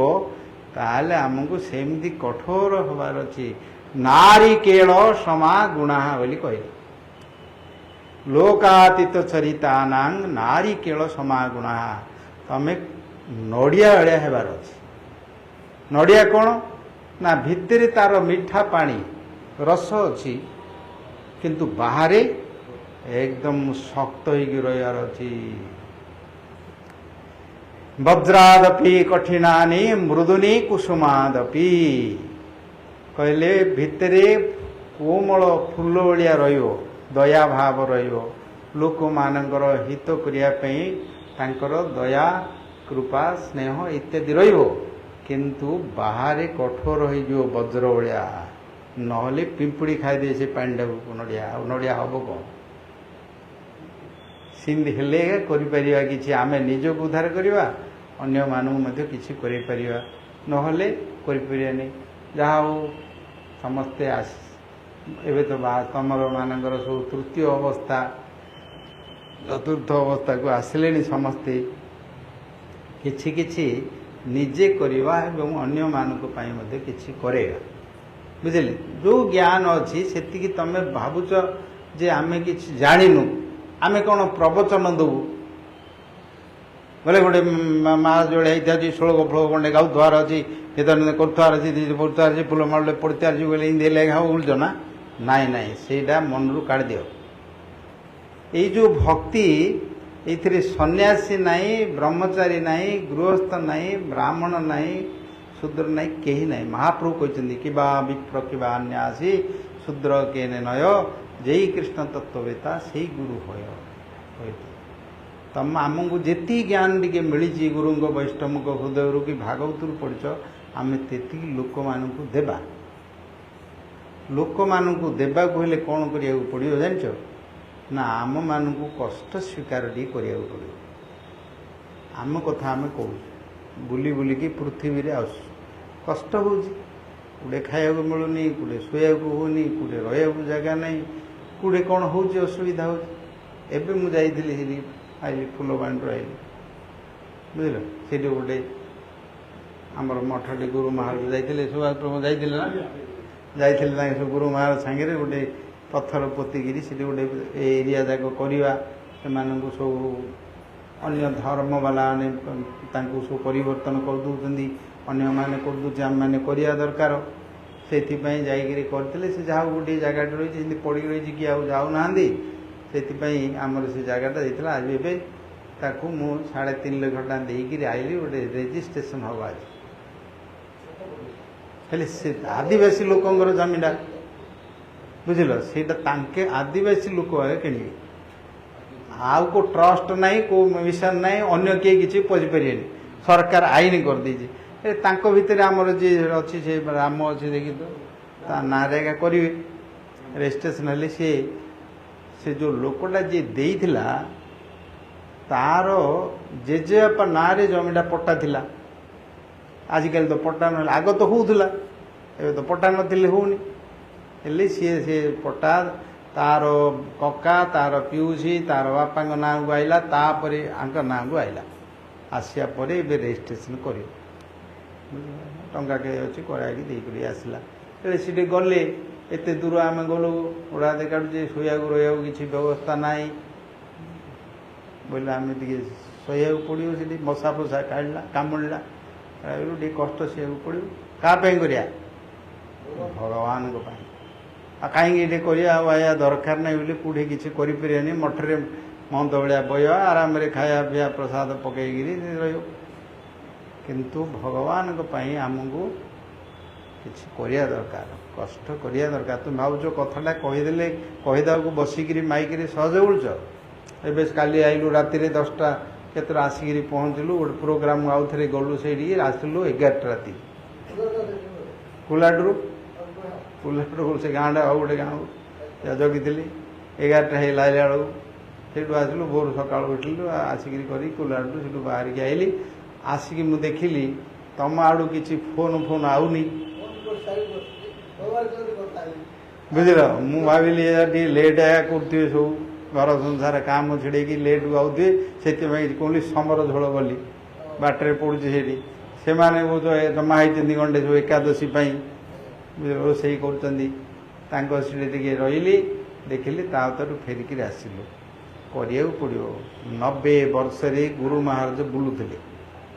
ତାହେଲେ ଆମକୁ ସେମିତି କଠୋର ହେବାର ଅଛି। ନାରିକେଳ ସମା ଗୁଣା ବୋଲି କହିଲେ। ଲୋକାତୀତ ଚରିତାନାଂ ନାରିକେଳ ସମାଗୁଣା। ତମେ ନଡ଼ିଆ ଭଳିଆ ହେବାର ଅଛି। ନଡ଼ିଆ କ'ଣ ନା ଭିତରେ ତାର ମିଠା ପାଣି, ରସ ଅଛି, କିନ୍ତୁ ବାହାରେ ଏକଦମ ଶକ୍ତ ହେଇକି ରହିବାର ଅଛି। ବଜ୍ରାଦପି କଠିନାନି ମୃଦୁନି କୁସୁମାଦପି। କହିଲେ ଭିତରେ କୋମଳ ଫୁଲ ଭଳିଆ ରହିବ, ଦୟା ଭାବ ରହିବ, ଲୋକମାନଙ୍କର ହିତ କରିବା ପାଇଁ ତାଙ୍କର ଦୟା, କୃପା, ସ୍ନେହ ଇତ୍ୟାଦି ରହିବ, କିନ୍ତୁ ବାହାରେ କଠୋର ହେଇଯିବ ବଜ୍ର ଭଳିଆ। ନହେଲେ ପିମ୍ପୁଡ଼ି ଖାଇଦିଏ ସେ ପାଣିଟାକୁ ନଡ଼ିଆ, ଆଉ ନଡ଼ିଆ ହବ କ'ଣ? ସେମିତି ହେଲେ କରିପାରିବା କିଛି, ଆମେ ନିଜକୁ ଉଦ୍ଧାର କରିବା, ଅନ୍ୟମାନଙ୍କୁ ମଧ୍ୟ କିଛି କରିପାରିବା, ନହେଲେ କରିପାରିବାନି। ଯାହା ହଉ ସମସ୍ତେ ଆସି ଏବେ ତ ତମର ମାନଙ୍କର ସବୁ ତୃତୀୟ ଅବସ୍ଥା, ଚତୁର୍ଥ ଅବସ୍ଥାକୁ ଆସିଲେଣି ସମସ୍ତେ। କିଛି କିଛି ନିଜେ କରିବା ଏବଂ ଅନ୍ୟମାନଙ୍କ ପାଇଁ ମଧ୍ୟ କିଛି କରେଇବା, ବୁଝିଲେ? ଯେଉଁ ଜ୍ଞାନ ଅଛି ସେତିକି ତମେ ଭାବୁଛ ଯେ ଆମେ କିଛି ଜାଣିନୁ, ଆମେ କ'ଣ ପ୍ରବଚନ ଦେବୁ ବୋଲେ ଗୋଟେ ମା ଯୋଡ଼େ ହେଇଥାଉଛି, ଶ୍ଳୋକ ଫ୍ଲୋକ ଗଣ୍ଡେ ଗାଉଥିବାର ଅଛି, କେତେବେଳେ କରୁଥିବାର ଅଛି, ପଢ଼ୁଥିବାର ଅଛି, ଫୁଲ ମାଳ ପଡ଼ିଥିବାର ଅଛି ବୋଲେ ଏମିତି ହେଲେ ହବ ବୁଲୁଛ ନା? ନାଇଁ ନାଇଁ, ସେଇଟା ମନରୁ କାଢ଼ିଦିଅ। ଏଇ ଯେଉଁ ଭକ୍ତି, ଏଇଥିରେ ସନ୍ନ୍ୟାସୀ ନାହିଁ, ବ୍ରହ୍ମଚାରୀ ନାହିଁ, ଗୃହସ୍ଥ ନାହିଁ, ବ୍ରାହ୍ମଣ ନାହିଁ, ଶୂଦ୍ର ନାହିଁ, କେହି ନାହିଁ। ମହାପ୍ରଭୁ କହିଛନ୍ତି କିବା ବିପ୍ର କିବା ଅନ୍ୟାସୀ ଶୂଦ୍ର କେନେ ନୟ, ଯେଇ କୃଷ୍ଣ ତତ୍ତ୍ୱବେତା ସେଇ ଗୁରୁ ହୟ। ତମ ଆମକୁ ଯେତିକି ଜ୍ଞାନ ଟିକେ ମିଳିଛି ଗୁରୁଙ୍କ ବୈଷ୍ଣବଙ୍କ ହୃଦୟରୁ କି ଭାଗବତରୁ ପଢ଼ିଛ, ଆମେ ତେତିକି ଲୋକମାନଙ୍କୁ ଦେବା। ଲୋକମାନଙ୍କୁ ଦେବାକୁ ହେଲେ କ'ଣ କରିବାକୁ ପଡ଼ିବ ଜାଣିଛ ନା? ଆମମାନଙ୍କୁ କଷ୍ଟ ସ୍ୱୀକାର ଟିକେ କରିବାକୁ ପଡ଼ିବ। ଆମ କଥା ଆମେ କହୁଛୁ, ବୁଲି ବୁଲିକି ପୃଥିବୀରେ ଆସୁଛୁ, କଷ୍ଟ ହେଉଛି, କୋଉଠି ଖାଇବାକୁ ମିଳୁନି, କୋଉଠି ଶୋଇବାକୁ ହେଉନି, କୋଉଠି ରହିବାକୁ ଜାଗା ନାହିଁ, କୋଉଠି କ'ଣ ହେଉଛି ଅସୁବିଧା ହେଉଛି। ଏବେ ମୁଁ ଯାଇଥିଲି ସେଠି, ଆଇଲି ଫୁଲବାଣୀରୁ ଆଇଲି, ବୁଝିଲ? ସେଇଠି ଗୋଟେ ଆମର ମଠଟି ଗୁରୁ ମହାରାଜ ଯାଇଥିଲେ, ସୁଭାଷ ପ୍ରଭୁ ଯାଇଥିଲେ ନା? ଯାଇଥିଲେ ତାଙ୍କ ସବୁ ଗୁରୁ ମହାରାଜ ସାଙ୍ଗରେ ଗୋଟେ ପଥର ପୋତିକିରି ସେଠି ଗୋଟେ ଏରିଆ ଯାକ କରିବା, ସେମାନଙ୍କୁ ସବୁ ଅନ୍ୟ ଧର୍ମବାଲା ମାନେ ତାଙ୍କୁ ସବୁ ପରିବର୍ତ୍ତନ କରିଦେଉଛନ୍ତି, ଅନ୍ୟମାନେ କରିଦେଉଛି, ଆମେମାନେ କରିବା ଦରକାର। ସେଥିପାଇଁ ଯାଇକିରି କରିଥିଲେ। ସେ ଯାହା ଗୋଟିଏ ଜାଗାଟେ ରହିଛି, ସେମିତି ପଡ଼ିକି ରହିଛି, କିଏ ଆଉ ଯାଉନାହାନ୍ତି, ସେଥିପାଇଁ ଆମର ସେ ଜାଗାଟା ଦେଇଥିଲା। ଆଜି ଏବେ ତାକୁ ମୁଁ 3.5 ଲକ୍ଷ ଟଙ୍କା ଦେଇକିରି ଆଇଲି, ଗୋଟେ ରେଜିଷ୍ଟ୍ରେସନ୍ ହେବ ଆଜି। ହେଲେ ସେ ଆଦିବାସୀ ଲୋକଙ୍କର ଜମିଟା, ବୁଝିଲ, ସେଇଟା ତାଙ୍କେ ଆଦିବାସୀ ଲୋକ ଆଗେ କିଣିବେ, ଆଉ କେଉଁ ଟ୍ରଷ୍ଟ ନାହିଁ, କେଉଁ ମିଶନ ନାହିଁ, ଅନ୍ୟ କେହି କିଛି ପଶିପାରିବେନି। ସରକାର ଆଇନ କରିଦେଇଛି। ଏ ତାଙ୍କ ଭିତରେ ଆମର ଯିଏ ଅଛି, ସେ ରାମ ଅଛି ଦେଖି ତ, ତା ନାଁରେ ଏକା କରିବେ ରେଜିଷ୍ଟ୍ରେସନ୍। ହେଲେ ସିଏ ସେ ଯେଉଁ ଲୋକଟା ଯିଏ ଦେଇଥିଲା, ତାର ଜେଜେବାପା ନାଁରେ ଜମିଟା ପଟ୍ଟା ଥିଲା। ଆଜିକାଲି ତ ପଟ୍ଟା ନହେଲେ, ଆଗ ତ ହେଉଥିଲା, ଏବେ ତ ପଟ୍ଟା ନଥିଲେ ହେଉନି। ହେଲେ ସିଏ ସେ ପଟ୍ଟା ତାର କକା, ତାର ପିଉସୀ, ତାର ବାପାଙ୍କ ନାଁକୁ ଆଇଲା, ତାପରେ ଆଙ୍କ ନାଁକୁ ଆଇଲା। ଆସିବା ପରେ ଏବେ ରେଜିଷ୍ଟ୍ରେସନ୍ କରିବ, ଟଙ୍କା କେ ଅଛି କରାଇକି ଦେଇକରି ଆସିଲା। ହେଲେ ସେଠି ଗଲେ, ଏତେ ଦୂର ଆମେ ଗଲୁ, ଗୋଡ଼ କାଟୁଛି, ଶୋଇବାକୁ ରହିବାକୁ କିଛି ବ୍ୟବସ୍ଥା ନାହିଁ ବୋଇଲେ ଆମେ ଟିକେ ସହିବାକୁ ପଡ଼ିବ। ସେଠି ମଶା ଫସା କାଢ଼ିଲା, କାମୁଡ଼ିଲା, ଟିକେ କଷ୍ଟ ସହିବାକୁ ପଡ଼ିବ। କାହା ପାଇଁ କରିବା? ଭଗବାନଙ୍କ ପାଇଁ। ଆଉ କାହିଁକି ଏଠି କରିବା, ଆଉ ଆଜ୍ଞା ଦରକାର ନାହିଁ ବୋଲି କେଉଁଠି କିଛି କରିପାରିବାନି। ମଠରେ ମହନ୍ତ ଭଳିଆ ବହିବା, ଆରାମରେ ଖାଇବା ପିଇବା ପ୍ରସାଦ ପକେଇକିରି ରହିବ। କିନ୍ତୁ ଭଗବାନଙ୍କ ପାଇଁ ଆମକୁ କିଛି କରିବା ଦରକାର, କଷ୍ଟ କରିବା ଦରକାର। ତୁମେ ଭାବୁଛ କଥାଟା କହିଦେଲେ, କହିଦେବାକୁ ବସିକିରି ମାଇକିରି ସହଜ ବୁଲୁଛ। ଏବେ କାଲି ଆଇଲୁ ରାତିରେ 10ଟା କେତେଟା ଆସିକିରି ପହଞ୍ଚିଲୁ, ଗୋଟେ ପ୍ରୋଗ୍ରାମ ଆଉ ଥରେ ଗଲୁ ସେଇଠିକି, ଆସିଲୁ 11ଟା ରାତି। କୁଲାଡ଼ରୁ, କୁଲାଡ଼ରୁ ସେ ଗାଁଟା ଆଉ ଗୋଟେ ଗାଁକୁ ଜଗିଥିଲି, 11ଟା ହେଇଗଲା ଆଇଲା ବେଳକୁ। ସେଇଠୁ ଆସିଲୁ, ଭୋରୁ ସକାଳୁ ଉଠିଲୁ, ଆସିକିରି କରି କୁଲାଡ଼ରୁ ସେଠୁ ବାହାରିକି ଆଇଲି। ଆସିକି ମୁଁ ଦେଖିଲି ତମ ଆଡ଼ୁ କିଛି ଫୋନ୍ ଫୋନ୍ ଆଉନି, ବୁଝିଲ? ମୁଁ ଭାବିଲି ଟିକେ ଲେଟ୍ ଆଜ୍ଞା କରୁଥିବେ, ସବୁ ଘର ସଂସାର କାମ ଛିଡ଼େଇକି ଲେଟ୍ ଆଉଥିବେ, ସେଥିପାଇଁ କହିଲି ସମର ଝୋଳ ଗଲି ବାଟରେ ପଡ଼ୁଛି ସେଇଠି। ସେମାନେ ବହୁତ ଜମା ହେଇଛନ୍ତି ଗଣ୍ଡେ ସବୁ ଏକାଦଶୀ ପାଇଁ ରୋଷେଇ କରୁଛନ୍ତି, ତାଙ୍କ ସେଠି ଟିକେ ରହିଲି, ଦେଖିଲି, ତା ଭିତରୁ ଫେରିକିରି ଆସିଲୁ। କରିବାକୁ ପଡ଼ିବ। 90 ବର୍ଷରେ ଗୁରୁ ମହାରାଜ ବୁଲୁଥିଲେ।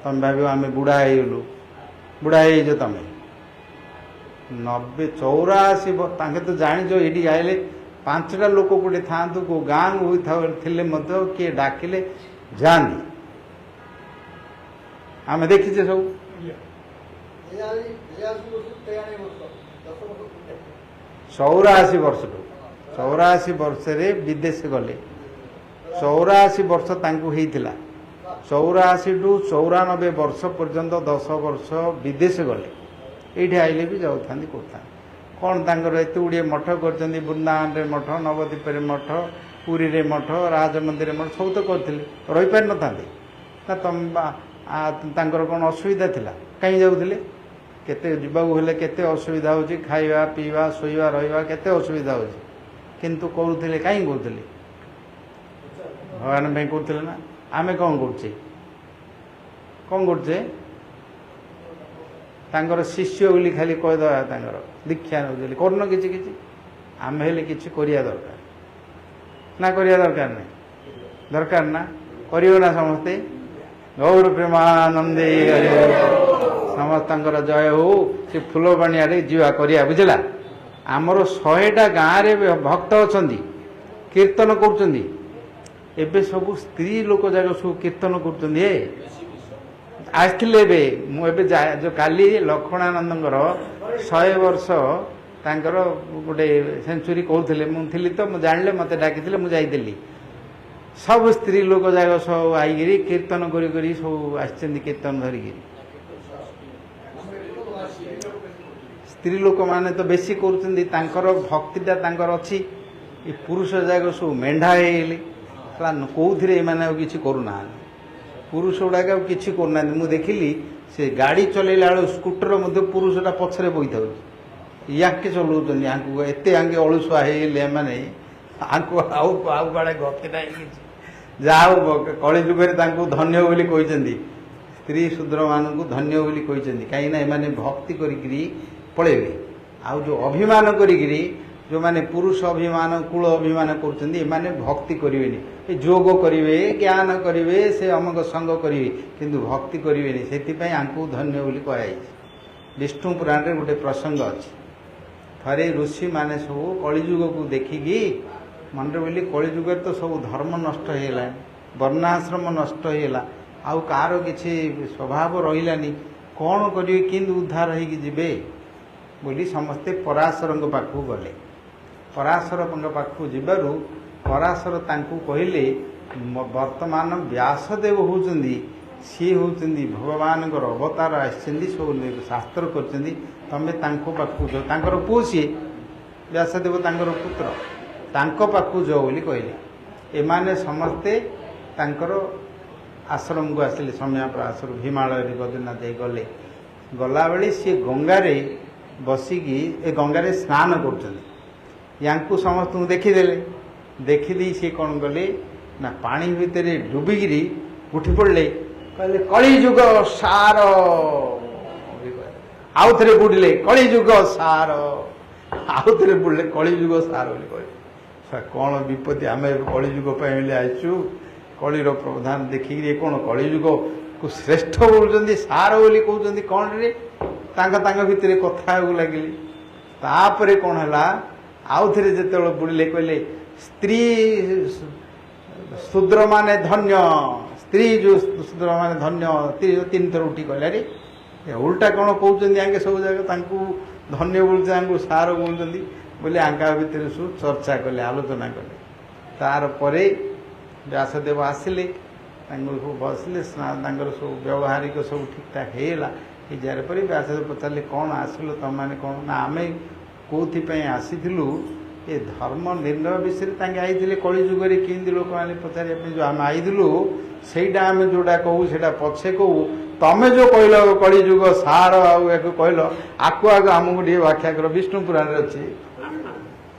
ତମେ ଭାବିବ ଆମେ ବୁଢ଼ା ହେଇଗଲୁ, ବୁଢ଼ା ହେଇଯାଇଛ ତମେ। 90 84, ତାଙ୍କେ ତ ଜାଣିଛ, ଏଇଠି ଆଇଲେ 5ଟା ଲୋକ କୋଉଠି ଥାଆନ୍ତୁ, କୋଉ ଗାଁ ହୋଇଥାଉ ଥିଲେ ମଧ୍ୟ କିଏ ଡାକିଲେ ଯାଆନ୍ତି। ଆମେ ଦେଖିଛେ ସବୁ। 82 ବର୍ଷ, 93 ବର୍ଷ, 10 ବର୍ଷ। 84 ବର୍ଷରୁ, 84 ବର୍ଷରେ ବିଦେଶ ଗଲେ। 84 ବର୍ଷ ତାଙ୍କୁ ହେଇଥିଲା। 84ଠୁ 94 ବର୍ଷ ପର୍ଯ୍ୟନ୍ତ 10 ବର୍ଷ ବିଦେଶ ଗଲେ। ଏଇଠି ଆଇଲେ ବି ଯାଉଥାନ୍ତି, କରୁଥାନ୍ତି। କ'ଣ ତାଙ୍କର ଏତେ ଗୁଡ଼ିଏ ମଠ କରିଛନ୍ତି, ବୃନ୍ଦାବନରେ ମଠ, ନବଦ୍ୱୀପରେ ମଠ, ପୁରୀରେ ମଠ, ରାଜମନ୍ଦିରରେ ମଠ, ସବୁ ତ କରିଥିଲେ। ରହିପାରିନଥାନ୍ତେ ନା ତମ ତାଙ୍କର କ'ଣ ଅସୁବିଧା ଥିଲା? କାହିଁ ଯାଉଥିଲେ? କେତେ ଯିବାକୁ ହେଲେ କେତେ ଅସୁବିଧା ହେଉଛି, ଖାଇବା ପିଇବା ଶୋଇବା ରହିବା କେତେ ଅସୁବିଧା ହେଉଛି, କିନ୍ତୁ କରୁଥିଲେ। କାହିଁ କରୁଥିଲେ? ଭଗବାନ ପାଇଁ କରୁଥିଲେ ନା। ଆମେ କ'ଣ କରୁଛେ? କ'ଣ କରୁଛେ? ତାଙ୍କର ଶିଷ୍ୟ ବୋଲି ଖାଲି କହିଦେବା, ତାଙ୍କର ଦୀକ୍ଷା ନେଉଛି ବୋଲି କରୁନ କିଛି କିଛି। ଆମେ ହେଲେ କିଛି କରିବା ଦରକାର ନା କରିବା ଦରକାର ନାହିଁ? ଦରକାର ନା? କରିବ ନା ସମସ୍ତେ? ଗୌର ପ୍ରେମାନନ୍ଦେ ହରି। ସମସ୍ତଙ୍କର ଜୟ ହଉ। ସେ ଫୁଲବାଣୀ ଆଡ଼େ ଯିବା, କରିବା, ବୁଝିଲା? ଆମର 100ଟା ଗାଁରେ ଭକ୍ତ ଅଛନ୍ତି, କୀର୍ତ୍ତନ କରୁଛନ୍ତି। ଏବେ ସବୁ ସ୍ତ୍ରୀ ଲୋକ ଯାକ ସବୁ କୀର୍ତ୍ତନ କରୁଛନ୍ତି। ଏ ଆସିଥିଲେ ଏବେ, ମୁଁ ଏବେ ଯୋଉ କାଲି ଲକ୍ଷ୍ମଣାନନ୍ଦଙ୍କର 100 ବର୍ଷ ତାଙ୍କର ଗୋଟେ ସେଞ୍ଚୁରୀ କହୁଥିଲେ, ମୁଁ ଥିଲି ତ, ମୁଁ ଜାଣିଲେ, ମୋତେ ଡାକିଥିଲେ, ମୁଁ ଯାଇଥିଲି। ସବୁ ସ୍ତ୍ରୀ ଲୋକ ଯାକ ସବୁ ଆଇକିରି କୀର୍ତ୍ତନ କରି କରି ସବୁ ଆସିଛନ୍ତି, କୀର୍ତ୍ତନ ଧରିକିରି। ସ୍ତ୍ରୀ ଲୋକମାନେ ତ ବେଶୀ କରୁଛନ୍ତି, ତାଙ୍କର ଭକ୍ତିଟା ତାଙ୍କର ଅଛି। ଏ ପୁରୁଷ ଯାକ ସବୁ ମେଣ୍ଢା ହେଇଗଲେ ହେଲା। କୋଉଥିରେ ଏମାନେ ଆଉ କିଛି କରୁନାହାନ୍ତି। ପୁରୁଷ ଗୁଡ଼ାକ ଆଉ କିଛି କରୁନାହାନ୍ତି। ମୁଁ ଦେଖିଲି, ସେ ଗାଡ଼ି ଚଲେଇଲା ବେଳକୁ ସ୍କୁଟର ମଧ୍ୟ ପୁରୁଷଟା ପଛରେ ବଇଥାଉଛି, ୟାଙ୍କେ ଚଲାଉଛନ୍ତି। ୟାଙ୍କୁ ଏତେ ୟାଙ୍କେ ଅଳୁସୁଆ ହେଇଗଲେ ଏମାନେ, ଆଙ୍କୁ ଆଉ ଆଉ କୁଆଡ଼େ ଗତି ନାହିଁ କିଛି। ଯାହା ହଉ, କଳି ଯୁଗରେ ତାଙ୍କୁ ଧନ୍ୟ ବୋଲି କହିଛନ୍ତି, ସ୍ତ୍ରୀ ଶୂଦ୍ରମାନଙ୍କୁ ଧନ୍ୟ ବୋଲି କହିଛନ୍ତି। କାହିଁକିନା ଏମାନେ ଭକ୍ତି କରିକିରି ପଳେଇବେ। ଆଉ ଯେଉଁ ଅଭିମାନ କରିକିରି ଯେଉଁମାନେ ପୁରୁଷ ଅଭିମାନ, କୁଳ ଅଭିମାନ କରୁଛନ୍ତି, ଏମାନେ ଭକ୍ତି କରିବେନି। ଏ ଯୋଗ କରିବେ, ଜ୍ଞାନ କରିବେ, ସେ ଅମକ ସଙ୍ଗ କରିବେ, କିନ୍ତୁ ଭକ୍ତି କରିବେନି। ସେଥିପାଇଁ ଆଙ୍କୁ ଧନ୍ୟ ବୋଲି କୁହାଯାଇଛି। ବିଷ୍ଣୁ ପୁରାଣରେ ଗୋଟେ ପ୍ରସଙ୍ଗ ଅଛି। ଥରେ ଋଷିମାନେ ସବୁ କଳିଯୁଗକୁ ଦେଖିକି ମନରେ ବୋଲି, କଳିଯୁଗରେ ତ ସବୁ ଧର୍ମ ନଷ୍ଟ ହେଇଗଲାଣି, ବର୍ଣ୍ଣାଶ୍ରମ ନଷ୍ଟ ହେଇଗଲା, ଆଉ କାହାର କିଛି ସ୍ୱଭାବ ରହିଲାନି, କ'ଣ କରିବେ, କେମିତି ଉଦ୍ଧାର ହେଇକି ଯିବେ ବୋଲି ସମସ୍ତେ ପରାଶରଙ୍କ ପାଖକୁ ଗଲେ। ପରାଶରଙ୍କ ପାଖକୁ ଯିବାରୁ ପରାଶର ତାଙ୍କୁ କହିଲେ, ବର୍ତ୍ତମାନ ବ୍ୟାସଦେବ ହେଉଛନ୍ତି, ସିଏ ହେଉଛନ୍ତି ଭଗବାନଙ୍କର ଅବତାର, ଆସିଛନ୍ତି, ସବୁ ଶାସ୍ତ୍ର କରିଛନ୍ତି, ତମେ ତାଙ୍କ ପାଖକୁ ଯାଅ। ତାଙ୍କର ପୁଅ ସିଏ, ବ୍ୟାସଦେବ ତାଙ୍କର ପୁତ୍ର, ତାଙ୍କ ପାଖକୁ ଯାଅ ବୋଲି କହିଲେ। ଏମାନେ ସମସ୍ତେ ତାଙ୍କର ଆଶ୍ରମକୁ ଆସିଲେ। ସମୟାପ୍ରାସରୁ ହିମାଳୟରେ ବଦ୍ରୀନାଥ ଯାଇ ଗଲେ। ଗଲାବେଳେ ସିଏ ଗଙ୍ଗାରେ ବସିକି, ଏ ଗଙ୍ଗାରେ ସ୍ନାନ କରୁଛନ୍ତି। ୟାଙ୍କୁ ସମସ୍ତଙ୍କୁ ଦେଖିଦେଲେ। ଦେଖିଦେଇ ସିଏ କ'ଣ କଲେ ନା, ପାଣି ଭିତରେ ଡୁବିକିରି ଉଠି ପଡ଼ିଲେ। କହିଲେ, "କଳିଯୁଗ ସାର।" ଆଉ ଥରେ ବୁଡ଼ିଲେ, "କଳିଯୁଗ ସାର।" ଆଉ ଥରେ ବୁଡ଼ିଲେ, "କଳିଯୁଗ ସାର" ବୋଲି କହିଲେ। କ'ଣ ବିପତ୍ତି, ଆମେ ଏବେ କଳିଯୁଗ ପାଇଁ ବୋଲି ଆସିଛୁ। କଳିର ପ୍ରଧାନ ଦେଖିକିରି ଏ କ'ଣ କଳିଯୁଗକୁ ଶ୍ରେଷ୍ଠ ବୋଲୁଛନ୍ତି, ସାର ବୋଲି କହୁଛନ୍ତି, କ'ଣ ରେ? ତାଙ୍କ ତାଙ୍କ ଭିତରେ କଥା ହେବାକୁ ଲାଗିଲେ। ତାପରେ କ'ଣ ହେଲା, ଆଉ ଥରେ ଯେତେବେଳେ ବୁଡ଼ିଲେ, କହିଲେ, "ସ୍ତ୍ରୀ ଶୂଦ୍ରମାନେ ଧନ୍ୟ, ସ୍ତ୍ରୀ ଯୋଉ ଶୂଦ୍ରମାନେ ଧନ୍ୟ।" ତିନି ଥର ଉଠି କହିଲେ, ଆରେ, ଏ ଉଲ୍ଟା କ'ଣ କହୁଛନ୍ତି ଆଙ୍କେ? ସବୁ ଜାଗା ତାଙ୍କୁ ଧନ୍ୟ ବୋଲୁଛନ୍ତି, ଆଙ୍କୁ ସାର ବୋଲୁଛନ୍ତି ବୋଲି ଆଙ୍କା ଭିତରେ ସବୁ ଚର୍ଚ୍ଚା କଲେ, ଆଲୋଚନା କଲେ। ତାର ପରେ ବ୍ୟାସଦେବ ଆସିଲେ, ତାଙ୍କୁ ସବୁ ବସିଲେ, ତାଙ୍କର ସବୁ ବ୍ୟବହାରିକ ସବୁ ଠିକଠାକ ହେଇଗଲା। ହେଇଯିବାର ପରେ ବ୍ୟାସଦେବ ପଚାରିଲେ, କ'ଣ ଆସିଲ ତମମାନେ କ'ଣ? ନା, ଆମେ କେଉଁଥିପାଇଁ ଆସିଥିଲୁ, ଏ ଧର୍ମ ନିର୍ଣ୍ଣୟ ବିଷୟରେ ତାଙ୍କେ ଆଇଥିଲେ। କଳି ଯୁଗରେ କେମିତି ଲୋକମାନେ ପଚାରିବା ପାଇଁ ଯେଉଁ ଆମେ ଆଇଥିଲୁ, ସେଇଟା ଆମେ ଯେଉଁଟା କହୁ ସେଇଟା ପଛେ କହୁ। ତମେ ଯେଉଁ କହିଲ କଳିଯୁଗ ସାର ଆଉ ୟାକୁ କହିଲ, ଆକୁ ଆଗ ଆମକୁ ଟିକେ ବ୍ୟାଖ୍ୟା କର। ବିଷ୍ଣୁ ପୁରାଣରେ ଅଛି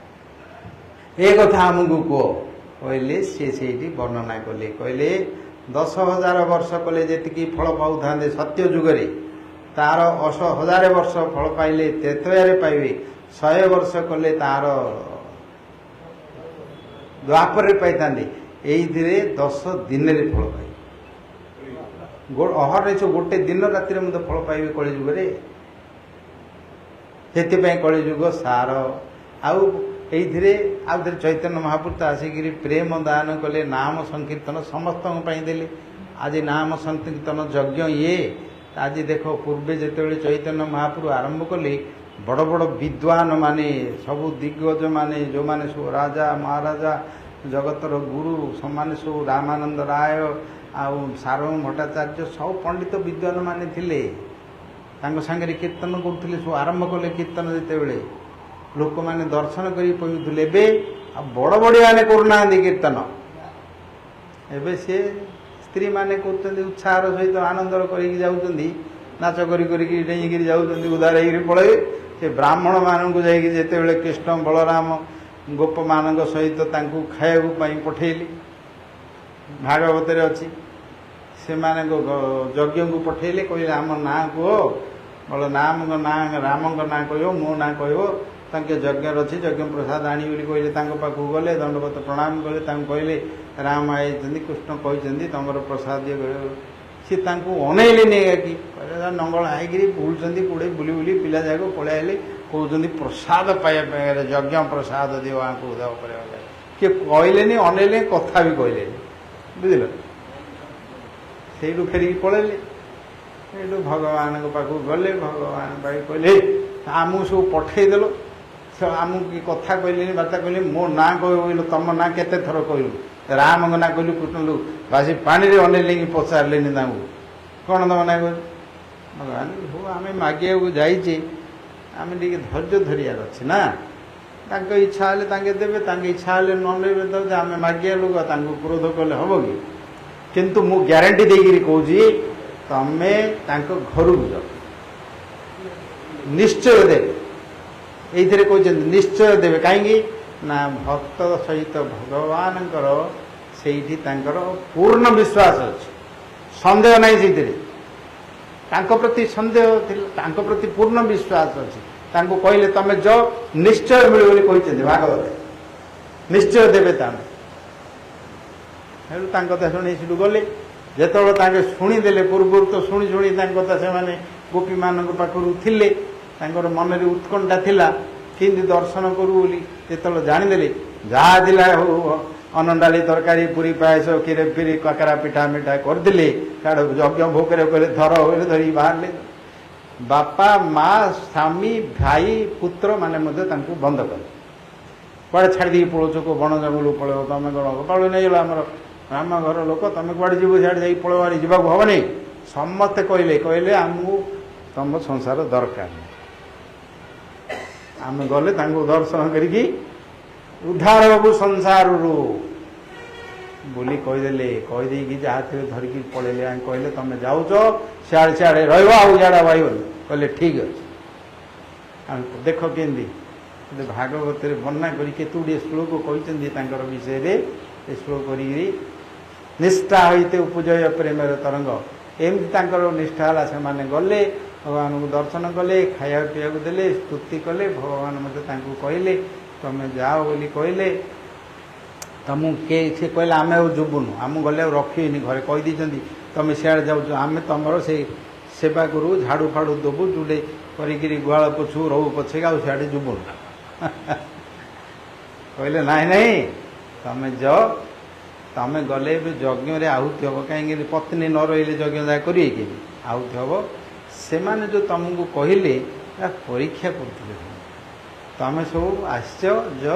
ଏ କଥା, ଆମକୁ କୁହ କହିଲେ। ସିଏ ସେଇଠି ବର୍ଣ୍ଣନା କଲେ। କହିଲେ, 10,000 ବର୍ଷ କଲେ ଯେତିକି ଫଳ ପାଉଥାନ୍ତେ ସତ୍ୟ ଯୁଗରେ, ତାର 1000 ବର୍ଷ ଫଳ ପାଇଲେ ତ୍ରେତୟାରେ ପାଇବେ। 100 ବର୍ଷ କଲେ ତାର ଦ୍ୱାପରରେ ପାଇଥାନ୍ତେ। ଏଇଥିରେ 10 ଦିନରେ ଫଳ ପାଇବେ। ଅହର୍ନିଶ ଗୋଟେ ଦିନ ରାତିରେ ମଧ୍ୟ ଫଳ ପାଇବେ କଳିଯୁଗରେ। ସେଥିପାଇଁ କଳିଯୁଗ ସାର। ଆଉ ଏଇଥିରେ ଆଉ ଥରେ ଚୈତନ୍ୟ ମହାପୁରୁ ତ ଆସିକିରି ପ୍ରେମ ଦାନ କଲେ, ନାମ ସଂକୀର୍ତ୍ତନ ସମସ୍ତଙ୍କ ପାଇଁ ଦେଲେ। ଆଜି ନାମ ସଂକୀର୍ତ୍ତନ ଯଜ୍ଞ ଇଏ। ଆଜି ଦେଖ, ପୂର୍ବେ ଯେତେବେଳେ ଚୈତନ୍ୟ ମହାପୁରୁ ଆରମ୍ଭ କଲେ, ବଡ଼ ବଡ଼ ବିଦ୍ୱାନ ମାନେ, ସବୁ ଦିଗ୍ଗଜ ମାନେ, ଯେଉଁମାନେ ସବୁ ରାଜା ମହାରାଜା, ଜଗତର ଗୁରୁ, ସେମାନେ ସବୁ ରାମାନନ୍ଦ ରାୟ ଆଉ ସାର୍ବଭୌମ ଭଟ୍ଟାଚାର୍ଯ୍ୟ, ସବୁ ପଣ୍ଡିତ ବିଦ୍ୱାନ ମାନେ ଥିଲେ, ତାଙ୍କ ସାଙ୍ଗରେ କୀର୍ତ୍ତନ କରୁଥିଲେ। ସବୁ ଆରମ୍ଭ କଲେ କୀର୍ତ୍ତନ ଯେତେବେଳେ, ଲୋକମାନେ ଦର୍ଶନ କରି ପଉଥିଲେ। ଏବେ ଆଉ ବଡ଼ ବଡ଼ିଆମାନେ କରୁନାହାନ୍ତି କୀର୍ତ୍ତନ, ଏବେ ସିଏ ସ୍ତ୍ରୀମାନେ କରୁଛନ୍ତି, ଉତ୍ସାହର ସହିତ ଆନନ୍ଦର କରିକି ଯାଉଛନ୍ତି, ନାଚ କରି କରିକି ଡେଇଁକିରି ଯାଉଛନ୍ତି, ଉଦ୍ଧାର ହେଇକିରି ପଳେଇବେ। ସେ ବ୍ରାହ୍ମଣମାନଙ୍କୁ ଯାଇକି ଯେତେବେଳେ କୃଷ୍ଣ ବଳରାମ ଗୋପମାନଙ୍କ ସହିତ ତାଙ୍କୁ ଖାଇବାକୁ ପାଇଁ ପଠେଇଲେ, ଭାଗବତରେ ଅଛି, ସେମାନଙ୍କ ଯଜ୍ଞକୁ ପଠେଇଲେ, କହିଲେ ଆମ ନାଁ କୁହ, ବଳ ନାମଙ୍କ ନାଁ, ରାମଙ୍କ ନାଁ କହିବ, ମୋ ନାଁ କହିବ, ତାଙ୍କେ ଯଜ୍ଞରେ ଅଛି, ଯଜ୍ଞ ପ୍ରସାଦ ଆଣି ବୋଲି କହିଲେ। ତାଙ୍କ ପାଖକୁ ଗଲେ, ଦଣ୍ଡବତ ପ୍ରଣାମ କଲେ, ତାଙ୍କୁ କହିଲେ ରାମ ଆଇଛନ୍ତି, କୃଷ୍ଣ କହିଛନ୍ତି ତମର ପ୍ରସାଦ ଦିଅ। ସିଏ ତାଙ୍କୁ ଅନେଇଲେନି କି, କହିଲେ ନଙ୍ଗଳ ହେଇକିରି ବୁଲୁଛନ୍ତି, କୁଡ଼େଇ ବୁଲି ବୁଲି ପିଲା ଯାକ ପଳେଇ ଆଇଲେ, କହୁଛନ୍ତି ପ୍ରସାଦ ପାଇବା ପାଇଁ, ଯଜ୍ଞ ପ୍ରସାଦ ଦିଅ ଆଙ୍କୁ ଦେବ କରିବା ପାଇଁ। କିଏ କହିଲେନି, ଅନେଇଲେ, କଥା ବି କହିଲେନି, ବୁଝିଲ। ସେଇଠୁ ଫେରିକି ପଳେଇଲେ। ସେଇଠୁ ଭଗବାନଙ୍କ ପାଖକୁ ଗଲେ, ଭଗବାନ ପାଖକୁ କହିଲେ ଆମକୁ ସବୁ ପଠେଇଦେଲ, ସେ ଆମକୁ କି କଥା କହିଲେନି, ବାର୍ତ୍ତା କହିଲେ, ମୋ ନାଁ କହିବ କହିଲୁ, ତମ ନାଁ କେତେ ଥର କହିଲୁ, ରାମଙ୍କ ନାଁ କହିଲୁ, କୃଷ୍ଣ ବାସି ପାଣିରେ ଅନେଇଲେ କି ପଚାରିଲେନି ତାଙ୍କୁ, କ'ଣ ତମ ନାଁ କହିଲୁ। ଭଗବାନ ହଉ, ଆମେ ମାଗିବାକୁ ଯାଇଛେ, ଆମେ ଟିକେ ଧୈର୍ଯ୍ୟ ଧରିବାର ଅଛି ନା। ତାଙ୍କ ଇଚ୍ଛା ହେଲେ ତାଙ୍କେ ଦେବେ, ତାଙ୍କ ଇଚ୍ଛା ହେଲେ ନ ନେବେ ତ ଆମେ ମାଗିବା ଲୋକ, ତାଙ୍କୁ କ୍ରୋଧ କଲେ ହବ କି? କିନ୍ତୁ ମୁଁ ଗ୍ୟାରେଣ୍ଟି ଦେଇକିରି କହୁଛି, ତମେ ତାଙ୍କ ଘରକୁ ଯାଅ, ନିଶ୍ଚୟ ଦେବେ। ଏଇଥିରେ କହୁଛନ୍ତି ନିଶ୍ଚୟ ଦେବେ, କାହିଁକି ନା ଭକ୍ତ ସହିତ ଭଗବାନଙ୍କର ସେଇଠି ତାଙ୍କର ପୂର୍ଣ୍ଣ ବିଶ୍ୱାସ ଅଛି, ସନ୍ଦେହ ନାହିଁ ସେଇଥିରେ। ତାଙ୍କ ପ୍ରତି ସନ୍ଦେହ ଥିଲା, ତାଙ୍କ ପ୍ରତି ପୂର୍ଣ୍ଣ ବିଶ୍ୱାସ ଅଛି। ତାଙ୍କୁ କହିଲେ ତମେ ଯାଅ, ନିଶ୍ଚୟ ମିଳିବ ବୋଲି କହିଛନ୍ତି ଭାଗବତ, ନିଶ୍ଚୟ ଦେବେ ତାଙ୍କୁ। ହେଠୁ ତାଙ୍କ କଥା ଶୁଣି ସେଠୁ ଗଲେ। ଯେତେବେଳେ ତାଙ୍କେ ଶୁଣିଦେଲେ, ପୂର୍ବରୁ ତ ଶୁଣି ଶୁଣି ତାଙ୍କ କଥା ସେମାନେ ଗୋପୀମାନଙ୍କ ପାଖରୁ ଥିଲେ, ତାଙ୍କର ମନରେ ଉତ୍କଣ୍ଠା ଥିଲା କେମିତି ଦର୍ଶନ କରୁ ବୋଲି। ଯେତେବେଳେ ଜାଣିଦେଲେ, ଯାହା ଥିଲା ହଉ, ଅନଣ୍ଡାଳି ତରକାରୀ, ପୁରୀ ପାୟସ, କ୍ଷୀର ଫିରି, କାକରା ପିଠା ମିଠା କରିଦେଲେ। ସିଆଡ଼େ ଯଜ୍ଞ ଭୋଗରେ କହିଲେ ଧର ବୋଲି ଧରିକି ବାହାରିଲେ। ବାପା ମା ସ୍ୱାମୀ ଭାଇ ପୁତ୍ର ମାନେ ମଧ୍ୟ ତାଙ୍କୁ ବନ୍ଦ କଲେ, କୁଆଡ଼େ ଛାଡ଼ି ଦେଇକି ପଳଉଛ, କେଉଁ ବଣ ଜଙ୍ଗଲକୁ ପଳେଇବ ତମେ, କ'ଣ ଗୋପାଳ ନେଇଗଲ ଆମର ରାମ ଘର ଲୋକ, ତମେ କୁଆଡ଼େ ଯିବ, ସିଆଡ଼େ ଯାଇକି ପଳେଇବ, ଯିବାକୁ ହବନି। ସମସ୍ତେ କହିଲେ, କହିଲେ ଆମକୁ ତମ ସଂସାର ଦରକାର ନାହିଁ, ଆମେ ଗଲେ ତାଙ୍କୁ ଦର୍ଶନ କରିକି ଉଦ୍ଧାର ହବୁ ସଂସାରରୁ ବୋଲି କହିଦେଲେ। କହିଦେଇକି ଯାହା ଥିବେ ଧରିକି ପଳେଇଲେ। ଆମେ କହିଲେ ତମେ ଯାଉଛ ସିଆଡ଼େ ସିଆଡ଼େ ରହିବ, ଆଉ ଇଆଡ଼େ ଆଉ ଆଇବନି। କହିଲେ ଠିକ୍ ଅଛି। ଆଉ ଦେଖ କେମିତି ଭାଗବତରେ ବର୍ଣ୍ଣନା କରି କେତେ ଗୁଡ଼ିଏ ଶ୍ଳୋକ କହିଛନ୍ତି ତାଙ୍କର ବିଷୟରେ। ଏ ଶ୍ଳୋକ କରିକିରି ନିଷ୍ଠା ହଇତେ ଉପଜୟ ପ୍ରେମର ତରଙ୍ଗ, ଏମିତି ତାଙ୍କର ନିଷ୍ଠା ହେଲା। ସେମାନେ ଗଲେ, ଭଗବାନଙ୍କୁ ଦର୍ଶନ କଲେ, ଖାଇବା ପିଇବାକୁ ଦେଲେ, ସ୍ତୁତି କଲେ। ଭଗବାନ ମଧ୍ୟ ତାଙ୍କୁ କହିଲେ ତମେ ଯାଅ ବୋଲି କହିଲେ। ତମକୁ କିଏ ସେ କହିଲେ ଆମେ ଆଉ ଯିବୁନୁ, ଆମକୁ ଗଲେ ଆଉ ରଖିବେନି, ଘରେ କହିଦେଇଛନ୍ତି ତମେ ସିଆଡ଼େ ଯାଉଛ, ଆମେ ତମର ସେଇ ସେବା କରୁ, ଝାଡ଼ୁ ଫାଡ଼ୁ ଦେବୁ, ଯୋଉଟେ କରିକିରି ଗୁହାଳ ପୋଛୁ ରହୁ ପଛେକା, ଆଉ ସିଆଡ଼େ ଯିବୁନୁ। କହିଲେ ନାଇଁ ନାଇଁ ତମେ ଯାଅ, ତମେ ଗଲେ ଏବେ ଯଜ୍ଞରେ ଆହୁତି ହେବ, କାହିଁକି ପତ୍ନୀ ନ ରହିଲେ ଯଜ୍ଞ ଯାହା କରିବେ କି, ଆହୁତି ହେବ। ସେମାନେ ଯେଉଁ ତମକୁ କହିଲେ ପରୀକ୍ଷା କରୁଥିଲେ, ତମେ ସବୁ ଆସିଛ, ଯ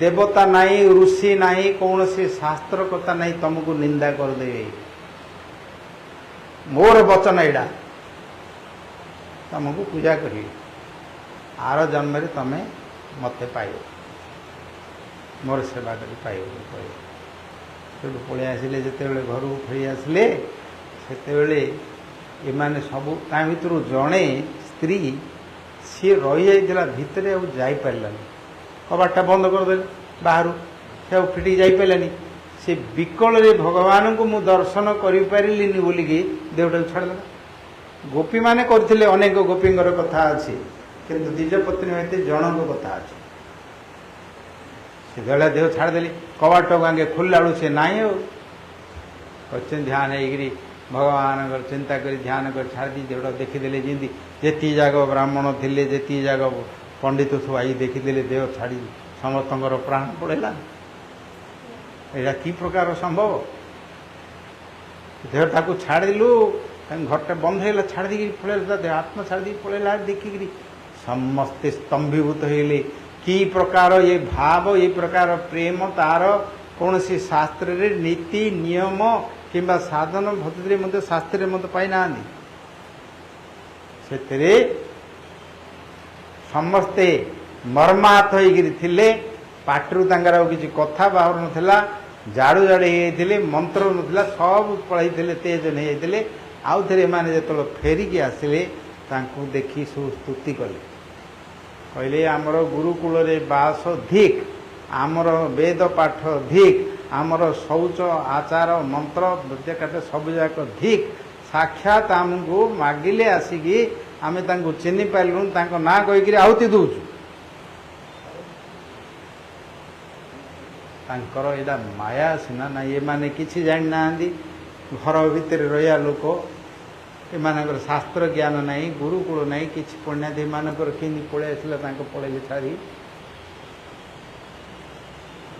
ଦେବତା ନାହିଁ, ଋଷି ନାହିଁ, କୌଣସି ଶାସ୍ତ୍ର କଥା ନାହିଁ, ତମକୁ ନିନ୍ଦା କରିଦେବେ, ମୋର ବଚନ ଏଇଟା, ତମକୁ ପୂଜା କରିବେ, ଆର ଜନ୍ମରେ ତମେ ମୋତେ ପାଇବ, ମୋର ସେବା କରି ପାଇବ ବୋଲି କହିବ। ସେଠୁ ପଳେଇ ଆସିଲେ। ଯେତେବେଳେ ଘରକୁ ଫେରି ଆସିଲେ, ସେତେବେଳେ ଏମାନେ ସବୁ ତା ଭିତରୁ ଜଣେ ସ୍ତ୍ରୀ ସିଏ ରହିଯାଇଥିଲା ଭିତରେ, ଆଉ ଯାଇପାରିଲାନି, କବାଟଟା ବନ୍ଦ କରିଦେଲେ ବାହାରୁ, ସେ ଆଉ ଫିଟିକି ଯାଇପାରିଲାନି। ସେ ବିକଳରେ ଭଗବାନଙ୍କୁ ମୁଁ ଦର୍ଶନ କରିପାରିଲିନି ବୋଲିକି ଦେହଟାକୁ ଛାଡ଼ିଦେଲା। ଗୋପୀମାନେ କରିଥିଲେ, ଅନେକ ଗୋପୀଙ୍କର କଥା ଅଛି, କିନ୍ତୁ ଦ୍ୱିଜ ପତ୍ନୀ ଭିତରେ ଜଣଙ୍କ କଥା ଅଛି। ସେ ଦେହ ଦେହ ଛାଡ଼ିଦେଲି, କବାଟକୁ ଆଗେ ଖୋଲିଲା ବେଳକୁ ସେ ନାହିଁ। ଆଉ କହିଛନ୍ତି ଧ୍ୟାନ ହେଇକିରି ଭଗବାନଙ୍କର ଚିନ୍ତା କରି ଧ୍ୟାନ କରି ଛାଡ଼ି ଦେଇ ଦେହଟା ଦେଖିଦେଲେ। ଯେମିତି ଯେତିକି ଯାକ ବ୍ରାହ୍ମଣ ଥିଲେ, ଯେତିକି ଯାକ ପଣ୍ଡିତ ସବୁ I ଦେଖିଦେଲେ, ଦେହ ଛାଡ଼ି ସମସ୍ତଙ୍କର ପ୍ରାଣ ପଳେଇଲା। ଏଇଟା କି ପ୍ରକାର ସମ୍ଭବ? ଦେହଟାକୁ ଛାଡ଼ିଲୁ, ଘରଟା ବନ୍ଦ ହେଇଗଲା, ଛାଡ଼ି ଦେଇକି ପଳେଇଲା, ତା ଦେହ ଆତ୍ମା ଛାଡ଼ି ଦେଇକି ପଳେଇଲା। ଦେଖିକିରି ସମସ୍ତେ ସ୍ତମ୍ଭୀଭୂତ ହେଇଗଲେ। କି ପ୍ରକାର ଏ ଭାବ, ଏ ପ୍ରକାର ପ୍ରେମ, ତାର କୌଣସି ଶାସ୍ତ୍ରରେ ନୀତି ନିୟମ କିମ୍ବା ସାଧନ ପଦ୍ଧତିରେ ମଧ୍ୟ ଶାସ୍ତ୍ରରେ ମଧ୍ୟ ପାଇନାହାନ୍ତି। ସେଥିରେ ସମସ୍ତେ ମର୍ମାହତ ହେଇକିରି ଥିଲେ। ପାଟିରୁ ତାଙ୍କର ଆଉ କିଛି କଥା ବାହାରୁ ନଥିଲା, ଜାଡ଼ୁ ଜାଡ଼ୁ ହେଇଯାଇଥିଲେ, ମନ୍ତ୍ର ନଥିଲା, ସବୁ ପଳେଇଥିଲେ, ତେଜ ନେଇଯାଇଥିଲେ। ଆଉ ଥରେ ଏମାନେ ଯେତେବେଳେ ଫେରିକି ଆସିଲେ, ତାଙ୍କୁ ଦେଖି ସବୁ ସ୍ତୁତି କଲେ। କହିଲେ, ଆମର ଗୁରୁକୁଳରେ ବାସ ଧିକ୍, ଆମର ବେଦ ପାଠ ଧିକ୍, ଆମର ଶୌଚ ଆଚାର ମନ୍ତ୍ର ବିଦ୍ୟାକାଠ ସବୁ ଯାକ ଧିକ୍। ସାକ୍ଷାତ ଆମକୁ ମାଗିଲେ ଆସିକି, ଆମେ ତାଙ୍କୁ ଚିହ୍ନି ପାରିଲୁନି, ତାଙ୍କ ନାଁ କହିକିରି ଆହୁତି ଦଉଛୁ। ତାଙ୍କର ଏଇଟା ମାୟା ସିନା ନା, ଏମାନେ କିଛି ଜାଣିନାହାନ୍ତି। ଘର ଭିତରେ ରହିବା ଲୋକ, ଏମାନଙ୍କର ଶାସ୍ତ୍ର ଜ୍ଞାନ ନାହିଁ, ଗୁରୁକୁଳ ନାହିଁ, କିଛି ପଢ଼ିନାହାନ୍ତି। ଏମାନଙ୍କର କେମିତି ପଳେଇ ଆସିଲା ତାଙ୍କ ପଳେଇଲେ ଛାଡ଼ି?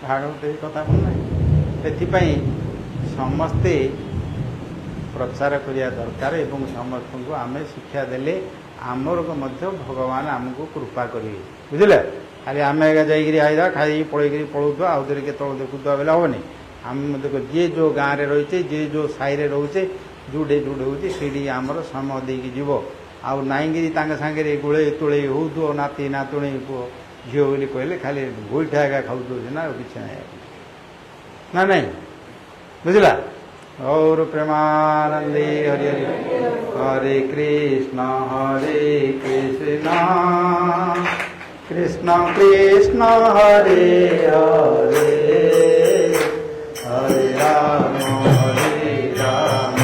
ଭାଗବତ ଏଇ କଥା ନାହିଁ। ସେଥିପାଇଁ ସମସ୍ତେ ପ୍ରଚାର କରିବା ଦରକାର ଏବଂ ସମସ୍ତଙ୍କୁ ଆମେ ଶିକ୍ଷା ଦେଲେ ଆମର ମଧ୍ୟ ଭଗବାନ ଆମକୁ କୃପା କରିବେ, ବୁଝିଲେ? ଖାଲି ଆମେ ଯାଇକିରି ଆଇଲା, ଖାଇକି ପଳେଇକିରି ପଳଉଥିବା, ଆଉ ଥରେ କେତେବେଳେ ଦେଖୁଥିବା ବେଲେ ହେବନି। ଆମେ ମଧ୍ୟ ଯିଏ ଯେଉଁ ଗାଁରେ ରହିଛେ, ଯିଏ ଯେଉଁ ସାହିରେ ରହୁଛେ, ଯୋଉଠି ଯୋଉଠି ହେଉଛି, ସେଇଠି ଆମର ସମୟ ଦେଇକି ଯିବ। ଆଉ ନାଇଁକିରି ତାଙ୍କ ସାଙ୍ଗରେ ଗୋଳେଇ ତୋଳେଇ ହେଉଥିବ, ନାତି ନାତୁଣୀ ପୁଅ ଝିଅ ବୋଲି କହିଲେ ଖାଲି ଗୋଇଠା ଏକା ଖାଉଥିବ ସିନା, ଆଉ କିଛି ନାହିଁ ନା ନାଇଁ, ବୁଝିଲା? ଗୌର ପ୍ରେମାନନ୍ଦେ ହରି ହରି। ହରେ କୃଷ୍ଣ ହରେ କୃଷ୍ଣ କୃଷ୍ଣ କୃଷ୍ଣ ହରେ ହରେ, ହରେ ରାମ ହରେ ରାମ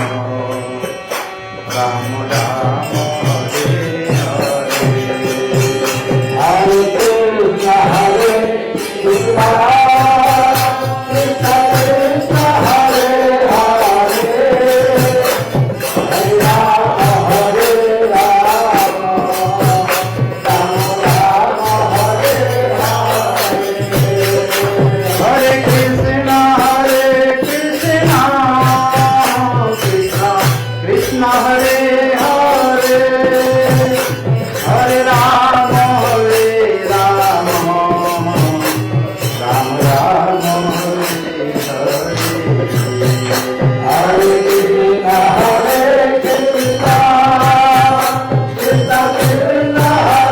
ରାମ ରାମ ହରେ ହରେ। ହରେ କୃଷ୍ଣ ହରେ କୃଷ୍ଣ କୃଷ୍ଣ କୃଷ୍ଣ ହରେ ହରେ, ହରେ ରାମ ହରେ ରାମ ରାମ ରାମ ହରେ ହରେ। ହରେ କୃଷ୍ଣ ହରେ କୃଷ୍ଣ କୃଷ୍ଣ କୃଷ୍ଣ ହରେ ହରେ, ହରେ ରାମ ହରେ ରାମ ରାମ ରାମ ହରେ ହରେ। ହରେ କୃଷ୍ଣ ହରେ କୃଷ୍ଣ କୃଷ୍ଣ କୃଷ୍ଣ ହରେ ହରେ, ହରେ ରାମ ହରେ ରାମ ରାମ ରାମ ହରେ ହରେ। ହରେ କୃଷ୍ଣ ହରେ କୃଷ୍ଣ କୃଷ୍ଣ କୃଷ୍ଣ ହରେ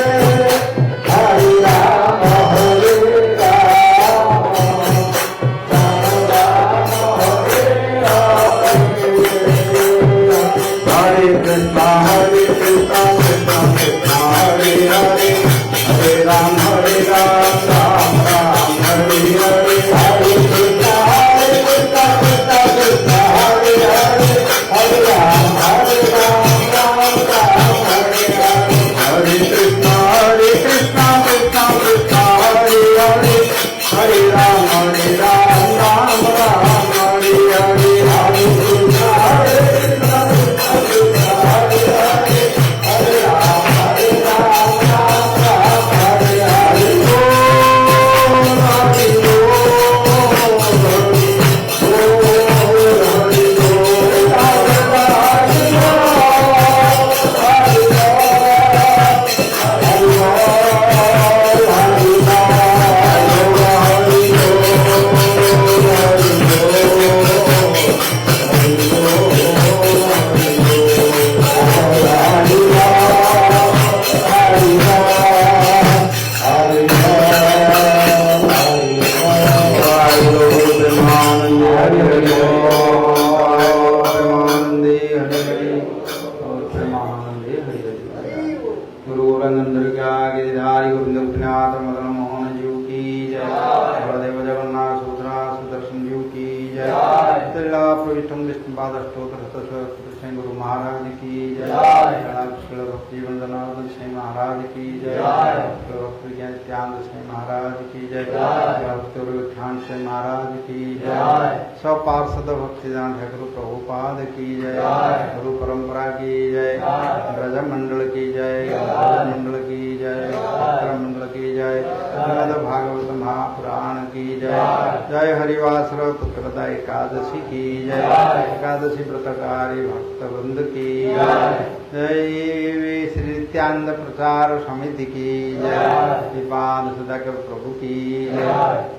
ହରେ, ହରେ ରାମ ହରେ ରାମ ରାମ ରାମ ହରେ ହରେ। ହରେ କୃଷ୍ଣ ହରେ କୃଷ୍ଣ କୃଷ୍ଣ କୃଷ୍ଣ ହରେ ହରେ, ହରେ ରାମ ହରେ ରାମ ରାମ ରାମ ହରେ ହରେ। ହରେ କୃଷ୍ଣ ହରେ କୃଷ୍ଣ କୃଷ୍ଣ କୃଷ୍ଣ ହରେ ହରେ, ହରେ ରାମ ହରେ ରାମ ରାମ ରାମ ହରେ ହରେ। ହରେ କୃଷ୍ଣ ହରେ କୃଷ୍ଣ କୃଷ୍ଣ କୃଷ୍ଣ ହରେ ହରେ, ହରେ ରାମ ହରେ ରାମ ରାମ ରାମ ହରେ ହରେ। ହରି ହରି ହରି ହରି ହରି ହରି। प्रविष्टम विष्णुपाद अष्टोत्तर श्री गुरु महाराज की जय। श्रील भक्ति वंदनार्दन श्री महाराज की जय। श्रील भक्ति विज्ञान श्री महाराज की जय। भक्ति व्याख्यान श्री महाराज की जय। सब पार्षद भक्तिदान ठाकुर प्रभुपाद की जय। गुरु परंपरा की जय। ब्रज मंडल की जय। ब्रज मंडल की जय। उत्तर मंडल की जय। श्रीमद् भागवत महापुराण की जय। जय हरिवासर पुत्रदा एकादशी की जय। एकादशी व्रतकारी भक्त वृंद की जय। जय श्री नित्यानंद प्रचार समिति की जय। श्रीपाद सुधाकर प्रभु की जय।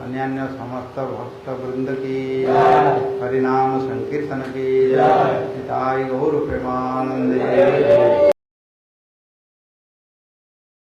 अन्यान्य समस्त भक्त वृंद की जय। हरिनाम संकीर्तन की जय। निताई गौर प्रेमानंदे।